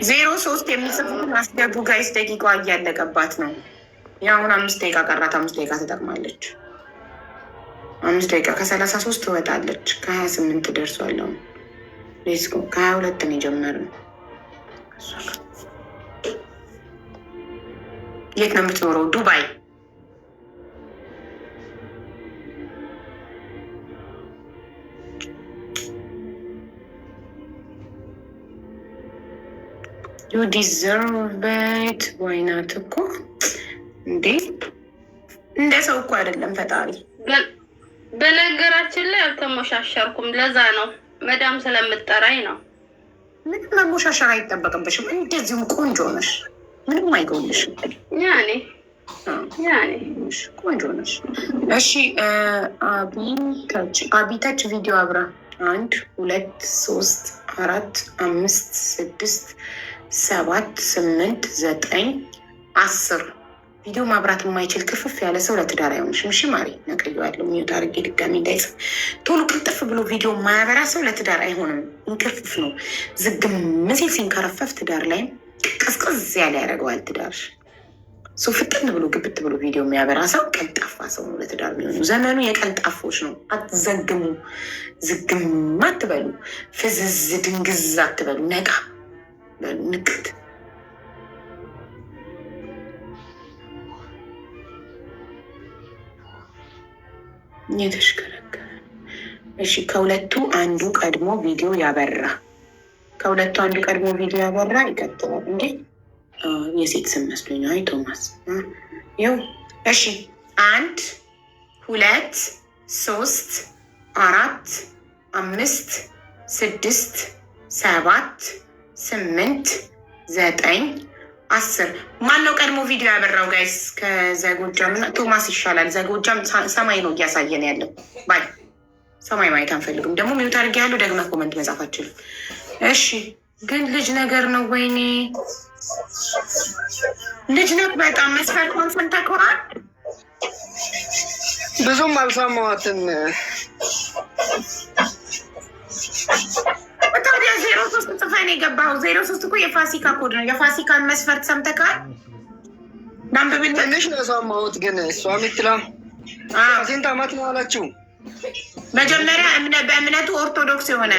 03 የሚጽፉትን አስገቡ guys። ደቂቃዋ እያለቀባት ነው። የአሁን 5 ደቂቃ ቀራት። 5 ደቂቃ ተጠቅማለች። 5 ደቂቃ ከ33 ትወጣለች። ከ28 ደርሷል። አሁን let's go። ከ22 ነው የጀመርነው። የት ነው የምትኖረው? ዱባይ። You deserve it. Why not እኮ እንዴ! እንደ ሰው እኮ አይደለም ፈጣሪ። በነገራችን ላይ አልተሞሻሸርኩም። ለዛ ነው፣ መዳም ስለምጠራኝ ነው። ምንም መሞሻሸር አይጠበቅብሽም። እንደዚሁም ቆንጆ ነሽ። ምንም አይጎልሽም። ያኔ ቆንጆ ነሽ። እሺ አቢተች፣ አቢተች ቪዲዮ አብራ። አንድ፣ ሁለት፣ ሶስት፣ አራት፣ አምስት፣ ስድስት፣ ሰባት፣ ስምንት፣ ዘጠኝ፣ 10። ቪዲዮ ማብራት የማይችል ክፍፍ ያለ ሰው ለትዳር አይሆንሽም። እሺ ማሪ፣ ነቅዬዋለሁ። Mute አድርጌ ድጋሚ እንዳይጽፍ። ቶሎ ቅልጥፍ ብሎ ቪዲዮ የማያበራ ሰው ለትዳር አይሆንም። እንክርፍፍ ነው። ዝግም ሲል ሲንከረፈፍ ትዳር ላይም ቅዝቅዝ ያለ ያደርገዋል ትዳርሽ። ሰው ፍጥን ብሎ ግብት ብሎ ቪዲዮ የሚያበራ ሰው ቀልጣፋ ሰው ነው ለትዳር የሚሆኑ። ዘመኑ የቀልጣፎች ነው። አትዘግሙ፣ ዝግም አትበሉ፣ ፍዝዝ ድንግዝ አትበሉ። ነቃ በሉ፣ ንቅት። እየተሽከረከረ። እሺ፣ ከሁለቱ አንዱ ቀድሞ ቪዲዮ ያበራ፣ ከሁለቱ አንዱ ቀድሞ ቪዲዮ ያበራ ይቀጥላል። እንዴ የሴት ስም መስሎኝ። አይ ቶማስ ይኸው። እሺ 1 2 3 4 5 6 7 8 9 10። ማን ነው ቀድሞ ቪዲዮ ያበራው? Guys ከዘጎጃም ቶማስ ይሻላል። ዘጎጃም ሰማይ ነው እያሳየን ያለው። Bye ሰማይ ማየት አንፈልግም። ደግሞ mute አድርጌ ያለው ደግመህ comment መጻፍ አችልም። እሺ ግን ልጅ ነገር ነው። ወይኔ ልጅ ነው በጣም። መስፈርቷን ሰምተኸዋል? ብዙም አልሰማኋትም። ታዲያ 03 ጽፈህ ነው የገባኸው። 03 እኮ የፋሲካ ኮድ ነው። የፋሲካን መስፈርት ሰምተኸዋል? ላንብብልህ? ትንሽ ነው የሰማሁት። ግን እሷ የምትለው ስንት ዓመት ነው አለችው? መጀመሪያ በእምነቱ ኦርቶዶክስ የሆነ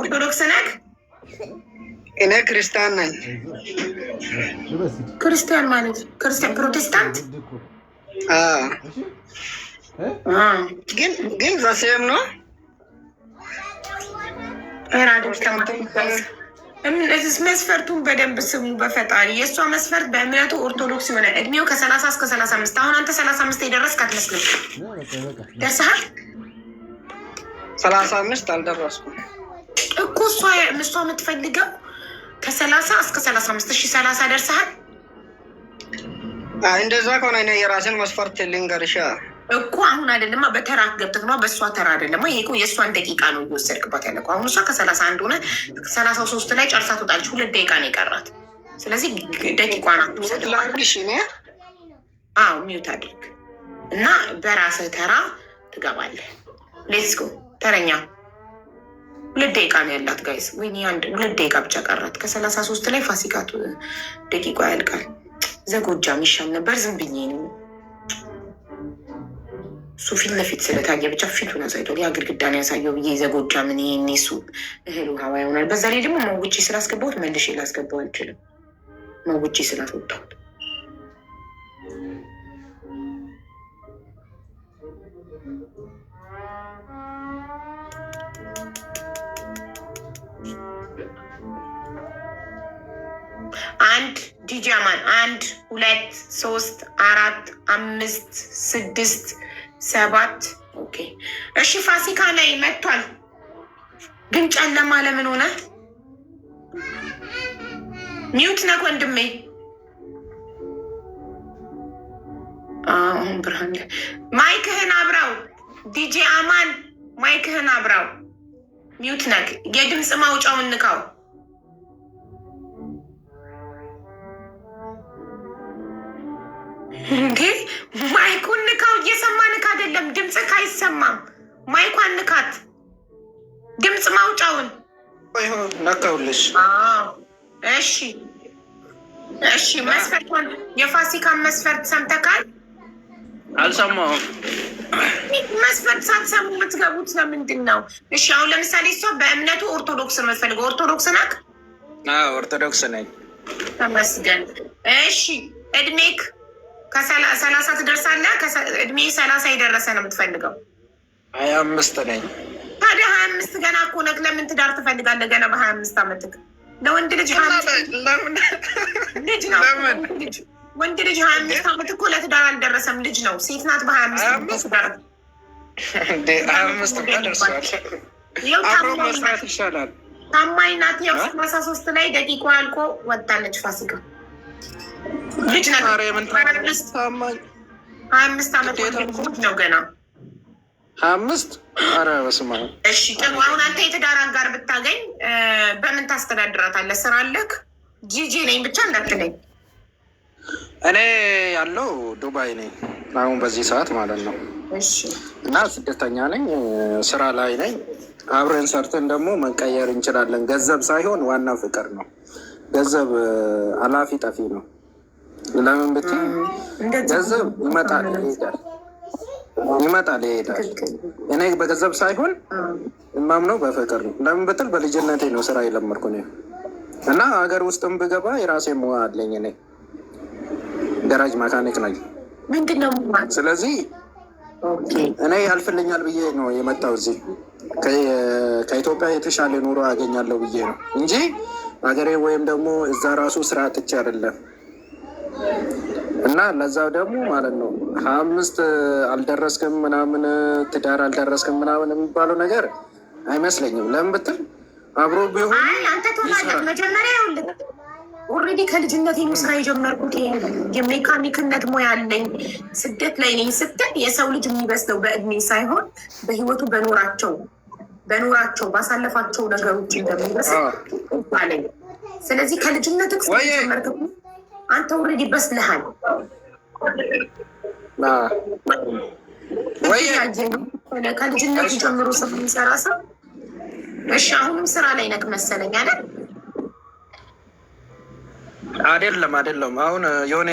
ኦርቶዶክስ ነህ? እኔ ክርስቲያን ነኝ። ክርስቲያን ማለት ክርስቲያን ፕሮቴስታንት? ግን ግን the same ነው። መስፈርቱን በደንብ ስሙ። በፈጣሪ የእሷ መስፈርት በእምነቱ ኦርቶዶክስ የሆነ እድሜው ከ30 እስከ 35። አሁን አንተ 35 የደረስክ አትመስልም። ደርሰሃል? 35 አልደረስኩም እኮ። እሷ የምትፈልገው ከ30 እስከ 35። እሺ 30 ደርሰሃል? እንደዛ ከሆነ እኔ የራስን መስፈርት ልንገርሻ እኮ አሁን አይደለማ፣ በተራ ገብተህ ነው። በእሷ ተራ አይደለማ። ይሄ እኮ የእሷን ደቂቃ ነው እየወሰድክባት ያለ እኮ። አሁን እሷ ከ31 ሆነ 33 ላይ ጨርሳ ትወጣለች። 2 ደቂቃ ነው የቀራት። ስለዚህ ደቂቋን አትውሰድ። አዎ mute አድርግ እና በራስህ ተራ ትገባለህ። Let's go ተረኛ። 2 ደቂቃ ነው ያላት guys። ወይኔ 2 ደቂቃ ብቻ ቀራት። ከ33 ላይ ፋሲካ ደቂቋ ያልቃል። ዘጎጃም ይሻል ነበር። ዝም ብዬ ነው እሱ ፊት ለፊት ስለታየ ብቻ ፊቱን አሳይቷል። ያ ግድግዳን ያሳየው ብዬ ዘጎጃምን ይሄኔ እሱ እህል ውሃዋ ይሆናል። በዛ ላይ ደግሞ መውጬ ስላስገባሁት መልሼ ላስገባው አልችልም። መውጬ ስላስወጣሁት አንድ ዲጂ አማን 1 2 3 4 5 6 7። Okay እሺ፣ ፋሲካ ላይ መጥቷል። ግን ጨለማ ለምን ሆነ? Mute ነህ ወንድሜ። አሁን ብርሃን mic ህን አብራው። ዲጄ አማን mic ህን አብራው። Mute ነህ። የድምፅ ማውጫውን ንካው። እንዴ mic ኡን ንካው። እየሰማንክ አይደለም፣ ድምፅህ አይሰማም። Mic ኳን ንካት፣ ድምፅ ማውጫውን ነካውልሽ። እሺ እሺ። መስፈርቷን የፋሲካን መስፈርት ሰምተካል? አልሰማሁም። መስፈርት ሳትሰሙ የምትገቡት ለምንድን ነው? እሺ አሁን ለምሳሌ እሷ በእምነቱ ኦርቶዶክስ ነው የምትፈልገው። ኦርቶዶክስ ናክ? ኦርቶዶክስ ነኝ። ተመስገን። እሺ እድሜክ ከ30 ትደርሳለህ? እድሜ 30 የደረሰ ነው የምትፈልገው? 25 ነኝ። ታዲያ 25 ገና እኮ ነህ። ለምን ትዳር ትፈልጋለህ ገና በ25 ዓመትህ? ለወንድ ልጅ ልጅ ነው። ወንድ ልጅ 25 ዓመት እኮ ለትዳር አልደረሰም፣ ልጅ ነው። ሴት ናት በ25 ትዳር 25 ደርሷል። አብሮ መስራት ይሻላል። ታማኝ ናት። ያው 33 ላይ ደቂቃ አልቆ ወጣለች ፋሲካ። ልጅ ናት። 25 ዓመት ልጅ ነው ገና 25። ኧረ በስመ አብ። እሺ ጥሩ። አሁን አንተ የትዳር አጋር ብታገኝ በምን ታስተዳድራታለህ? ስራ አለህ? ጂጂ ነኝ ብቻ እንዳትለኝ። እኔ ያለው ዱባይ ነኝ አሁን በዚህ ሰዓት ማለት ነው። እና ስደተኛ ነኝ፣ ስራ ላይ ነኝ። አብረን ሰርተን ደግሞ መቀየር እንችላለን። ገንዘብ ሳይሆን ዋና ፍቅር ነው። ገንዘብ አላፊ ጠፊ ነው። ለምን ብትይ ገንዘብ ይመጣል ይሄዳል፣ ይመጣል ይሄዳል። እኔ በገንዘብ ሳይሆን የማምነው በፍቅር ነው። ለምን ብትል በልጅነቴ ነው ስራ የለመድኩ እኔ እና ሀገር ውስጥም ብገባ የራሴ ሙያ አለኝ። እኔ ገራጅ መካኒክ ነኝ። ምንድን ነው? ስለዚህ እኔ ያልፍልኛል ብዬ ነው የመጣው እዚህ፣ ከኢትዮጵያ የተሻለ ኑሮ አገኛለሁ ብዬ ነው እንጂ ሀገሬ ወይም ደግሞ እዛ ራሱ ስራ አጥቼ አይደለም። እና ለዛው ደግሞ ማለት ነው 25 አልደረስክም ምናምን፣ ትዳር አልደረስክም ምናምን የሚባለው ነገር አይመስለኝም። ለምን ብትል አብሮ ቢሆን አንተ ትሆናለህ። መጀመሪያ ይኸውልህ already ከልጅነት ነው ስራ የጀመርኩት፣ የሜካኒክነት ሙያ አለኝ፣ ስደት ላይ ነኝ ስትል የሰው ልጅ የሚበስለው በእድሜ ሳይሆን በህይወቱ በኖራቸው ባሳለፋቸው ነገሮች እንደሚበስል አለኝ። ስለዚህ ከልጅነት ጀመርክ፣ አንተ already በስልሃል። ከልጅነቱ ጀምሮ ሰው የሚሰራ ሰው። እሺ፣ አሁንም ስራ ላይ ነክ መሰለኝ አይደል? አይደለም አይደለም። አሁን የሆነ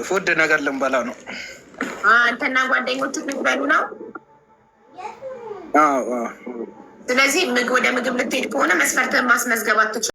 food ነገር ልንበላ ነው። አንተና ጓደኞቹ ልትበሉ ነው? አዎ። ስለዚህ ወደ ምግብ ልትሄድ ከሆነ መስፈርትን ማስመዝገብ አትችልም።